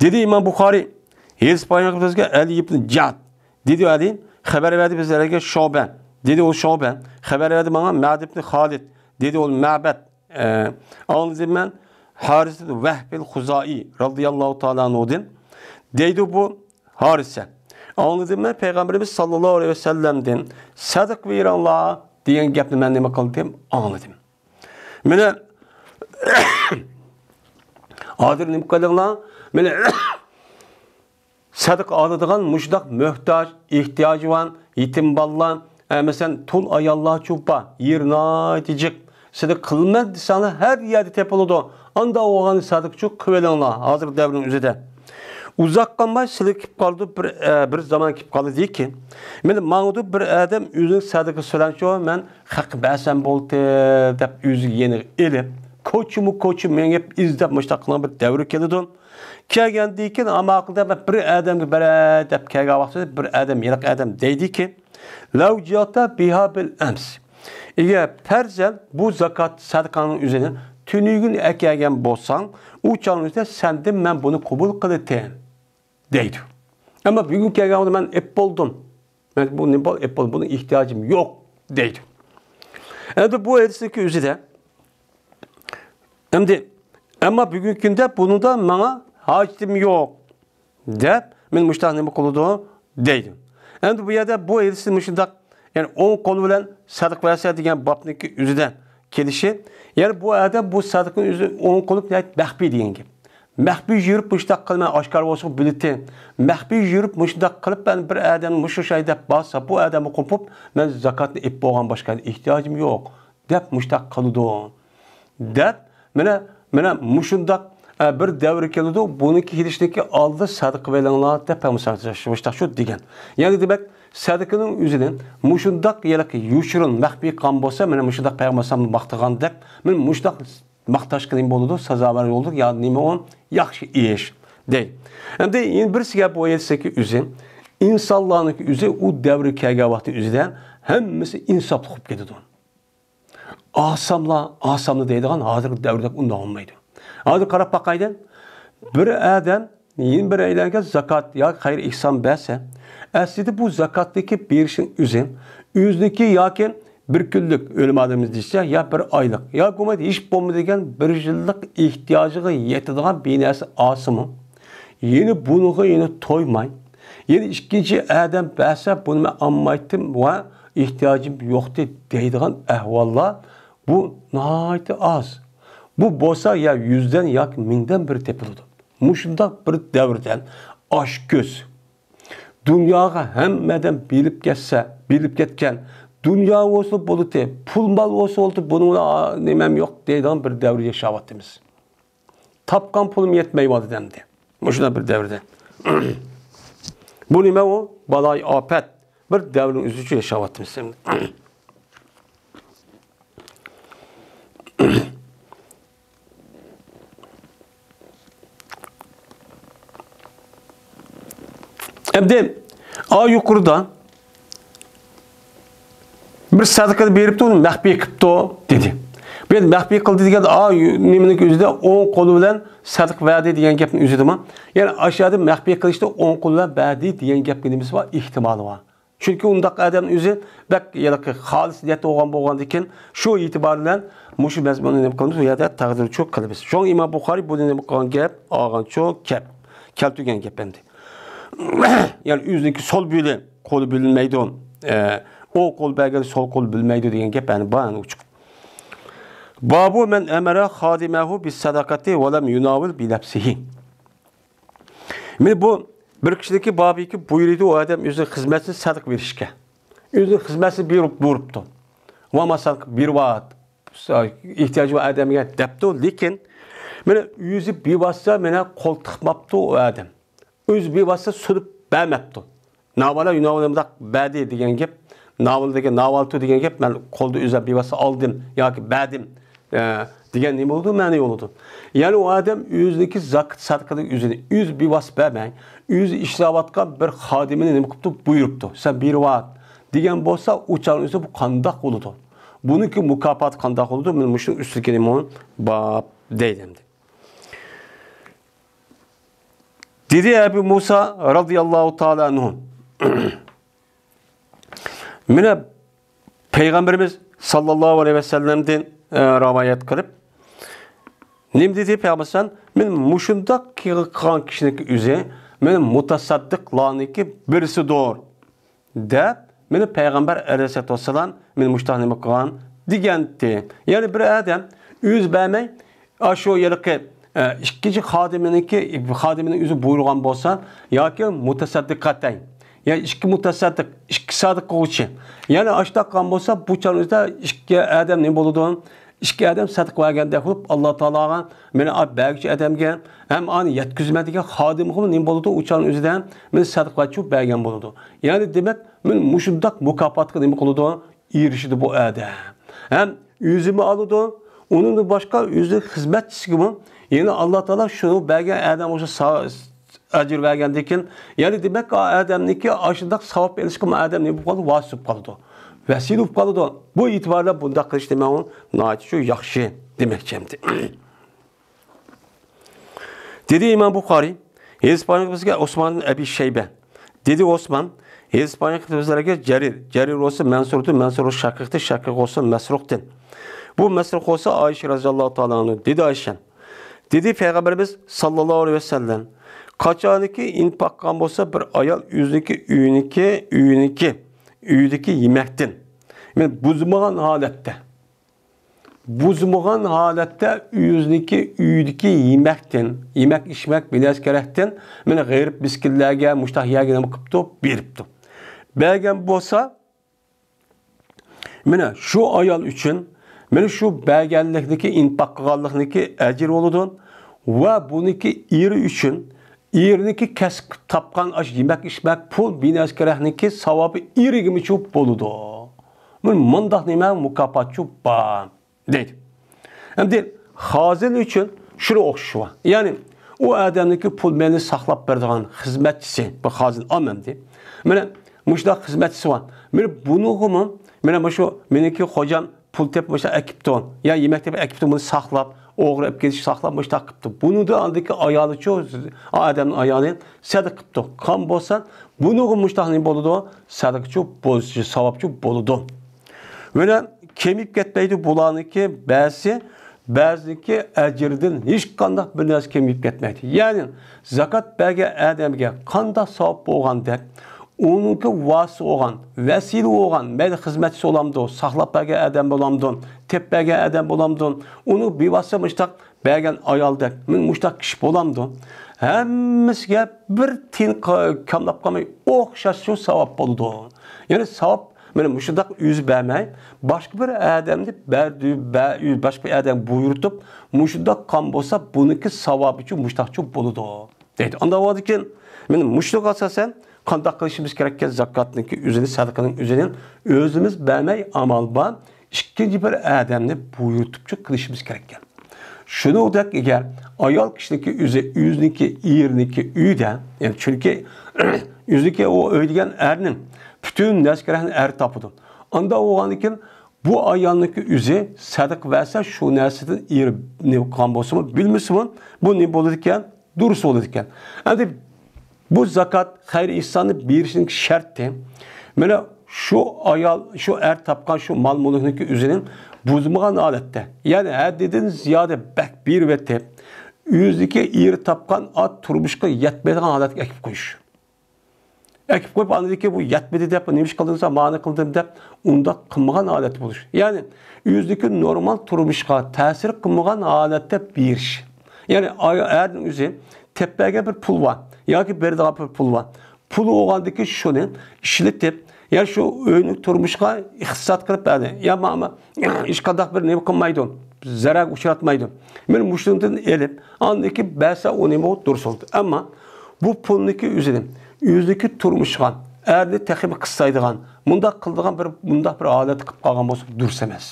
دېدى ئىمام بۇخارىي، ھەدىس بايان قىلىپ بىزگە ئەلى ئىبن جەئد، دېدى ئەلى، خەۋەر بەردى بىزلەرگە شۇبە، دېدى ئۇ شۇبە، خەۋەر بەردى ماڭا مەئد ئىبن خالىد، دېدى ئۇ مەبەد، ئە، ئاڭلىدىم مەن ھارىس ئىبن ۋەھبىل خۇزائىي رازىياللاھۇ تائالا ئەنھۇدىن، دەيدۇ بۇ ھارىسە. ئاڭلىدىم مەن پەيغەمبىرىمىز ساللاللاھۇ ئەلەيھى ۋەسەللەمدىن، سەدىقە بېرىڭلار دېگەن گەپنى مەن نېمە قىلدىم؟ ئاڭلىدىم. مانا، ھازىر نېمە قىلىڭلار؟ مانا، سەدىقە ئالىدىغان مۇشۇنداق مۆھتاج، ئېھتىياجى بار، يېتىم بالىلار، ئە، مەسىلەن، تۇل ئاياللارچۇ بار، يېرى ناھايىتى جىق. سەدىقە قىلىمەن دېسەڭلار، ھەر يەردە تېپىلىدۇ. ئانداق بولغاندا سەدىقىچۇ قىلىۋېلىڭلار، ھازىرقى دەۋرنىڭ ئۆزىدە. ئۇزاق قالماي سىلىگە كېلىپ قالىدۇ بىر، ئە، بىر زامان كېلىپ قالىدۇكى، مانا ماڭىدۇ بىر ئادەم ئۆزىنىڭ سەدىقىسى بىلەنچۇ، مەن خەققە بەرسەم بولدى دەپ ئۆزىگە يېنىغا ئېلىپ، كوچىمۇ كوچا مېڭىپ ئىزدەپ مۇشۇنداق قىلغان بىر دەۋر كېلىدۇ. كەلگەندىن كېيىن، ئاما ئاقىلدا مەن بىر ئادەمگە بېرەي دەپ كەلگەن ۋاقتىدا بىر ئادەم، ھېلىقى ئادەم دەيدىكى، لو جئت بها بالأمس. ئەگەر پەرزەن بۇ زاكات سەدىقەڭنىڭ ئۆزىنى تۈنۈگۈن ئەكەلگەن بولساڭ، ئۇ چاغنىڭ ئۆزىدە سەندىن مەن بۇنى قوبۇل قىلاتتىم، دەيدۇ. ئەمما بۈگۈن كەلگەن ۋاقتىدا مەن ئېپ بولدۇم. مەن بۇ نېمە بول، ئېپ بولدۇم، بۇنىڭ ئېھتىياجىم يوق، دەيدۇ. ئەمدى بۇ ھەدىستىكى ئۆزىدە، ئەمدى، ئەمما بۈگۈنكى كۈندە بۇنىڭدا ماڭا ھاجىتىم يوق، دەپ، مەن مۇشۇنداق نېمە قىلىدۇ، دەيدۇ. ئەمدى بۇ يەردە بۇ ھەدىسنى مۇشۇنداق، يەنى ئوڭ قول بىلەن سەدىقە بەرسە دېگەن بابنىڭكى ئۆزىدە كېلىشى، يەنى بۇ ئادەم بۇ سەدىقىنى ئۆزى ئوڭ قولى بىلەن مەخپىي دېگەن گەپ. مەخپىي يۈرۈپ مۇشۇنداق قىلىمەن، ئاشكارا بولسا بىلىتى. مەخپىي يۈرۈپ مۇشۇنداق قىلىپ، مەن بىر ئادەمنى مۇشۇ شاي دەپ بارسا، بۇ ئادەمگە قوپۇپ، مەن زاكاتنى ئېلىپ بولغان باشقا ئېھتىياجىم يوق، دەپ مۇشۇنداق قىلىدۇ، دەپ، مانا، مانا مۇشۇنداق، ئە، بىر دەۋر كېلىدۇ، بۇنىڭكى كېلىشىدىكى ئالدىدا سەدىقە بېرىڭلار، دەپ پەيغەمبەر مۇشۇنداق شۇ دېگەن. يەنى دېمەك، سەدىقىنىڭ ئۆزىنى مۇشۇنداق ھېلىقى يوشۇرۇن، مەخپىي قىلغان بولسا، مانا مۇشۇنداق پەيغەمبەر ئەلەيھىسسالامنى ماختىغاندەك، مانا مۇشۇنداق ماختاشقا نېمە بولىدۇ، سازاۋەر بولىدۇ، يا نېمە ئۇ ياخشى ئىش، دەي. ئەمدى يەنە بىرسىگە بۇ ھەدىستىكى ئۆزى، ئىنسانلارنىڭكى ئۆزى ئۇ دەۋرگە كەلگەن ۋاقتى ئۆزىدە ھەممىسى ئىنساپلىق بولۇپ كېتىدۇ. ئاساملا، ئاساملا دەيدىغان ھازىرقى دەۋردەك ئۇنداق بولمايدۇ. ھازىر قاراپ باقايلى. بىر ئادەم يەنە بىر ئەيلەنگە زاكات ياكى خەير ئېھسان بەرسە، ئەسلىدە بۇ زاكاتتىكى بېرىشنىڭ ئۆزى، ئۆزىنىڭكى ياكى بىر كۈنلۈك ئۆلىمالىرىمىز دېسە، يا بىر ئايلىق، يا بولمىدى ھېچ بولمىدى دېگەن بىر يىللىق ئېھتىياجىغا يېتىدىغان بىر نەرسە ئالسىمۇ، يەنە بۇنىڭغا يەنە تويماي، يەنە ئىككىنچى ئادەم بەرسە، بۇنى مەن ئالمايتتىم ۋە ئېھتىياجىم يوقتى دەيدىغان ئەھۋاللار بۇ ناھايىتى ئاز. بۇ بولسا يا يۈزدىن ياكى مىڭدىن بىرى تېپىلىدۇ. مۇشۇنداق بىر دەۋردە ئاچكۆز، دۇنياغا ھەممە ئادەم بېرىپ كەتسە، بېرىپ كەتكەن، دۇنيا بولسا بولدى، پۇل مال بولسا بولدى، بۇنىڭ بىلەن نېمەم يوق دەيدىغان بىر دەۋردە ياشاۋاتىمىز. تاپقان پۇلۇم يەتمەيۋاتىدۇ ئەمدى. مۇشۇنداق بىر دەۋردە. بۇ نېمە ئۇ؟ بالايىئاپەت. بىر دەۋرنىڭ ئۆزىچۇ ياشاۋاتىمىز ئەمدى. ئەمدى، ئا يۇقىرىدا بىر سەدىقىنى بېرىپتۇ، ئۇنى مەخپىي قىپتۇ، دېدى. بۇ ئەمدى مەخپىي قىلدى دېگەندە، ئا، نېمىنىڭ ئۆزىدە ئوڭ قولى بىلەن سەدىقە بەردى دېگەن گەپنىڭ ئۆزىدىمۇ؟ يەنى ئاشۇ يەردە مەخپىي قىلىشتا ئوڭ قولى بىلەن بەردى دېگەن گەپنىڭ نېمىسى بار؟ ئېھتىمالى بار. چۈنكى ئۇنداق ئادەمنىڭ ئۆزى بەك ھېلىقى خالىس نىيەتتە بولغان بولغاندىكىن، شۇ ئېتىبار بىلەن مۇشۇ مەزمۇننى نېمە قىلىمىز؟ بۇ يەردە تەقدىرچۇ قىلىمىز. شۇڭا ئىمام بۇخارىي بۇنى نېمە قىلغان گەپ؟ ئالغانچۇ گەپ. كەلتۈرگەن گەپ ئەمدى. يەنى ئۆزىنىڭكى سول بۆلى، قولى بۆلۈنمەيدۇ. ئە، ئوڭ قول بەرگەن سول قول بۆلمەيدۇ دېگەن گەپ ئەنە بار، ئەنە ئوچۇق. بابۇ مەن ئەمەرە خادىمەھۇ بىسەدەقەتى ۋەلەم يۇناۋىل بىنەپسىھى. مانا بۇ بىر كىشىنىڭكى بابىكى بۇيرۇيدۇ، ئۇ ئادەم ئۆزىنىڭ خىزمەتچىسىگە سەدىقە بېرىشكە. ئۆزىنىڭ خىزمەتچىسىگە بۇيرۇپ، بۇيرۇپتۇ. ۋە مانا سەدىقە بېرىۋات، ئېھتىياجى بار ئادەمگە دەپتۇ. لېكىن مانا ئۆزى بىۋاسىتە مانا قول تىقماپتۇ ئۇ ئادەم. ئۆزى بىۋاسىتە سۇنۇپ بەرمەپتۇ. ناۋالا يۇناۋالا مۇنداق بەردى دېگەن گەپ، ناۋالا دېگەن، ناۋالتۇ دېگەن گەپ، مەن قولدا ئۆزۈم بىۋاسىتە ئالدىم ياكى بەردىم، ئە، دېگەن نېمە بولىدۇ؟ مەنە بولىدۇ. يەنى ئۇ ئادەم ئۆزىنىڭكى زاكات سەدىقىنىڭ ئۆزىنى ئۆزى بىۋاسىتە بەرمەي، ئۆزى ئىشلەۋاتقان بىر خادىمىنى نېمە قىپتۇ؟ بۇيرۇپتۇ. سەن بېرىۋات دېگەن بولسا، ئۇ چاغنىڭ ئۆزىدە بۇ قانداق بولىدۇ؟ بۇنىڭكى مۇكاپاتى قانداق بولىدۇ؟ مانا مۇشۇنىڭ ئۈستىدىكى نېمە بار دەيدۇ ئەمدى. دېدى ئەبۇ مۇسا رازىياللاھۇ تائالا ئەنھۇ. مانا پەيغەمبىرىمىز ساللاللاھۇ ئەلەيھى ۋەسەللەمدىن، ئە، رىۋايەت قىلىپ، نېمە دېدى پەيغەمبەر ئەلەيھىسسالام؟ مانا مۇشۇنداق قىلغان كىشىنىڭكى ئۆزى مانا مۇتەسەددىقلارنىڭكى بىرسىدۇر. دەپ، مانا پەيغەمبەر ئەلەيھىسسالاتۇ ۋەسسالام مانا مۇشۇنداق نېمە قىلغان دېگەنتى. يەنى بىر ئادەم ئۆزى بەرمەي، ئاشۇ ھېلىقى، ئە، ئىككىنچى خادىمىنىڭكى، خادىمىنىڭ ئۆزى بۇيرۇغان بولسا، ياكى مۇتەسەددىقەتەين، يەنى ئىككى مۇتەسەددىق، ئىككى سەدىقە قىلغۇچى، يەنى ئاشۇنداق قىلغان بولسا، بۇ چاغنىڭ ئۆزىدە ئىككى ئادەم نېمە بولىدۇ؟ ئىككى ئادەم سەدىقە بەرگەندەك بولۇپ، ئاللا تائالاغا مانا بەرگۈچى ئادەمگە ھەم ئانى يەتكۈزىمەن دېگەن خادىمغىمۇ نېمە بولىدۇ؟ ئۇ چاغنىڭ ئۆزىدە مانا سەدىقە بەرگەن بولىدۇ. يەنى دېمەك، مانا مۇشۇنداق مۇكاپاتقا نېمە قىلىدۇ؟ ئېرىشىدۇ بۇ ئادەم. ھەم ئۆزىمۇ ئالىدۇ، ئۇنىڭدىن باشقا ئۆزىنىڭ خىزمەتچىسىگىمۇ، يەنى ئاللا تائالا شۇنى بەرگەن ئادەم بولسا سا-، ئەجىر بەرگەندىن كېيىن، يەنى دېمەك، ئا ئادەمنىڭكى ئاشۇنداق ساۋاب ئېلىشقا ئا ئادەم نېمە بولۇپ قالىدۇ؟ ۋاسىتە بولۇپ قالىدۇ. ۋەسىلە بولۇپ قالىدۇ. بۇ ئېتىبار بىلەن بۇنداق قىلىش دېمەك، ئۇ ناھايىتى شۇ ياخشى دېمەكچى ئەمدى. دېدى ئىمام بۇخارىي، ھەدىس بايان قىلىپ بىزگە ئوسماندىن ئەبى شەيبە. دېدى ئوسمان، ھەدىس بايان قىلىپ بىزلەرگە جەرىر. جەرىر بولسا مەنسۇردىن، مەنسۇر شەقىقتىن، شەقىق بولسا مەسرۇقتىن. بۇ مەسرۇق بولسا ئائىشە رەزىياللاھۇ تائالا ئەنھۇ. دېدى ئائىشە، دېدى پەيغەمبىرىمىز ساللاللاھۇ ئەلەيھى ۋەسەللەم، قاچانكى ئىنپاق قىلغان بولسا بىر ئايال ئۆزىنىڭكى ئۆيىنىڭكى، ئۆيىنىڭكى، ئۆيىدىكى يېمەكتىن، يەنى بۇزمىغان ھالەتتە، بۇزمىغان ھالەتتە ئۆزىنىڭكى ئۆيىدىكى يېمەكتىن، يېمەك ئىچمەك بىلەز كېرەكتىن، مانا غېرىب مىسكىنلەرگە، مۇشتاق يەرگە نېمە قىپتۇ؟ بېرىپتۇ. بەرگەن بولسا، مانا شۇ ئايال ئۈچۈن، مانا شۇ بەرگەنلىكنىكى، ئىنپاق قىلغانلىقنىكى ئەجرى بولىدۇ. ۋە بۇنىڭكى ئېرى ئۈچۈن، ئېرىنىڭكى كەسىپ تاپقان ئاشۇ يېمەك ئىچمەك پۇل بىنەس كېرەكنىڭكى ساۋابى ئېرىگىمۇچۇ بولىدۇ. مانا مۇنداق نېمە مۇكاپاتچۇ بار دەيدۇ. ئەمدى خازىن ئۈچۈن شۇنى ئوخشىشى بار. يەنى ئۇ ئادەمنىڭكى پۇل مېلىنى ساقلاپ بېرىدىغان خىزمەتچىسى، بۇ خازىن ئام ئەمدى. مانا مۇشۇنداق خىزمەتچىسى بار. مانا بۇنىڭغىمۇ، مانا مۇشۇ مېنىڭكى خوجام پۇل تېپىپ مۇشۇنداق ئەكىپتۇ، يا يېمەك تېپىپ ئەكىپتۇ، بۇنى ساقلاپ، ئوغرى ئېلىپ كېتىش ساقلاپ مۇشۇنداق قىپتۇ. بۇنىڭدا ئاندىكى ئايالىچۇ، ئادەمنىڭ ئايالى سەدىقە قىپتۇ. قان بولسا، بۇنىڭغا مۇشۇنداق نېمە بولىدۇ؟ سەدىقىچۇ بولسا، ساۋابچۇ بولىدۇ. مانا كېمىيىپ كەتمەيدۇ بۇلارنىڭكى بەزىسى، بەزىنىڭكى ئەجرىدىن ھېچقانداق بىر نەرسە كېمىيىپ كەتمەيدۇ. يەنى زاكات بەرگەن ئادەمگە قانداق ساۋاب بولغاندەك، ئۇنىڭكى ۋاسىتە بولغان، ۋەسىلە بولغان، مەيلى خىزمەتچىسى بولامدۇ، ساقلاپ بەرگەن ئادەم بولامدۇ، تېپىپ بەرگەن ئادەم بولامدۇ، ئۇنىڭ بىۋاسىتە مۇشۇنداق بەرگەن ئايالدەك، مانا مۇشۇنداق كىشى بولامدۇ؟ ھەممىسىگە بىر تىيىن ق-، كاملاپ قالماي ئوخشاش شۇ ساۋاب بولىدۇ. يەنى ساۋاب مانا مۇشۇنداق ئۆزى بەرمەي، باشقا بىر ئادەمنى بەردى، بە-، باشقا بىر ئادەم بۇيرۇتۇپ، مۇشۇنداق قان بولسا، بۇنىڭكى ساۋابىچۇ مۇشۇنداقچۇ بولىدۇ دەيدۇ. ئانداق بولغاندىكىن، مانا مۇشۇنىڭغا ئاساسەن قانداق قىلىشىمىز كېرەككەن؟ زاكاتنىڭكى ئۆزىنى، سەدىقىنىڭ ئۆزىنى ئۆزىمىز بەرمەي ئامال بار، ئىككىنچى بىر ئادەمنى بۇيرۇتۇپچۇ قىلىشىمىز كېرەككەن. شۇنىڭدەك ئەگەر ئايال كىشىنىڭكى ئۆزى، ئۆزىنىڭكى ئېرىنىڭكى ئۆيىدە، يەنى چۈنكى ئۆزىنىڭكى ئۇ ئۆي دېگەن ئەرنىڭ پۈتۈن نەرسە كېرەكنى ئەر تاپىدۇ. ئانداق بولغاندىكىن بۇ ئايالنىڭكى ئۆزى سەدىقە بەرسە، شۇ نەرسىدىن ئېرى نېمە قىلغان بولسىمۇ، بىلمىسىمۇ، بۇ نېمە بولىدىكەن؟ دۇرۇس بولىدىكەن. ئەمدى بۇ زاكات، خەير ئېھساننى بېرىشنىڭ شەرتى، مانا شۇ ئايال، شۇ ئەر تاپقان شۇ مال مۈلۈكنىڭكى ئۆزىنى بۇزمىغان ھالەتتە، يەنى ھەددىدىن زىيادە بەك بېرىۋېتىپ، ئۆزىدىكى ئېرى تاپقان ئات تۇرمۇشقا يەتمەيدىغان ھالەتكە ئەكىپ قويۇش. ئەكىپ قويۇپ، ئاندىن كېيىن بۇ يەتمىدى دەپ، نېمە ئىش قىلدىڭ سەن، مانا قىلدىم دەپ، ئۇنداق قىلمىغان ھالەتتە بولۇش. يەنى ئۆزىدىكى نورمال تۇرمۇشقا تەسىر قىلمىغان ھالەتتە بېرىش. يەنى ئاي-، ئەرنىڭ ئۆزى تېپىپ بەرگەن بىر پۇل بار ياكى بېرىدىغان بىر پۇل بار. پۇل بولغاندىن كېيىن شۇنى ئىشلىتىپ، يا شۇ ئۆينى تۇرمۇشقا ئىقتىساد قىلىپ بەردى. يا ما-، ما-، ھېچقانداق بىر نېمە قىلمايدۇ، زەرەرگە ئۇچراتمايدۇ. مانا مۇشۇنىڭدىن ئېلىپ، ئاندىن كېيىن بەرسە ئۇ نېمە دۇرۇس بولدى. ئەمما بۇ پۇلنىڭكى ئۆزىنى، ئۆزىنىڭكى تۇرمۇشىغا، ئەرنى تېخىمۇ قىستايدىغان، مۇنداق قىلىدىغان بىر، مۇنداق بىر ھالەتتە قىلىپ قالغان بولسا دۇرۇس ئەمەس.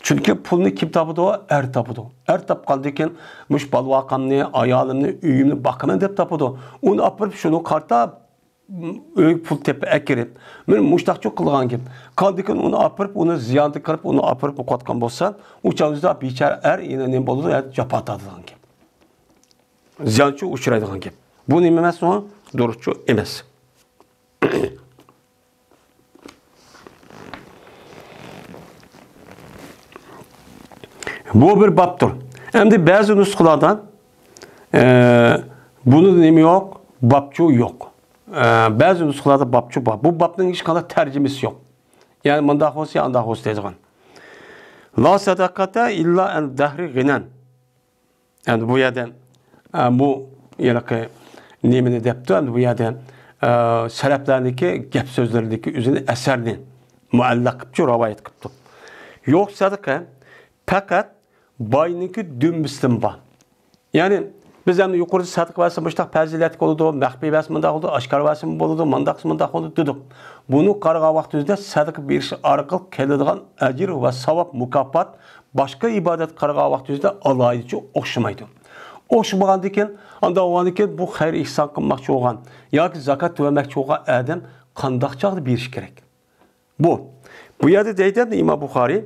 چۈنكى پۇلنى كىم تاپىدۇ؟ ئەر تاپىدۇ. ئەر تاپقاندىن كېيىن مۇشۇ بالا-ۋاقامنى، ئايالىمنى، ئۆيۈمنى باقىمەن دەپ تاپىدۇ. ئۇنى ئاپىرىپ شۇنى قارىتا، ئۆيگە پۇل تېپىپ ئەكىرىپ، مانا مۇشۇنداقچۇ قىلغان گەپ. قالدىكىن ئۇنى ئاپىرىپ، ئۇنى زىيانەت قىلىپ، ئۇنى ئاپىرىپ ئوقۇۋاتقان بولسا، ئۇ چاغدا بىچارە ئەر يەنە نېمە بولىدۇ؟ يا جاپا تارتىدىغان گەپ. زىيانچۇ ئۇچرايدىغان گەپ. بۇ نېمە ئەمەس ئۇ؟ دۇرۇسچۇ ئەمەس. بۇ بىر بابتۇر. ئەمدى بەزى نۇسخىلاردا، ئە، بۇنىڭ نېمە يوق؟ بابچۇ يوق. ئە، بەزى نۇسخىلاردا بابچۇ بار. بۇ بابنىڭ ھېچقانداق تەرجىمىسى يوق. يەنى مۇنداق بولسا، يا ئانداق بولسا دەيدىغان. لا سەدەقەتە ئىللا ئەن دەھرى غىنەن. ئەمدى بۇ يەردە، ئە، بۇ ھېلىقى نېمىنى دەپتۇ؟ ئەمدى بۇ يەردە، ئە، سەلەپلەرنىڭكى گەپ سۆزلىرىدىكى ئۆزىنى ئەسەرنى مۇئەللەق قىپچۇ، رىۋايەت قىپتۇ. يوق سەدىقە پەقەت باينىڭكى دۈمبىسىدىن بار. يەنى بىز ئەمدى يۇقىرىدا سەدىقە بەرسە مۇشۇنداق پەزىلەتلىك بولىدۇ، مەخپىي بەرسە مۇنداق بولىدۇ، ئاشكارا بەرسە بولىدۇ، مۇنداق، مۇنداق بولىدۇ دېدۇق. بۇنى قارىغان ۋاقتىمىزدا سەدىقە بېرىش ئارقىلىق كېلىدىغان ئەجىر ۋە ساۋاب، مۇكاپات باشقا ئىبادەتكە قارىغان ۋاقتىمىزدا ئالاھىدىچە ئوخشىمايدۇ. ئوخشىمىغاندىكىن، ئانداق بولغاندىكىن بۇ خەير ئېھسان قىلماقچى بولغان ياكى زاكات بەرمەكچى بولغان ئادەم قانداق چاغدا بېرىشى كېرەك؟ بۇ، بۇ يەردە دەيدۇ ئىمام بۇخارىي،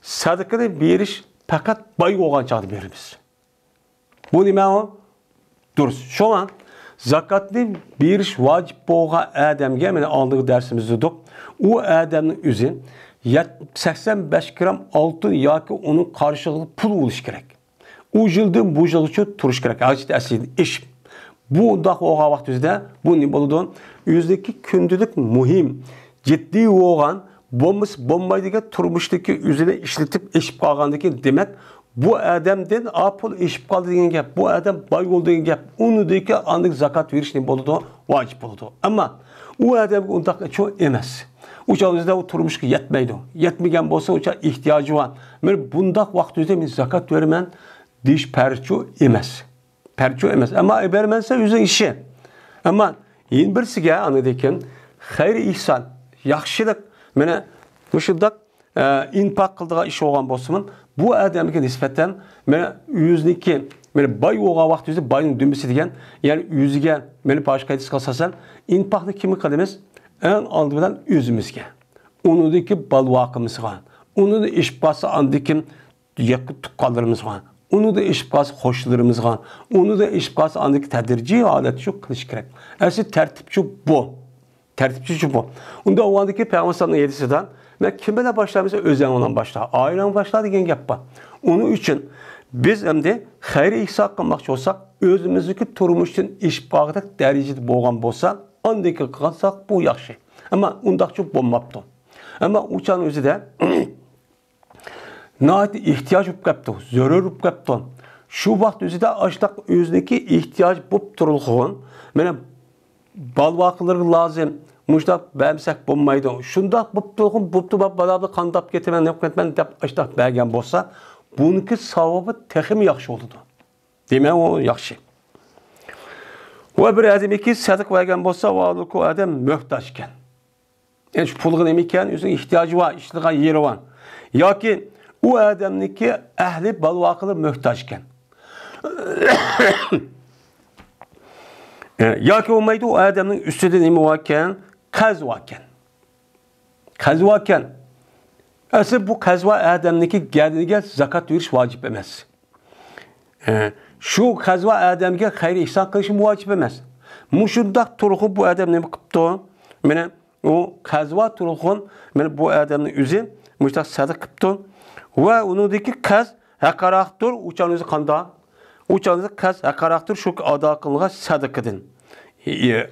سەدىقىنى بېرىش پەقەت باي بولغان چاغدا بېرىمىز. بۇ نېمە ئۇ؟ دۇرۇس. شۇڭا زاكاتنى بېرىش ۋاجىپ بولغان ئادەمگە، مانا ئالدىنقى دەرسىمىزدە دېدۇق، ئۇ ئادەمنىڭ ئۆزى يەت-، سەكسەن بەش گرام ئالتۇن ياكى ئۇنىڭ قارشىلىقى پۇل بولۇشى كېرەك. ئۇ يىلدىن بۇ يىلغىچە تۇرۇش كېرەك، ھاجەت ئەسلىدىن ئېشىپ. بۇ ئۇنداق بولغان ۋاقتىمىزدا بۇ نېمە بولىدۇ؟ ئۆزىدىكى كۈندىلىك مۇھىم، جىددىي بولغان، بولمىسا بولمايدىغان تۇرمۇشتىكى ئۆزىنى ئىشلىتىپ ئېشىپ قالغاندىن كېيىن، دېمەك، بۇ ئادەمدىن، ئا، پۇل ئېشىپ قالدى دېگەن گەپ، بۇ ئادەم باي بولدى دېگەن گەپ، ئۇنىڭدىكى ئاندىن زاكات بېرىش نېمە بولىدۇ؟ ۋاجىپ بولىدۇ. ئەمما ئۇ ئادەمگە ئۇنداق چوڭ ئەمەس. ئۇ چاغدا ئۇ تۇرمۇشقا يەتمەيدۇ. يەتمىگەن بولسا، ئۇ چاغ ئېھتىياجى بار. مانا بۇنداق ۋاقىت ئۆزىدە مەن زاكات بېرىمەن دېيىش پەرزچۇ ئەمەس. پەرزچۇ ئەمەس. ئەمما بېرىمەن دېسە ئۆزىنىڭ ئىشى. ئەمما يەنە بىرسىگە ئاندىن كېيىن خەير ئېھسان، ياخشىلىق، مانا مۇشۇنداق ئە، ئىنپاق قىلىدىغان ئىش بولغان بولسىمۇ، بۇ ئادەمگە نىسبەتەن مانا ئۆزىنىڭكى، مانا باي بولغان ۋاقتى ئۆزى باينىڭ دۈمبىسى دېگەن، يەنى ئۆزىگە مانا باشقا ھەدىسكە ئاساسەن، ئىنپاقنى كىمگە قىلىمىز؟ ئەڭ ئالدى بىلەن ئۆزىمىزگە. ئۇنىڭدىن كېيىن بالا-ۋاقىمىزغا. ئۇنىڭدىن ئېشىپ قالسا ئاندىن كېيىن يېقىن تۇغقانلىرىمىزغا. ئۇنىڭدىن ئېشىپ قالسا قوشنىلىرىمىزغا. ئۇنىڭدىن ئېشىپ قالسا ئاندىن كېيىن تەدرىجىي ھالەتتە شۇ قىلىش كېرەك. ئەسلى تەرتىپچۇ بۇ. تەرتىپچى شۇ بۇ. ئۇنداق بولغاندىكىن پەيغەمبەر ئەلەيھىسسالامنىڭ ھەدىسىدە، مەن كىم بىلەن باشلايمەن دېسە، ئۆزۈڭ بىلەن باشلا، ئائىلەڭ باشلا دېگەن گەپ بار. ئۇنىڭ ئۈچۈن بىز ئەمدى خەير ئېھسان قىلماقچى بولساق، ئۆزىمىزنىڭكى تۇرمۇشتىن ئېشىپ قالغۇدەك دەرىجىدە بولغان بولسا، ئاندىن كېيىن قىلساق بۇ ياخشى. ئەمما ئۇنداقچە بولماپتۇ. ئەمما ئۇ چاغنىڭ ئۆزىدە ناھايىتى ئېھتىياج بولۇپ قاپتۇ، زۆرۈر بولۇپ قاپتۇ. شۇ ۋاقىت ئۆزىدە ئاشۇنداق ئۆزىنىڭكى ئېھتىياج بولۇپ تۇرۇلغان، مانا بالا-ۋاقىلىرىغا لازىم، مۇشۇنداق بەرمىسەك بولمايدۇ. شۇنداق بولۇپ تۇرغان، بوپتۇ، بالا بىلەن قانداپ كېتىمەن، نېمە قىلىمەن دەپ ئاشۇنداق بەرگەن بولسا، بۇنىڭكى ساۋابى تېخىمۇ ياخشى بولىدۇ. دېمەك، ئۇ ياخشى. ۋە بىر ئادەمگە سەدىقە بەرگەن بولسا، ۋە ئۇ ئادەم مۆھتاج ئىكەن. يەنى شۇ پۇلغا نېمە ئىكەن؟ ئۆزىنىڭ ئېھتىياجى بار، ئىشلىتىدىغان يېرى بار. ياكى ئۇ ئادەمنىڭكى ئەھلى بالا-ۋاقىلىرى مۆھتاج ئىكەن. ياكى بولمايدۇ، ئۇ ئادەمنىڭ ئۈستىدە نېمە باركەن؟ قەرز باركەن. قەرز باركەن. ئەسلى بۇ قەزۋا ئادەمنىڭكى گەدىنىگە زاكات بېرىش ۋاجىپ ئەمەس. ئە، شۇ قەزۋا ئادەمگە خەير ئېھسان قىلىشمۇ ۋاجىپ ئەمەس. مۇشۇنداق تۇرغۇ بۇ ئادەم نېمە قىپتۇ؟ مانا ئۇ قەزۋا تۇرغۇن، مانا بۇ ئادەمنىڭ ئۆزى مۇشۇنداق سەدىقە قىپتۇ. ۋە ئۇنىڭدىكى قەز ھەققىراقتۇر، ئۇچان ئۆزى قانداق؟ ئۇچان ئۆزى قەز ھەققىراقتۇر، شۇ ئادا قىلىنغان سەدىقىدىن،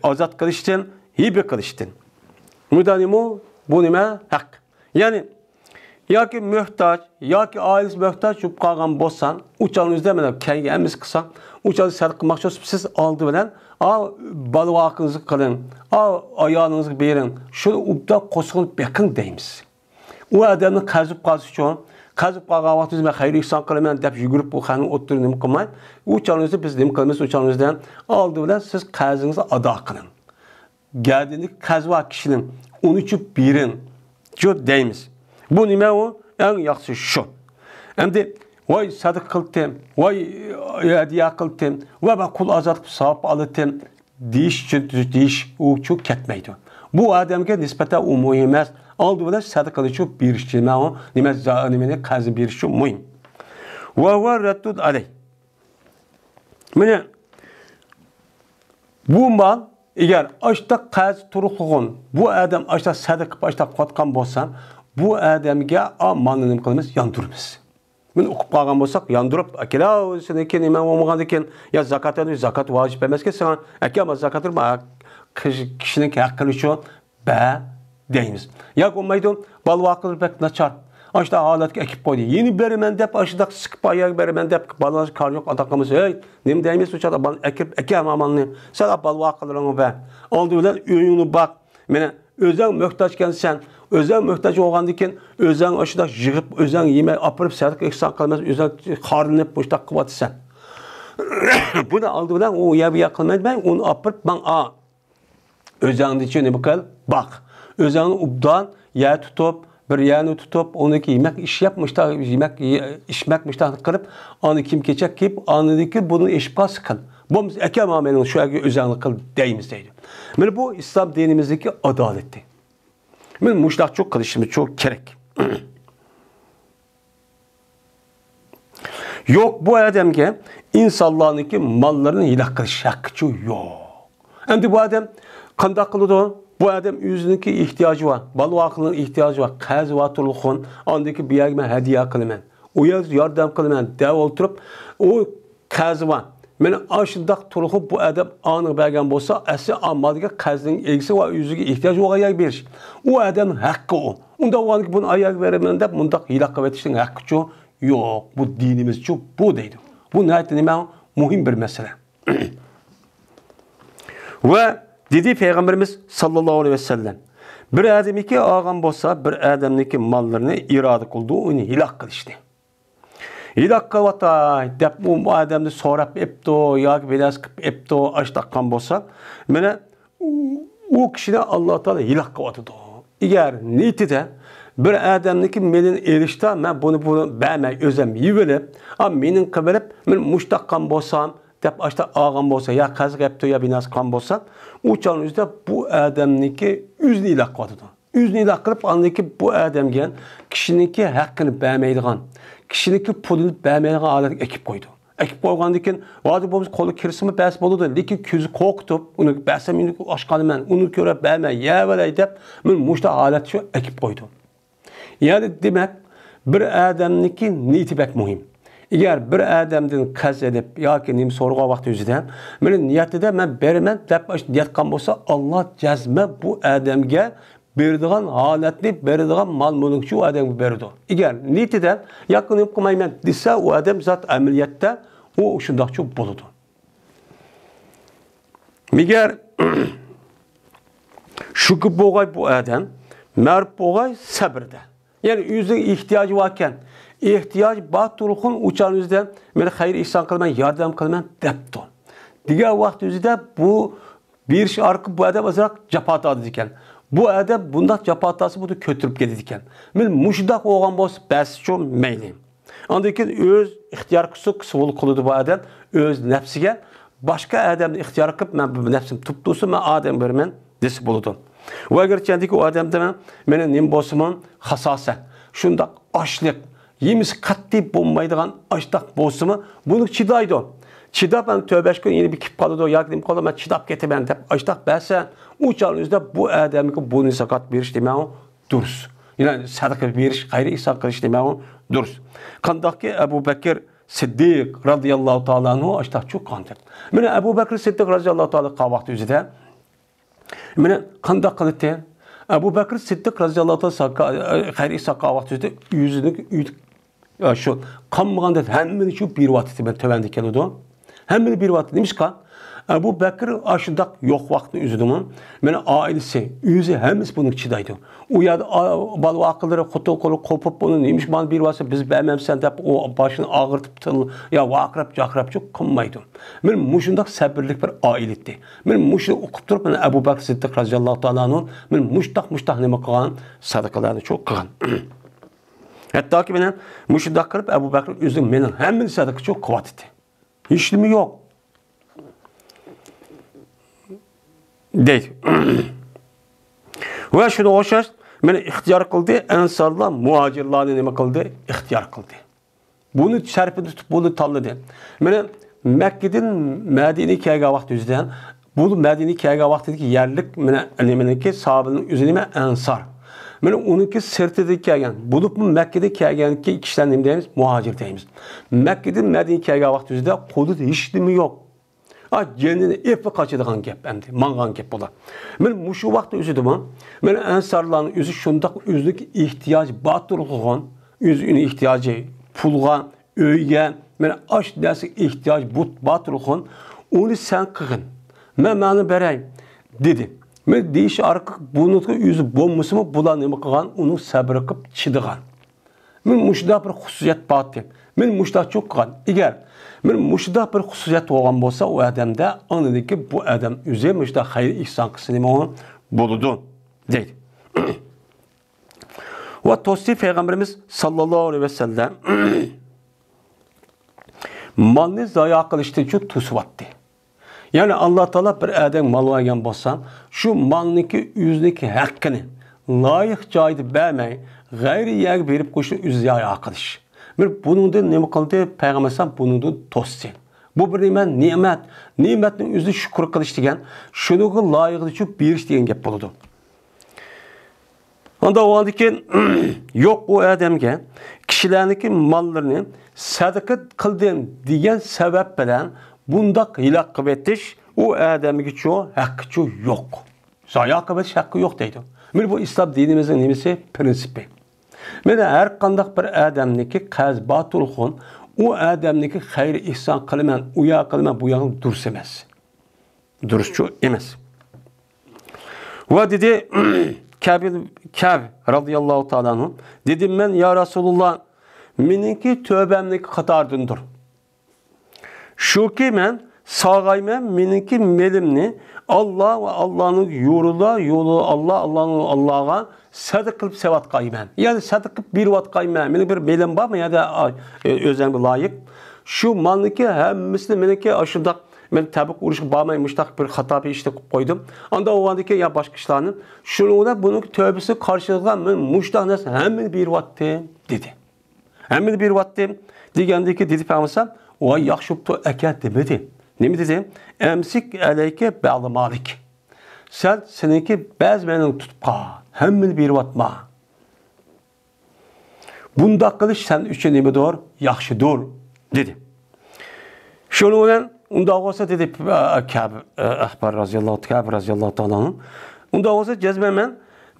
ئازاد قىلىشتىن، ھىبە قىلىشتىن. مۇدانىمۇ بۇ نېمە؟ ھەق. يەنى ياكى موھتاج، ياكى ئائىلىسى موھتاج بولۇپ قالغان بولسا، ئۇچان ئۆزىدە مانا كەينىگە ھەممىسى قىلسا، ئۇچان سەدىقە قىلماقچى بولسا، سىز ئالدى بىلەن، ئا، بالىۋاقىڭىزغا قىلىڭ، ئا، ئايالىڭىزغا بېرىڭ، شۇنى ئوبدان قوزغىلىپ بېقىڭ دەيمىز. ئۇ ئادەمنىڭ قەرز بولۇپ قالسىچۇ، قەرز بولۇپ قالغان ۋاقتىدا مەن خەير ئېھسان قىلىمەن دەپ يۈگۈرۈپ، بۇ خەقنىڭ ئوتتۇرىدا نېمە قىلماي، ئۇچان ئۆزى بىز نېمە قىلىمىز، ئۇچان ئۆزىدە ئالدى بىلەن سىز قەرزىڭىزنى ئادا قىلىڭ. گەدىنىدىكى قەرز بار كىشىنىڭ، ئۇنى چۈپ بېرىڭ، چۈپ دەيمىز. بۇ نېمە ئۇ؟ ئەڭ ياخشىسى شۇ. ئەمدى، ۋاي، سەدىقە قىلتىم، ۋاي، ھەدىيە قىلتىم، ۋە مەن قۇل ئازاد قىلىپ ساۋاب ئالىتىم دېيىش ئۈچۈن، دېيىش ئۇچۇ كەتمەيدۇ. بۇ ئادەمگە نىسبەتەن ئۇ مۇھىم ئەمەس. ئالدى بىلەن سەدىقىنى چۈپ بېرىش ئۈچۈن، مەن ئۇ نېمە، زا-، نېمىنى، قەرزنى بېرىش ئۈچۈن مۇھىم. ۋە ھۇۋە رەددۇن ئەلەي. مانا بۇ مال، ئەگەر ئاشتا قەرز تۇرۇقلۇغۇن، بۇ ئادەم ئاشتا سەدىقە قىلىپ ئاشتا قىلىۋاتقان بولسا، بۇ ئادەمگە ئا مالنى نېمە قىلىمىز؟ ياندۇرىمىز. مانا ئۇقۇپ قالغان بولساق، ياندۇرۇپ، ئەكەل، سېنىڭكى نېمە بولمىغاندىكىن، يا زاكات، زاكات ۋاجىپ ئەمەسكەن ساڭا، ئەكەل، مانا زاكات، كىشىنىڭكى ھەققى شۇ. بە دەيمىز. ياكى بولمايدۇ، بالىۋاقىلار بەك ناچار. ئاشۇنداق ھالەتكە ئەكىپ قويدى. يەنە بېرىمەن دەپ، ئاشۇنداق سىكىپ ئاياغ بېرىمەن دەپ، بالىلار كارى يوق، ئانداق قىلمىسا، ھەي، نېمە دەيمىز، شۇ چاغدا بالىنى ئەكىرىپ، ئەكە مالنى. سەن بالىۋاقىلىرىڭنى بەر. ئالدى بىلەن ئۆيۈڭنى باق. مانا، ئۆزۈڭ موھتاجكەنسەن. ئۆزۈڭ موھتاج بولغاندىن كېيىن، ئۆزۈڭ ئاشۇنداق يىغىپ، ئۆزۈڭ يېمەي ئاپىرىپ، سەدىقە ئېھسان قىلماس، ئۆزۈڭ خارلىنىپ، مۇشۇنداق قىلىۋاتىسەن. بۇنى ئالدى بىلەن ئۇ يەر بۇ يەر قىلمايدۇ، مەن ئۇنى ئاپىرىپ، ماڭ، ئا، ئۆزۈڭنىچۇ نېمە قىل؟ باق. ئۆزۈڭنى ئوبدان يەر تۇتۇپ، بىر يەرنى تۇتۇپ، ئۇنىڭكى يېمەك ئىشلەپ، مۇشتا-، يېمەك، ئىچمەك مۇشتاقنى قىلىپ، ئاندىن كىيىم-كېچەك كىيىپ، ئاندىن كېيىن بۇنى ئېشىپ قالسا قىل. بولمىسا ئەكەل ماڭا مېنىڭ شۇ يەرگە ئۆزۈڭنى قىل دەيمىز دەيدۇ. مانا بۇ ئىسلام دىنىمىزدىكى ئادالىتى. مانا مۇشۇنداقچۇ قىلىشىمىزچۇ كېرەك. يوق، بۇ ئادەمگە ئىنسانلارنىڭكى ماللىرىنى ھېلاك قىلىش ھەققىچۇ يوق. ئەمدى بۇ ئادەم قانداق قىلىدۇ؟ بۇ ئادەم ئۆزىنىڭكى ئېھتىياجى بار، بالا-ۋاقىلىرىنىڭ ئېھتىياجى بار، قەرزى بار تۇرۇلغان، ئاندىكى بۇ يەرگە مەن ھەدىيە قىلىمەن، ئۇ يەرگە ياردەم قىلىمەن دەپ ئولتۇرۇپ، ئۇ قەرزى بار. مانا ئاشۇنداق تۇرۇلغان بۇ ئادەم ئانىغا بەرگەن بولسا، ئەسلى ئامما دېگەن قەرزنىڭ ئىگىسى ۋە ئۆزىگە ئېھتىياجى بولغان يەرگە بېرىش. ئۇ ئادەمنىڭ ھەققى ئۇ. ئۇنداق بولغاندىكىن بۇنى ئاياغ بېرىمەن دەپ مۇنداق ھېلاك قىلىۋېتىشنىڭ ھەققىچۇ يوق. بۇ دىنىمىزچۇ بۇ دەيدۇ. بۇ ناھايىتى نېمە؟ مۇھىم بىر مەسىلە. ۋە دېدى پەيغەمبىرىمىز ساللاللاھۇ ئەلەيھى ۋەسەللەم، بىر ئادەمنىڭكى ئالغان بولسا، بىر ئادەمنىڭكى ماللىرىنى ئىرادە قىلىدۇ، ئۇنى ھېلاك قىلىشنى. ھېلاك قىلىۋاتاي دەپ ئۇ ئادەمنى سوراپ ئېپتۇ ياكى بىر نەرسە قىلىپ ئېپتۇ، ئاشتاققان بولسا، مانا ئۇ كىشىنى ئاللا تائالا ھېلاك قىلىۋاتىدۇ. ئەگەر نىيىتىدە بىر ئادەمنىڭكى مېلىنى ئېلىشتا، مەن بۇنى، بۇنى بەرمەي، ئۆزۈم يېۋېلىپ، ئا، مېنىڭ قىلىۋېلىپ، مەن مۇشتاق قىلغان بولسام، دەپ ئاشتا ئالغان بولسا، يا قەرز قىلىپتۇ، يا بىناسى قىلغان بولسا، ئۇ چاغنىڭ ئۆزىدە بۇ ئادەمنىڭكى ئۆزىنى ھېلاك قىلىۋاتىدۇ. ئۆزىنى ھېلاك قىلىپ، ئاندىن كېيىن بۇ ئادەمگە كىشىنىڭكى ھەققىنى بەرمەيدىغان، كىشىنىڭكى پۇلىنى بەرمەيدىغان ھالەتكە ئەكىپ قويىدۇ. ئەكىپ قويغاندىن كېيىن، ھازىر بولمىسا قولىغا كىرسىمۇ بەرسە بولىدۇ، لېكىن كۆزى قورقۇتۇپ، ئۇنى بەرسەم مېنى ئاشقانىمەن، ئۇنى كۆرۈپ بەرمە، يەۋەلەي دەپ، مانا مۇشۇنداق ھالەتتە شۇ ئەكىپ قويىدۇ. يەنى دېمەك، بىر ئادەمنىڭكى نىيىتى بەك مۇھىم. ئەگەر بىر ئادەمدىن قەرز ئېلىپ ياكى نېمە سورىغان ۋاقتى ئۆزىدە، مانا نىيەتىدە مەن بېرىمەن دەپ نىيەت قىلغان بولسا، ئاللا جەزمەن بۇ ئادەمگە بېرىدىغان ھالەتنى، بېرىدىغان مال-مۈلۈكنى شۇ ئادەمگە بېرىدۇ. ئەگەر نىيىتىدە ياكى نېمە قىلمايمەن دېسە، ئۇ ئادەم زات ئەمەلىيەتتە ئۇ شۇنداقچۇ بولىدۇ. مەگەر شۈكۈر بولغاي بۇ ئادەم، مەرۇپ بولغاي سەبرىدە. يەنى ئۆزىنىڭ ئېھتىياجى باركەن، ئېھتىياج بار تۇرغۇن ئۇچان ئۆزىدە، مەن خەير ئېھسان قىلىمەن، ياردەم قىلىمەن دەپتۇ. دېگەن ۋاقىت ئۆزىدە بۇ بېرىش ئارقىلىق بۇ ئادەم ئازراق جاپا تارتىدىكەن. بۇ ئادەم بۇنداق جاپا تارتسا، بۇنى كۆتۈرۈپ كېتىدىكەن. مەن مۇشۇنداق بولغان بولسا، بەرسىچۇ مەيلى. ئاندىن كېيىن ئۆز ئىختىيار قىلسا، قىلسا بولىدۇ بۇ ئادەم ئۆز نەپسىگە. باشقا ئادەمنى ئىختىيار قىلىپ، مەن بۇ نەپسىم تۇتۇپ تۇرسۇن، مەن ئادەم بېرىمەن دېسە بولىدۇ. ۋە ئەگەرچە ئاندىكى ئۇ ئادەمدە مەن، مېنى نېمە بولسىمۇ، خاساسەن، شۇنداق ئاشلىق، يېمىسى قەتئىي بولمايدىغان ئاشتاق بولسىمۇ، بۇنى چىدايدۇ. چىداپ، ئەمدى تۆت بەش كۈن يەنە بىر كېلىپ قالىدۇ، ياكى نېمە قىلىدۇ، مەن چىداپ كېتىمەن دەپ ئاشتاق بەرسە، ئۇ چاغنىڭ ئۆزىدە بۇ ئادەمگە بۇنى زاكات بېرىش دېمەڭ دۇرۇس. يەنى سەدىقە بېرىش، خەير ئېھسان قىلىش دېمەڭ دۇرۇس. قانداقكى ئەبۇ بەكىر سىددىق رازىياللاھۇ تائالا ئانھۇ ئاشتاقچۇ قىلغان. مانا ئەبۇ بەكىر سىددىق رازىياللاھۇ تائالا قىلغان ۋاقتى ئۆزىدە مانا قانداق قىلاتتى؟ ئەبۇ بەكرى سىددىق رازىياللاھۇ تائالا ساقا-، خەير ئىساققا ۋاقتى ئۆتۈپ، ئۆزىنىڭ ئۆيدە، يا، شۇ قالمىغاندا ھەممىنى شۇ بېرىۋاتاتتى، مەن تۆۋەندە كېلىدۇ. ھەممىنى بېرىۋاتاتتى. نېمىشقا؟ ئەبۇ بەكرى ئاشۇنداق يوق ۋاقىتنى ئۆزىدىمۇ، مانا ئائىلىسى، ئۆزى ھەممىسى بۇنىڭغا چىدايدۇ. ئۇ يەردە ئا-، بالا ۋاقىلىرى، خوتۇن قولى قوپۇپ، بۇنى نېمىشقا مانا بېرىۋاتسا، بىز بەرمەمسەن دەپ، ئۇ باشىنى ئاغرىتىپ، تىل، يا ۋارقىراپ، جارقىراپ چۇ قىلمايدۇ. مانا مۇشۇنداق سەبرلىك بىر ئائىلە ئىدى. مانا مۇشۇنى ئوقۇپ تۇرۇپ، مانا ئەبۇ بەكرى سىددىق رازىياللاھۇ تائالا ئانھۇ مانا مۇشتاق، مۇشتاق نېمە قىلغان، سەدىقىلەرنى چۇ قىلغان. ھەتتاكى مانا مۇشۇنداق قىلىپ، ئەبۇ بەكرى ئۆزى مېنىڭ ھەممىنى سەدىقە چۇ قىلىۋاتىدۇ. ھېچنېمە يوق. دەيدۇ. ۋە شۇنىڭغا ئوخشاش مانا ئىختىيار قىلدى، ئەنسارلار مۇھاجىرلارنى نېمە قىلدى؟ ئىختىيار قىلدى. بۇنى شەرىپىنى تۇتۇپ، بۇنى تاللىدى. مانا مەككىدىن مەدىنىگە كەلگەن ۋاقتى يۈزىدىن، بۇ مەدىنىگە كەلگەن ۋاقتىدىكى يەرلىك، مانا نېمىنىڭكى، ساھابىنىڭ ئۆزى نېمە؟ ئەنسار. مانا ئۇنىڭكى سىرتىدىن كەلگەن، بولۇپمۇ مەككىدىن كەلگەن كىشىلەرنى نېمە دەيمىز؟ مۇھاجىر دەيمىز. مەككىدىن مەدىنىگە كەلگەن ۋاقتى يۈزىدە قولىدا ھېچنېمە يوق. ئا، جېنىنى ئېپلا قاچىدىغان گەپ ئەمدى، ماڭغان گەپ بۇلار. مانا مۇشۇ ۋاقىتتا ئۆزىدىمۇ، مانا ئەنسارلارنىڭ ئۆزى شۇنداق ئۆزىنىڭكى ئېھتىياجى بار تۇرغان، ئۆزىنىڭ ئېھتىياجى پۇلغا، ئۆيگە، مانا ئاش نەرسىگە ئېھتىياجى بۇ-، بار تۇرغان، ئۇنى سەن قىلغىن، مەن مانا بېرەي، دېدى. مانا دېيىش ئارقىلىق بۇنىڭغا ئۆزى بولمىسىمۇ، بۇلار نېمە قىلغان؟ ئۇنىڭ سەبرى قىلىپ چىدىغان. مانا مۇشۇنداق بىر خۇسۇسىيەت بارتى. مانا مۇشۇنداق چوققان. ئەگەر مانا مۇشۇنداق بىر خۇسۇسىيەت بولغان بولسا، ئۇ ئادەمدە ئاندىن كېيىن بۇ ئادەم ئۆزى مۇشۇنداق خەير ئېھسان قىلسا نېمە بولىدۇ؟ دەيدۇ. ۋە توستى پەيغەمبىرىمىز ساللاللاھۇ ئەلەيھى ۋەسەللەم مالنى زايا قىلىشتىن چۇ توسۇۋاتتى. يەنى ئاللا تائالا بىر ئادەم مال بەرگەن بولسا، شۇ مالنىڭكى ئۆزىنىڭكى ھەققىنى لايىق جايدا بەرمەي، غەيرىي يەرگە بېرىپ قويۇشنى ئۆزى زايا قىلىش. مانا بۇنىڭدىن نېمە قىلدى؟ پەيغەمبەر ئەلەيھىسسالام بۇنىڭدىن توستى. بۇ بىر نېمە؟ نېمەت. نېمەتنىڭ ئۆزىنى شۈكۈر قىلىش دېگەن، شۇنىڭغا لايىقىنى شۇ بېرىش دېگەن گەپ بولىدۇ. ئاندا بولغاندىكىن، يوق ئۇ ئادەمگە كىشىلەرنىڭكى ماللىرىنى سەدىقە قىلدىم دېگەن سەۋەب بىلەن بۇنداق ھىلاك قىلىۋېتىش ئۇ ئادەمگىچۇ ھەققىچۇ يوق. زايا قىلىۋېتىش ھەققى يوق دەيدۇ. مانا بۇ ئىسلام دىنىمىزنىڭ نېمىسى؟ پرىنسىپى. مانا ھەر قانداق بىر ئادەمنىڭكى قەرز بار تۇرغۇن، ئۇ ئادەمنىڭكى خەير ئېھسان قىلىمەن، ئۇ ياق قىلىمەن، بۇ ياق دۇرۇس ئەمەس. دۇرۇسچۇ ئەمەس. ۋە دېدى، كەب، كەب رازىياللاھۇ تائالا ئەنھۇ، دېدىم مەن، يا رەسۇلۇللا، مېنىڭكى تۆبەمنىڭكى قاتارىدىندۇر. شۇكى مەن ساغايمەن، مېنىڭكى مېلىمنى ئاللا ۋە ئاللانىڭ يولىدا، يولى ئاللا، ئاللانىڭ، ئاللاغا سەدىقە قىلىپ سېۋەتقايمەن. يەنى سەدىقە قىلىپ بېرىۋاتقايمەن. مېنىڭ بىر مېلىم بار، مەن يەردە، ئا، ئۆزەمگە لايىق. شۇ مالنىڭكى ھەممىسىنى مېنىڭكى ئاشۇنداق مەن تەبۇك ئۇرۇشقا بارماي مۇشتاق بىر خاتا بىر ئىشنى قىلىپ قويدۇم. ئاندا بولغاندىكىن يا باشقا ئىشلارنى، شۇنىڭ بىلەن بۇنىڭ تۆبىسىگە قارشى چىقىدىغان مەن مۇشتاق نەرسە ھەممىنى بېرىۋاتتىم، دېدى. ھەممىنى بېرىۋاتتىم، دېگەندىكى دېدى پەيغەمبەر، ۋاي ياخشى بوپتۇ ئەكە دېمىدى. نېمە دېدى؟ ئەمسىك ئەلەيكە بەزى مالىك. سەن سېنىڭكى بەزى مېلىڭنى تۇتۇپ قال، ھەممىنى بېرىۋاتما. بۇنداق قىلىش سەن ئۈچۈن نېمىدۇر؟ ياخشىدۇر، دېدى. شۇنىڭ بىلەن ئۇنداق بولسا، دېدى، كەب، ئەھبار رازىياللاھۇ، كەب رازىياللاھۇ تائالا ئەنھۇ، ئۇنداق بولسا، جەزمەن مەن،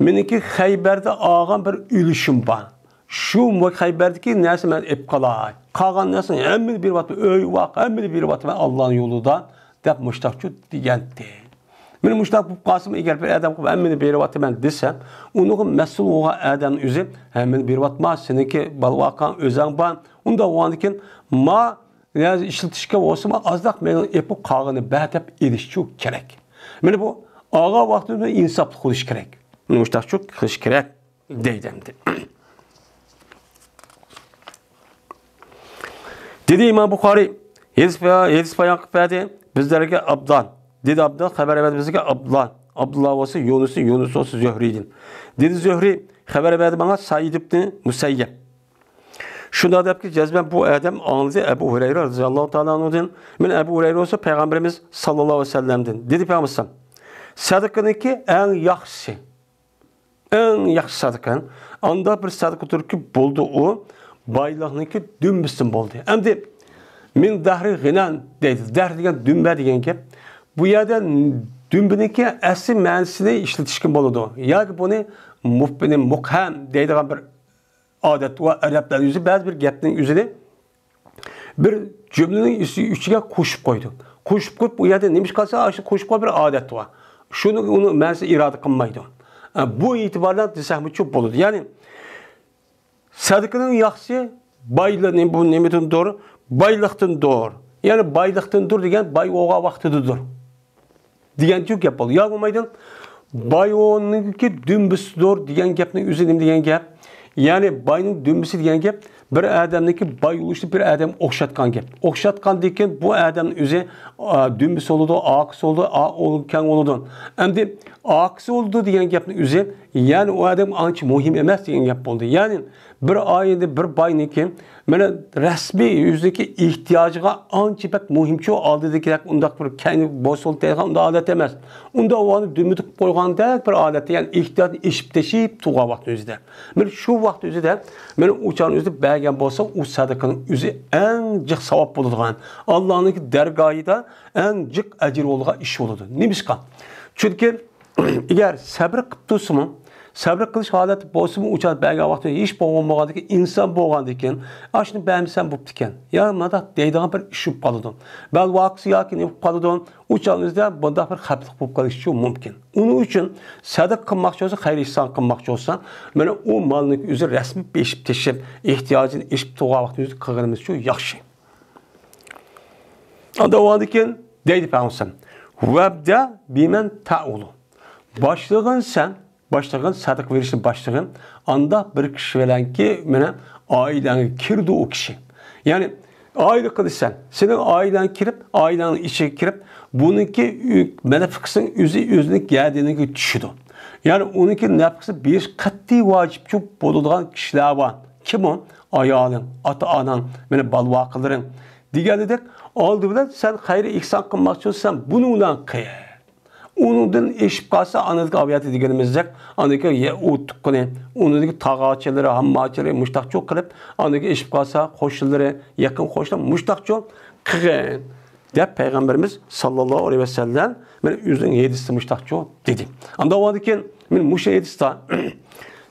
مېنىڭكى خەيبەردە ئالغان بىر ئۈلۈشۈم بار. شۇ خەيبەردىكى نەرسە مەن ئېلىپ قالاي. قالغان نەرسىنى ھەممىنى بېرىۋاتىمەن، ئۆي ۋاق، ھەممىنى بېرىۋاتىمەن ئاللانىڭ يولىدا، دەپ مۇشتاقچۇ دېگەنتى. مانا مۇشۇنداق بولۇپ قالسىمۇ، ئەگەر بىر ئادەم قىلىپ ھەممىنى بېرىۋاتىمەن دېسە، ئۇنىڭغا مەسئۇل بولغان ئادەمنىڭ ئۆزى ھەممىنى بېرىۋاتما، سېنىڭكى بالىۋاقاڭ، ئۆزەڭ بار. ئۇنداق بولغاندىكىن، ما، يا ئىشلىتىشكە بولسىمۇ ئازراق مېنىڭ ئېپۇ قالغىنى بەر دەپ ئېلىشچۇ كېرەك. مانا بۇ ئالغان ۋاقتىدا ئىنساپلىق بولۇش كېرەك. مانا مۇشۇنداقچۇ قىلىش كېرەك. دەيدۇ ئەمدى. دېدى ئىمام بۇخارىي، ھەدىس، ھەدىس بايان قىلىپ بەردى بىزلەرگە ئابدان. دېدى ئابدان، خەۋەر بەردى بىزگە ئابدان. ئابدۇللا بولسا يۇنۇستىن، يۇنۇس بولسا زۆھرىدىن. دېدى زۆھرى، خەۋەر بەردى ماڭا سەئىد ئىبنى مۇسەييەب. شۇنداق دەپكى، جەزمەن بۇ ئادەم ئاڭلىدى ئەبۇ ھۇرەيرە رەزىياللاھۇ تائالا ئەنھۇدىن. مەن ئەبۇ ھۇرەيرە بولسا پەيغەمبىرىمىز ساللاللاھۇ ئەلەيھى ۋەسەللەمدىن. دېدى پەيغەمبەر، سەدىقىنىڭكى ئەڭ ياخشىسى، ئەڭ ياخشى سەدىقە ئانداق بىر سەدىقىدۇركى، بولدى ئۇ بايلىقنىڭكى دۈمبىسىدىن بولدى. ئەمدى مىن دەھرى غىنان دەيدۇ. دەھر دېگەن دۈمبە دېگەن گەپ. بۇ يەردە دۈمبىنىڭكى ئەسلى مەنىسىنى ئىشلىتىشكە بولىدۇ. ياكى بۇنى مۇبھىم، مۇبھەم دەيدىغان بىر ئادەت ۋە ئەرەبلەر ئۆزى بەزى بىر گەپنىڭ ئۆزىنى بىر جۈملىنىڭ ئىچى-، ئىچىگە قوشۇپ قويىدۇ. قوشۇپ قويۇپ، بۇ يەردە نېمە ئىش قالسا، ئاشۇ قوشۇپ قويۇپ بىر ئادەت بار. شۇنى، ئۇنىڭ مەنىسىنى ئىرادە قىلمايدۇ. ئە، بۇ ئېتىباردا دېسەكمۇ چوپ بولىدۇ. يەنى، سەدىقىنىڭ ياخشىسى بايلىنى، بۇ نېمىدىندۇر؟ بايلىقتىندۇر. يەنى، بايلىقتىندۇر دېگەن باي بولغان ۋاقتىدىدۇر. دېگەنچە گەپ بولدى. يا بولمايدۇ، باي ئوننىڭكى دۈمبىسىدۇر دېگەن گەپنىڭ ئۆزى نېمە دېگەن گەپ؟ يەنى باينىڭ دۈمبىسى دېگەن گەپ بىر ئادەمنىڭكى باي بولۇشىنى بىر ئادەم ئوخشاتقان گەپ. ئوخشاتقاندىن كېيىن بۇ ئادەمنىڭ ئۆزى، ئا، دۈمبىسى بولىدۇ، ئاقىسى بولىدۇ، ئا، ئۇ كەڭ بولىدۇ. ئەمدى ئاقىسى بولىدۇ دېگەن گەپنىڭ ئۆزى، يەنى ئۇ ئادەم ئانچە مۇھىم ئەمەس دېگەن گەپ بولدى. يەنى بىر ئائىلىدە بىر باينىڭكى مانا رەسمىي ئۆزىدىكى ئېھتىياجىغا ئانچە بەك مۇھىمچۇ، ئالدىدىكىدەك ئۇنداق بىر كەينى بوسۇلۇپ دەيدىغان ئۇنداق ھالەت ئەمەس. ئۇنداق ئۇنى دۈمبە قىلىپ قويغاندەك بىر ھالەتتە، يەنى ئېھتىياجنى ئېشىپ تېشىپ تۇرغان ۋاقىت ئۆزىدە. مانا شۇ ۋاقىت ئۆزىدە، مانا ئۇ چاغنىڭ ئۆزىدە بەرگەن بولسا، ئۇ سەدىقىنىڭ ئۆزى ئەڭ جىق ساۋاب بولىدىغان، ئاللانىڭكى دەرگاھىدا ئەڭ جىق ئەجىر بولىدىغان ئىش بولىدۇ. نېمىشقا؟ چۈنكى ئەگەر سەبرى قىلىپ تۇرسىمۇ، سەبرى قىلىش ھالەتتە بولسىمۇ، ئۇ چاغ بەرگەن ۋاقتى ھېچ بولغان بولغاندىكىن، ئىنسان بولغاندىكىن، ئاشۇنى بەرمىسەم بوپتىكەن، يا مانداق دەيدىغان بىر ئىش بولۇپ قالىدۇ. بەل ۋاقىسى ياكى نېمە بولۇپ قالىدۇ، ئۇ چاغىمىزدا بۇنداق بىر خەپىلىك بولۇپ قېلىشى مۇمكىن. ئۇنىڭ ئۈچۈن سەدىقە قىلماقچى بولسا، خەير ئېھسان قىلماقچى بولسا، مانا ئۇ مالنىڭ ئۆزى رەسمىي بېشىپ تېشىپ، ئېھتىياجىنى ئېشىپ تۇرغان ۋاقتىمىزدا قىلغىنىمىزچۇ ياخشى. ئاندىن ئۇنىڭدىن كېيىن دەيدۇ پەيغەمبەر، «ۋەبدە بىمەن تەئۇلۇ.» باشلىغىن سەن، باشلىغىن، سەدىقە بېرىشنى باشلىغىن. ئانداق بىر كىشى بىلەنكى، مانا، ئائىلەڭگە كىرىدۇ ئۇ كىشى. يەنى، ئائىلە قىلىسەن، سېنىڭ ئائىلەڭگە كىرىپ، ئائىلەڭنىڭ ئىچىگە كىرىپ، بۇنىڭكى ئۆ-، نەپقىسىنىڭ ئۆزى ئۆزىنىڭ گەدىنىگە چۈشىدۇ. يەنى، ئۇنىڭكى نەپقىسى بېرىش قەتئىي ۋاجىپچۇ بولىدىغان كىشىلەر بار. كىم ئۇ؟ ئايالىڭ، ئاتا-ئاناڭ، مانا، بالا-ۋاقىلىرىڭ. دېگەندەك، ئالدى بىلەن سەن خەير ئېھسان قىلماقچى بولساڭ، بۇنى ئۇنىڭ قىل. ئۇنىڭدىن ئېشىپ قالسا، ئاندىكى ئاۋىياتى دېگىنىمىزدەك، ئاندىكى يە-، ئۇ تۇغقىنى، ئۇنىڭدىكى تاغاچىلىرى، ھامماچىلىرى، مۇشتاقچۇ قىلىپ، ئاندىكى ئېشىپ قالسا، قوشنىلىرى، يېقىن قوشنا مۇشتاقچۇ قىلغىن، دەپ پەيغەمبىرىمىز ساللاللاھۇ ئەلەيھى ۋەسەللەم مانا ئۆزىنىڭ ھەدىسىدە مۇشتاقچۇ دېدى. ئاندىن ئۇنىڭدىن كېيىن مانا مۇشۇ ھەدىستە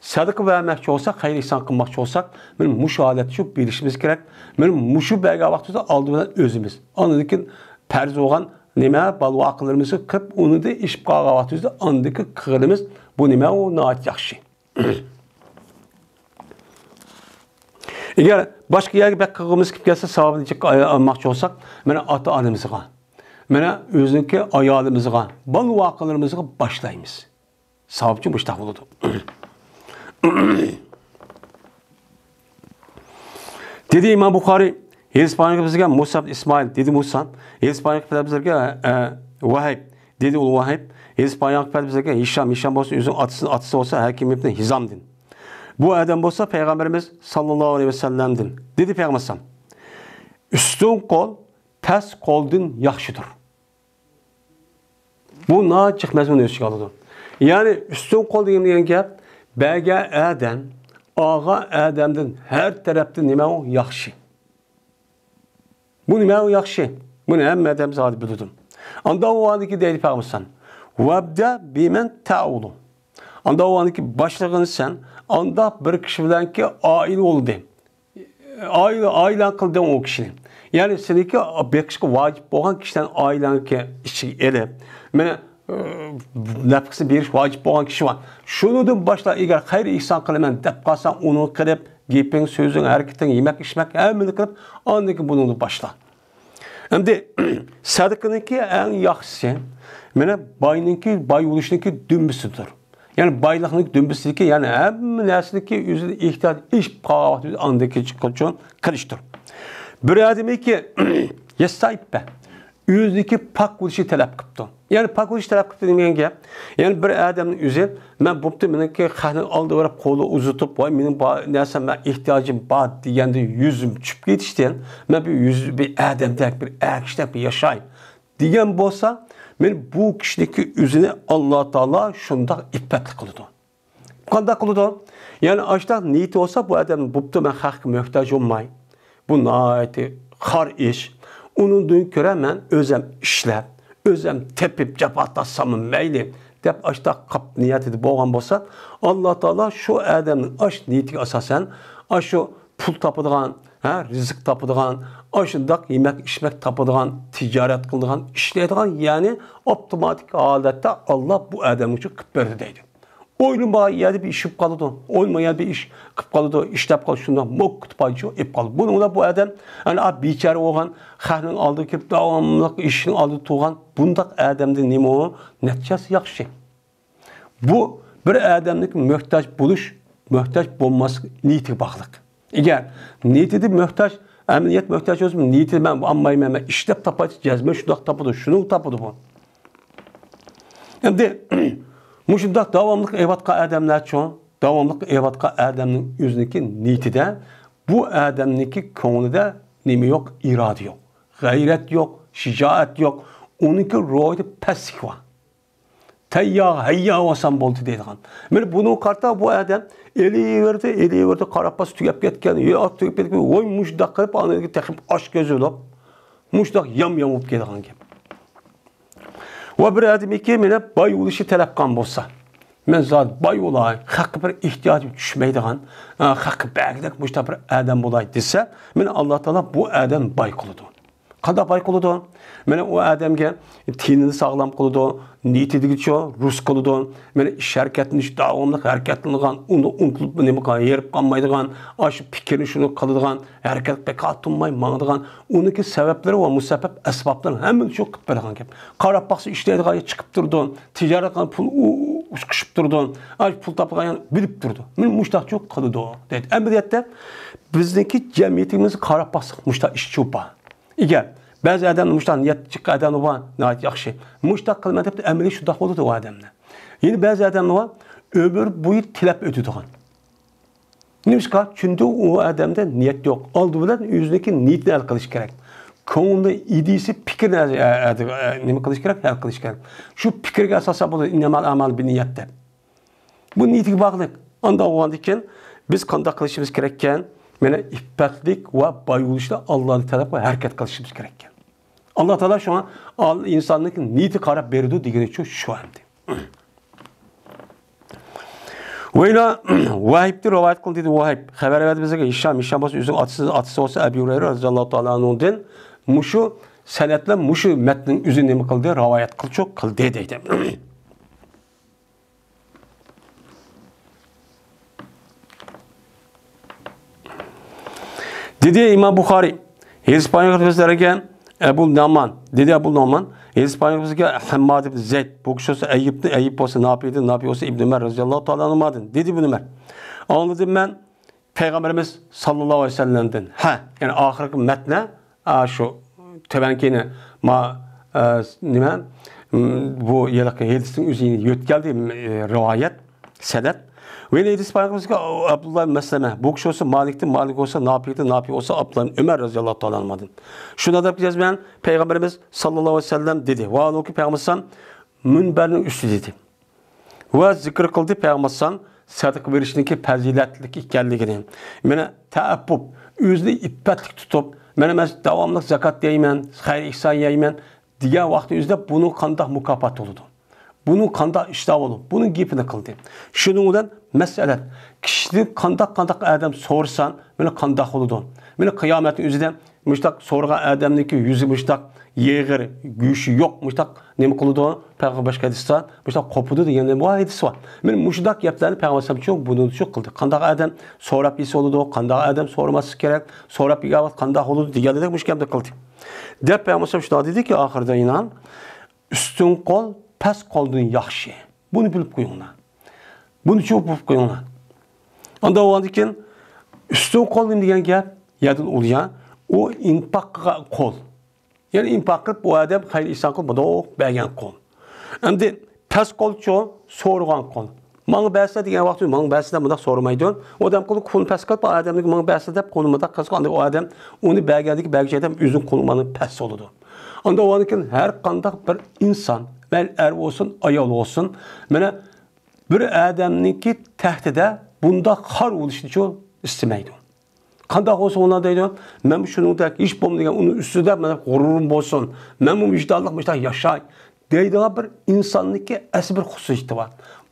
سەدىقە بەرمەكچى بولساق، خەير ئېھسان قىلماقچى بولساق، مانا مۇشۇ ھالەتتە شۇ بېرىشىمىز كېرەك. مانا مۇشۇ بەرگەن ۋاقتىدا ئالدى بىلەن ئۆزىمىز. ئاندىن كېيىن پەرز بولغان نېمە، بالا-ۋاقىلىرىمىزنى قىلىپ، ئۇنىڭدىن ئېشىپ قالغان ۋاقتىمىزدا ئاندىكى قىلغىنىمىز بۇ نېمە، ئۇ ناھايىتى ياخشى. ئەگەر باشقا يەرگە بەك قىلغۇمىز كېلىپ كەلسە، ساۋابىنى جىق ئالماقچى بولساق، مانا ئاتا-ئانىمىزغا، مانا ئۆزىنىڭكى ئايالىمىزغا، بالا-ۋاقىلىرىمىزغا باشلايمىز. ساۋابچۇ مۇشتاق بولىدۇ. دېدى ئىمام بۇخارىي، ھەدىس بايان قىلىپ بىزگە مۇسا ئىبن ئىسمائىل، دېدى مۇسا، ھەدىس بايان قىلىپ بىزگە، ئە، ۋەھىب، دېدى ئۇل ۋەھىب، ھەدىس بايان قىلىپ بىزگە ھىشام، ھىشام بولسا ئۆزىنىڭ ئاتىسىنىڭ ئاتىسى بولسا ھەكىم ئىبن ھىزامدىن. بۇ ئادەم بولسا پەيغەمبىرىمىز ساللاللاھۇ ئەلەيھى ۋەسەللەمدىن. دېدى پەيغەمبەر، ئۈستۈن قول پەس قولدىن ياخشىدۇر. بۇ ناھايىتى جىق مەزمۇننى ئۆز ئىچىگە ئالىدۇ. يەنى ئۈستۈن قول دېگەن، دېگەن گەپ، بەرگەن ئادەم ئالغان ئادەمدىن ھەر تەرەپتىن نېمە ئۇ؟ ياخشى. بۇ نېمە ئۇ؟ ياخشى. بۇنى ھەممە ئادەم زادى بىلىدۇ. ئاندىن ئۇنىڭدىن كېيىن دەيدۇ پەيغەمبەر، «ۋەبدە بىمەن تەئۇلۇ.» ئاندىن ئۇنىڭدىن كېيىن باشلىغىن سەن، ئانداق بىر كىشى بىلەنكى ئائىلە بولدى. ئائىلە، ئائىلە قىلدىڭ ئۇ كىشىنى. يەنى سېنىڭكى بېقىشقا ۋاجىپ بولغان كىشىلەرنى ئائىلەڭكى ئىچىگە ئېلىپ، مانا، ئە، نەپقىسىنى بېرىش ۋاجىپ بولغان كىشى بار. شۇنىڭدىن باشلا، ئەگەر خەير ئېھسان قىلىمەن دەپ قالساڭ، ئۇنى قىلىپ، گېپىڭ، سۆزۈڭ، ھەرىكىتىڭ، يېمەك، ئىچمەك، ھەممىنى قىلىپ، ئاندىن كېيىن بۇنىڭدىن باشلا. ئەمدى سەدىقىنىڭكى ئەڭ ياخشىسى، مانا، باينىڭكى، باي بولۇشنىڭكى دۈمبىسىدۇر. يەنى بايلىقنىڭ دۈمبىسىدىكى، يەنى ھەممە نەرسىنىڭكى ئۆزىنى ئېھتىيات ئېشىپ قالغان ۋاقتىدا ئاندىن كېيىن چىققۇچۇ قىلىشتۇر. بىر ئادەمكى يەسسايىپپە، ئۆزىنىڭكى پاك بولۇشى تەلەپ قىپتۇ. يەنى پاك بولۇش تەلەپ قىلىپ دېگەن گەپ. يەنى بىر ئادەمنىڭ ئۆزى، مەن بوپتۇ، مېنىڭكى خەقنىڭ ئالدىغا بېرىپ قولى ئۇزىتىپ، ۋاي، مېنىڭ بار نەرسەم، مەن ئېھتىياجىم بار دېگەندە يۈزۈم چۈشۈپ كېتىشتىن، مەن بىر يۈز، بىر ئادەمدەك، بىر ئەر كىشىدەك بىر ياشاي دېگەن بولسا، مېنى بۇ كىشىنىڭكى ئۆزىنى ئاللا تائالا شۇنداق ئىپپەتلىك قىلىدۇ. قانداق قىلىدۇ؟ يەنى ئاشۇنداق نىيىتى بولسا، بۇ ئادەم بوپتۇ، مەن خەققە موھتاج بولماي. بۇ ناھايىتى خار ئىش. ئۇنىڭدىن كۆرە مەن ئۆزەم ئىشلەپ، ئۆزەم تېپىپ، جاپا تارتساممۇ مەيلى، دەپ ئاشۇنداق قاپ نىيەتىدە بولغان بولسا، ئاللا تائالا شۇ ئادەمنىڭ ئاش نىيىتىگە ئاساسەن، ئاشۇ پۇل تاپىدىغان، ھە، رىزىق تاپىدىغان، ئاشۇنداق يېمەك ئىچمەك تاپىدىغان، تىجارەت قىلىدىغان، ئىشلەيدىغان، يەنى ئاپتوماتىك ھالەتتە ئاللا بۇ ئادەمگە شۇ قىلىپ بەردى دەيدۇ. ئويلىمىغان يەردە بىر ئىش بولۇپ قالىدۇ، ئويلىمىغان يەردە بىر ئىش قىلىپ قالىدۇ، ئىشلەپ قالىدۇ، شۇنداق موككىتى پايدىسى يوق، ئېلىپ قالىدۇ. بۇنىڭ بىلەن بۇ ئادەم، يەنى، ئا، بىچارە بولغان، خەقنىڭ ئالدىغا كىرىپ، داۋاملىق ئىشىكنىڭ ئالدىدا تۇرغان بۇنداق ئادەمدىن نېمە نەتىجىسى ياخشى؟ بۇ بىر ئادەمنىڭ موھتاج بولۇش، موھتاج بولماسلىق نىيىتىگە باغلىق. ئەگەر نىيىتىدە موھتاج، ئەمەلىيەت موھتاج بولسا، نىيىتىدە مەن ئالمايمەن، مەن ئىشلەپ تاپاي، جەزمەن شۇنداق تاپىدۇ، شۇنى تاپىدۇ بۇ. ئەمدى مۇشۇنداق داۋاملىق ئېلىۋاتقان ئادەملەرچۇ، داۋاملىق ئېلىۋاتقان ئادەمنىڭ ئۆزىنىڭكى نىيىتىدە، بۇ ئادەمنىڭكى كۆڭلىدە نېمە يوق؟ ئىرادە يوق، غەيرەت يوق، شىجائەت يوق، ئۇنىڭكى روھىدا پەسلىك بار. تەييا، ھەييا بولسام بولدى دەيدىغان. مانا بۇنىڭغا قارىتا بۇ ئادەم ئېلىۋەردى، ئېلىۋەردى، قاراپ باسسا تۈگەپ كەتكەن، يا تۈگەپ كەتكەن، ۋوي مۇشۇنداق قىلىپ، ئاندىن تېخى ئاچ كۆز بولۇپ، مۇشۇنداق يام-يام بولۇپ كېتىدىغان گەپ. ۋە بىر ئادەمكى مانا باي بولۇشنى تەلەپ قىلغان بولسا، مەن زادى باي بولاي، خەققە بىر ئېھتىياجىم چۈشمەيدىغان، ئا، خەققە بەرگۈدەك مۇشۇنداق بىر ئادەم بولاي دېسە، مانا ئاللا تائالا بۇ ئادەمنى باي قىلىدۇ. قانداق باي قىلىدۇ؟ مانا ئۇ ئادەمگە تېنىنى ساغلام قىلىدۇ، نىيىتىدىكىچە رۇس قىلىدۇ. مانا ئىش ھەرىكەتلىنىش، داۋاملىق ھەرىكەتلىنىدىغان، ئۇنى ئۇنتۇلۇپ نېمە قىل-، ھېرىپ قالمايدىغان، ئاشۇ پىكىرنى شۇنى قىلىدىغان، ھەرىكەت بىكار تۇرماي ماڭىدىغان، ئۇنىڭكى سەۋەبلىرى ۋە مۇسەببەپ ئەسبابلىرىنى ھەممىنى شۇ قىلىپ بېرىدىغان گەپ. قاراپ باقسا ئىشلەيدىغان يەر چىقىپ تۇرىدۇ، تىجارەت قىلغان پۇل ئۇ-، ئۇ-، ئۇچقۇشۇپ تۇرىدۇ، ئاشۇ پۇل تاپىدىغان يەرنى بىلىپ تۇرىدۇ. مانا مۇشۇنداق قىلىدۇ دەيدۇ. ئەمەلىيەتتە بىزنىڭكى جەمئىيىتىمىزگە قاراپ باقساق مۇشۇنداق ئىشچۇ بار. ئەگەر بەزى ئادەم مۇشۇنداق نىيەت چىققان ئادەم بار، ناھايىتى ياخشى. مۇشۇنداق قىلىمەن دەپ ئەمەلىي شۇنداق بولىدۇ ئۇ ئادەمنى. يەنە بەزى ئادەملەر بار، ئۆمۈر بويى تىلەپ ئۆتىدىغان. نېمىشقا؟ چۈنكى ئۇ ئادەمدە نىيەت يوق. ئالدى بىلەن ئۆزىنىڭكى نىيىتىنى ھەل قىلىش كېرەك. كۆڭلىنى، ئىدىيىسى، پىكرىنى، ئە، ئە، ئە، نېمە قىلىش كېرەك؟ ھەل قىلىش كېرەك. شۇ پىكىرگە ئاساسەن بولىدۇ، ئىننەمەل ئەمالۇ بىننىيەت دەپ. بۇ نىيىتىگە باغلىق. ئانداق بولغاندىن كېيىن بىز قانداق قىلىشىمىز كېرەككەن؟ مانا ئىپپەتلىك ۋە باي بولۇشتا ئاللانى تەلەپ قىلىپ ھەرىكەت قىلىشىمىز كېرەككەن. ئاللا تائالا شۇڭا ئال-، ئىنساننىڭ نىيىتىگە قاراپ بېرىدۇ دېگىنىچۇ شۇ ئەمدى. ۋەيلا ۋاھىبتىن رىۋايەت قىلدى دېدى ۋاھىب. خەۋەر بەردى بىزگە ھىشام، ھىشام بولسا ئۆزىنىڭ ئاتىسى، ئاتىسى بولسا ئەبۇ ھۇرەيرە رەزىياللاھۇ تائالا ئەنھۇدىن مۇشۇ سەنەد بىلەن مۇشۇ مەتننىڭ ئۆزى نېمە قىلدى؟ رىۋايەت قىلچۇ قىلدى دەيدۇ. دېدى ئىمام بۇخارىي، ھەدىس بايان قىلىپ بىزلەرگە ئەبۇ نۇئمان، دېدى ئەبۇ نۇئمان، ھەدىس بايان قىلىپ بىزگە ھەمماد ئىبن زەيد، بۇ كىشى بولسا ئەييۇبتىن، ئەييۇب بولسا ناپىدىن، ناپى بولسا ئىبن ئۆمەر رەزىياللاھۇ تائالا ئەنھۇمادىن. دېدى ئىبن ئۆمەر، ئاڭلىدىم مەن پەيغەمبىرىمىز ساللاللاھۇ ئەلەيھى ۋەسەللەمدىن. ھە، يەنى ئاخىرقى مەتنە، ئا، شۇ تۆۋەنكىنى ما، ئە، نېمە، م، بۇ ھېلىقى ھەدىسنىڭ ئۆزى يۆتكەلدى، م، ئە، رىۋايەت، سەنەد. ۋەيلى ھەدىس بايان قىلىپ بىزگە ئابدۇللا ئىبن مەسلەمە، بۇ كىشى بولسا مالىكتىن، مالىك بولسا ناپىدىن، ناپى بولسا ئابدۇللا ئىبن ئۆمەر رەزىياللاھۇ تائالا ئەنھۇمادىن. شۇنداق دەپ يازىمەن، پەيغەمبىرىمىز ساللاللاھۇ ئەلەيھى ۋەسەللەم دېدى. ۋاھالۇكى پەيغەمبىرىمىز مۇنبەرنىڭ ئۈستىدە دېدى. ۋە زىكىر قىلدى پەيغەمبەر ئەلەيھىسسالام سەدىقە بېرىشنىڭكى پەزىلەتلىك ئىكەنلىكىنى. مانا تەئەپپۇپ، ئۆزىنى ئىپپەتلىك تۇتۇپ، مانا مەن داۋاملىق زاكات يەيمەن، خەير ئېھسان يەيمەن دېگەن ۋاقىتنىڭ ئۆزىدە بۇنىڭ قانداق مۇكاپاتى بولىدۇ؟ بۇنىڭ قانداق ئىشتا بولۇپ، بۇنىڭ گېپىنى قىلدى. شۇنىڭ بىلەن مەسىلەن، كىشىدىن قانداق-قانداق ئادەم سورىسا، مانا قانداق بولىدۇ؟ مانا قىيامەتنىڭ ئۆزىدە مۇشتاق سورىغان ئادەمنىڭكى يۈزى مۇشتاق يېغىر، گۆشى يوق، مۇشتاق نېمە قىلىدۇ؟ پەيغەمبەر باشقا ھەدىستە مۇشتاق قوپىدۇ دېگەن بۇ ھەدىس بار. مانا مۇشۇنداق گەپلەرنى پەيغەمبەر ئەلەيھىسسالام بۇنىڭچۇ قىلدى. قانداق ئادەم سوراپ يېسە بولىدۇ، قانداق ئادەم سورىماسلىق كېرەك، سوراپ يېگەن ۋاقىت قانداق بولىدۇ دېگەنلىرىدەك مۇشۇ گەپنى قىلدى. دەپ پەيغەمبەر ئەلەيھىسسالام شۇنداق دېدىكى، ئاخىرىدا ئىنان، ئۈستۈن قول پەس قولدىن ياخشى. بۇنى بىلىپ قويۇڭلار. بۇنى چوقۇم بىلىپ قويۇڭلار. ئاندىن بولغاندىن كېيىن ئۈستۈن قول نېمە دېگەن گەپ؟ يەدۇل ئۇليا، ئۇ ئىنپاق قىلغان قول. يەنى ئىنپاق قىلىپ، بۇ ئادەم خەير ئېھسان قىلىپ، مۇنداق بەرگەن قول. ئەمدى پەس قولچۇ، سورىغان قول. ماڭا بەرسە دېگەن ۋاقىتتا ماڭا بەرسە دەپ مۇنداق سورىمايدۇ. ئۇ ئادەم قولى، قولىنى پەس قىلىپ، ئۇ ئادەمگە ماڭا بەرسە دەپ قولىنى مۇنداق قىلسا، ئاندىن ئۇ ئادەم ئۇنى بەرگەندىكى بەرگۈچى ئادەم ئۆزىنىڭ قولى مانا پەس بولىدۇ. ئاندىن ئۇنىڭ كېيىن ھەر قانداق بىر ئىنسان، مەيلى ئەر بولسۇن، ئايال بولسۇن، مانا بىر ئادەمنىڭكى تەھتىدە بۇنداق خار بولۇشنىچۇ ئىستىمەيدۇ. قانداق بولسا ئۇنداق دەيدۇ، مەنمۇ شۇنىڭدەك ھېچ بولمىدىغان ئۇنىڭ ئۈستىدە مانا غۇرۇرۇم بولسۇن، مەنمۇ ۋىجدانلىق مۇشۇنداق ياشاي دەيدىغان بىر ئىنساننىڭكى ئەسلى بىر خۇسۇسىيىتى بار.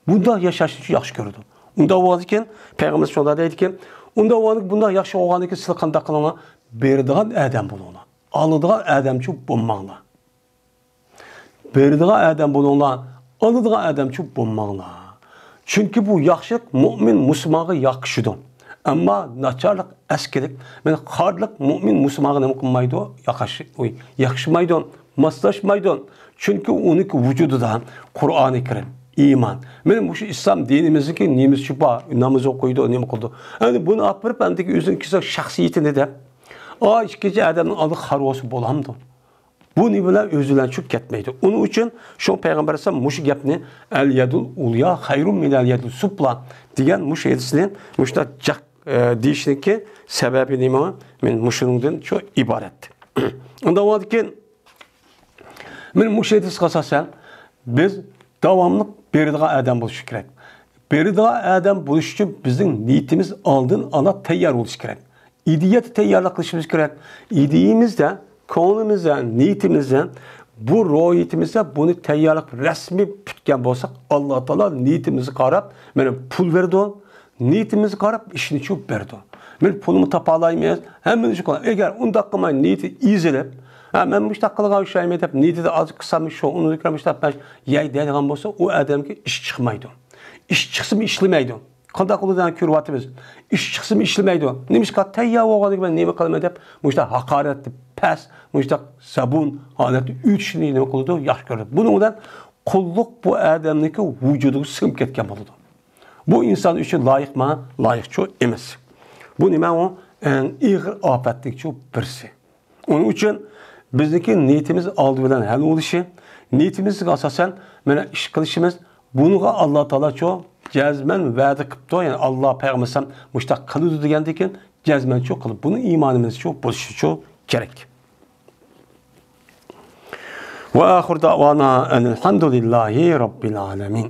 بۇنداق ياشاشنى ياخشى كۆرىدۇ. ئۇنداق بولغاندىكىن پەيغەمبەر شۇنداق دەيدىكەن، ئۇنداق بولغاندىكىن، بۇنداق ياخشى بولغاندىكىن سىلەر قانداق قىلىڭلار؟ بېرىدىغان ئادەم بولۇڭلار. ئالىدىغان ئادەمچۇ بولماڭلار. بېرىدىغان ئادەم بولۇڭلار، ئالىدىغان ئادەمچۇ بولماڭلار. چۈنكى بۇ ياخشىلىق مۆمىن مۇسۇلمانغا ياقىشىدۇ. ئەمما ناچارلىق، ئەسكىلىك، مانا خارلىق مۆمىن مۇسۇلمانغا نېمە قىلمايدۇ؟ ياقاش-، ئۇي، ياقىشمايدۇ، ماسلاشمايدۇ. چۈنكى ئۇنىڭكى ۋۇجۇدىدا قۇرئانى كەرىم، ئىمان. مانا مۇشۇ ئىسلام دىنىمىزنىڭكى نېمىسى بار؟ ناماز ئوقۇيدۇ، نېمە قىلىدۇ؟ ئەمدى بۇنى ئاپىرىپ، ئەمدىكى ئۆزىنىڭ كىشىلىك شەخسىيىتىنى دەپ، ئا، ئىككىنچى ئادەمنىڭ ئالدى خار بولسا بولامدۇ؟ بۇ نېمە بىلەن ئۆزى بىلەن چۈشۈپ كەتمەيدۇ. ئۇنىڭ ئۈچۈن شۇ پەيغەمبەر ئەلەيھىسسالام مۇشۇ گەپنى، «ئەل يەدۇل ئۇليا خەيرۇم مىنەل يەدۇل سۇپلا» دېگەن مۇشۇ ھەدىسنى مۇشۇنداق جىق، ئە، دېيىشنىڭكى سەۋەبى نېمە؟ مەن مۇشۇنىڭدىن شۇ ئىبارەت. ئۇنداق بولغاندىكىن، مانا مۇشۇ ھەدىسكە ئاساسەن، بىز داۋاملىق بېرىدىغان ئادەم بولۇشى كېرەك. بېرىدىغان ئادەم بولۇش ئۈچۈن بىزنىڭ نىيىتىمىز ئالدىن ئالا تەييار بولۇشى كېرەك. ئىدىيەتتە تەييارلىق قىلىشىمىز كېرەك. ئىدىيىمىزدە، كۆڭلىمىزدە، نىيىتىمىزدە، بۇ روھىيىتىمىزدە بۇنى تەييارلىق رەسمىي پۈتكەن بولساق، ئاللا تائالا نىيىتىمىزگە قاراپ مانا پۇل بېرىدۇ. نىيىتىمىزگە قاراپ ئىشنى چۈشۈرۈپ بېرىدۇ. مانا پۇلمۇ تاپالايمىز، ھەممىنى شۇ قىلىدۇ. ئەگەر ئۇنداق قىلماي نىيىتى ئېزىلىپ، ھە، مەن مۇشۇنداق قىلغان ئوخشايمەن دەپ نىيىتىدە ئاز قىلسام شۇ، ئۇنىڭدىن كېيىن مۇشۇنداق مەن يەي دەيدىغان بولسا، ئۇ ئادەمگە ئىش چىقمايدۇ. ئىش چىقسىمۇ ئىشلىمەيدۇ. قانداق قىلىدۇ دېگەن كۆرۈۋاتىمىز. ئىش چىقسىمۇ ئىشلىمەيدۇ. نېمىشقا؟ تەييار بولغاندىكىن مەن نېمە قىلىمەن دەپ مۇشۇنداق ھاقارەتلىك، پەس، مۇشۇنداق زەبۇن ھالەتتە ئۆتۈشنى نېمە قىلىدۇ؟ ياخشى كۆرىدۇ. بۇنىڭ بىلەن قۇللۇق بۇ ئادەمنىڭكى ۋۇجۇدىغا سىڭىپ كەتكەن بولىدۇ. بۇ ئىنسان ئۈچۈن لايىقمۇ؟ لايىقچۇ ئەمەس. بۇ نېمە ئۇ؟ ئەڭ ئېغىر ئاپەتنىڭچۇ بىرسى. ئۇنىڭ ئۈچۈن بىزنىڭكى نىيىتىمىز ئالدى بىلەن ھەل بولۇشى، نىيىتىمىزگە ئاساسەن مانا ئىش قىلىشىمىز، بۇنىڭغا ئاللا تائالاچۇ جەزمەن ۋەدە قىپتۇ، يەنى ئاللا پەيغەمبەر ئەلەيھىسسالام مۇشۇنداق قىلىدۇ دېگەندىكىن جەزمەنچۇ قىلىپ، بۇنىڭ ئىمانىمىزچۇ بولۇشىچۇ كېرەك. ۋە ئاخىر دەۋانا ئەنىل ھەمدۇلىللاھى رەببىل ئالەمىن.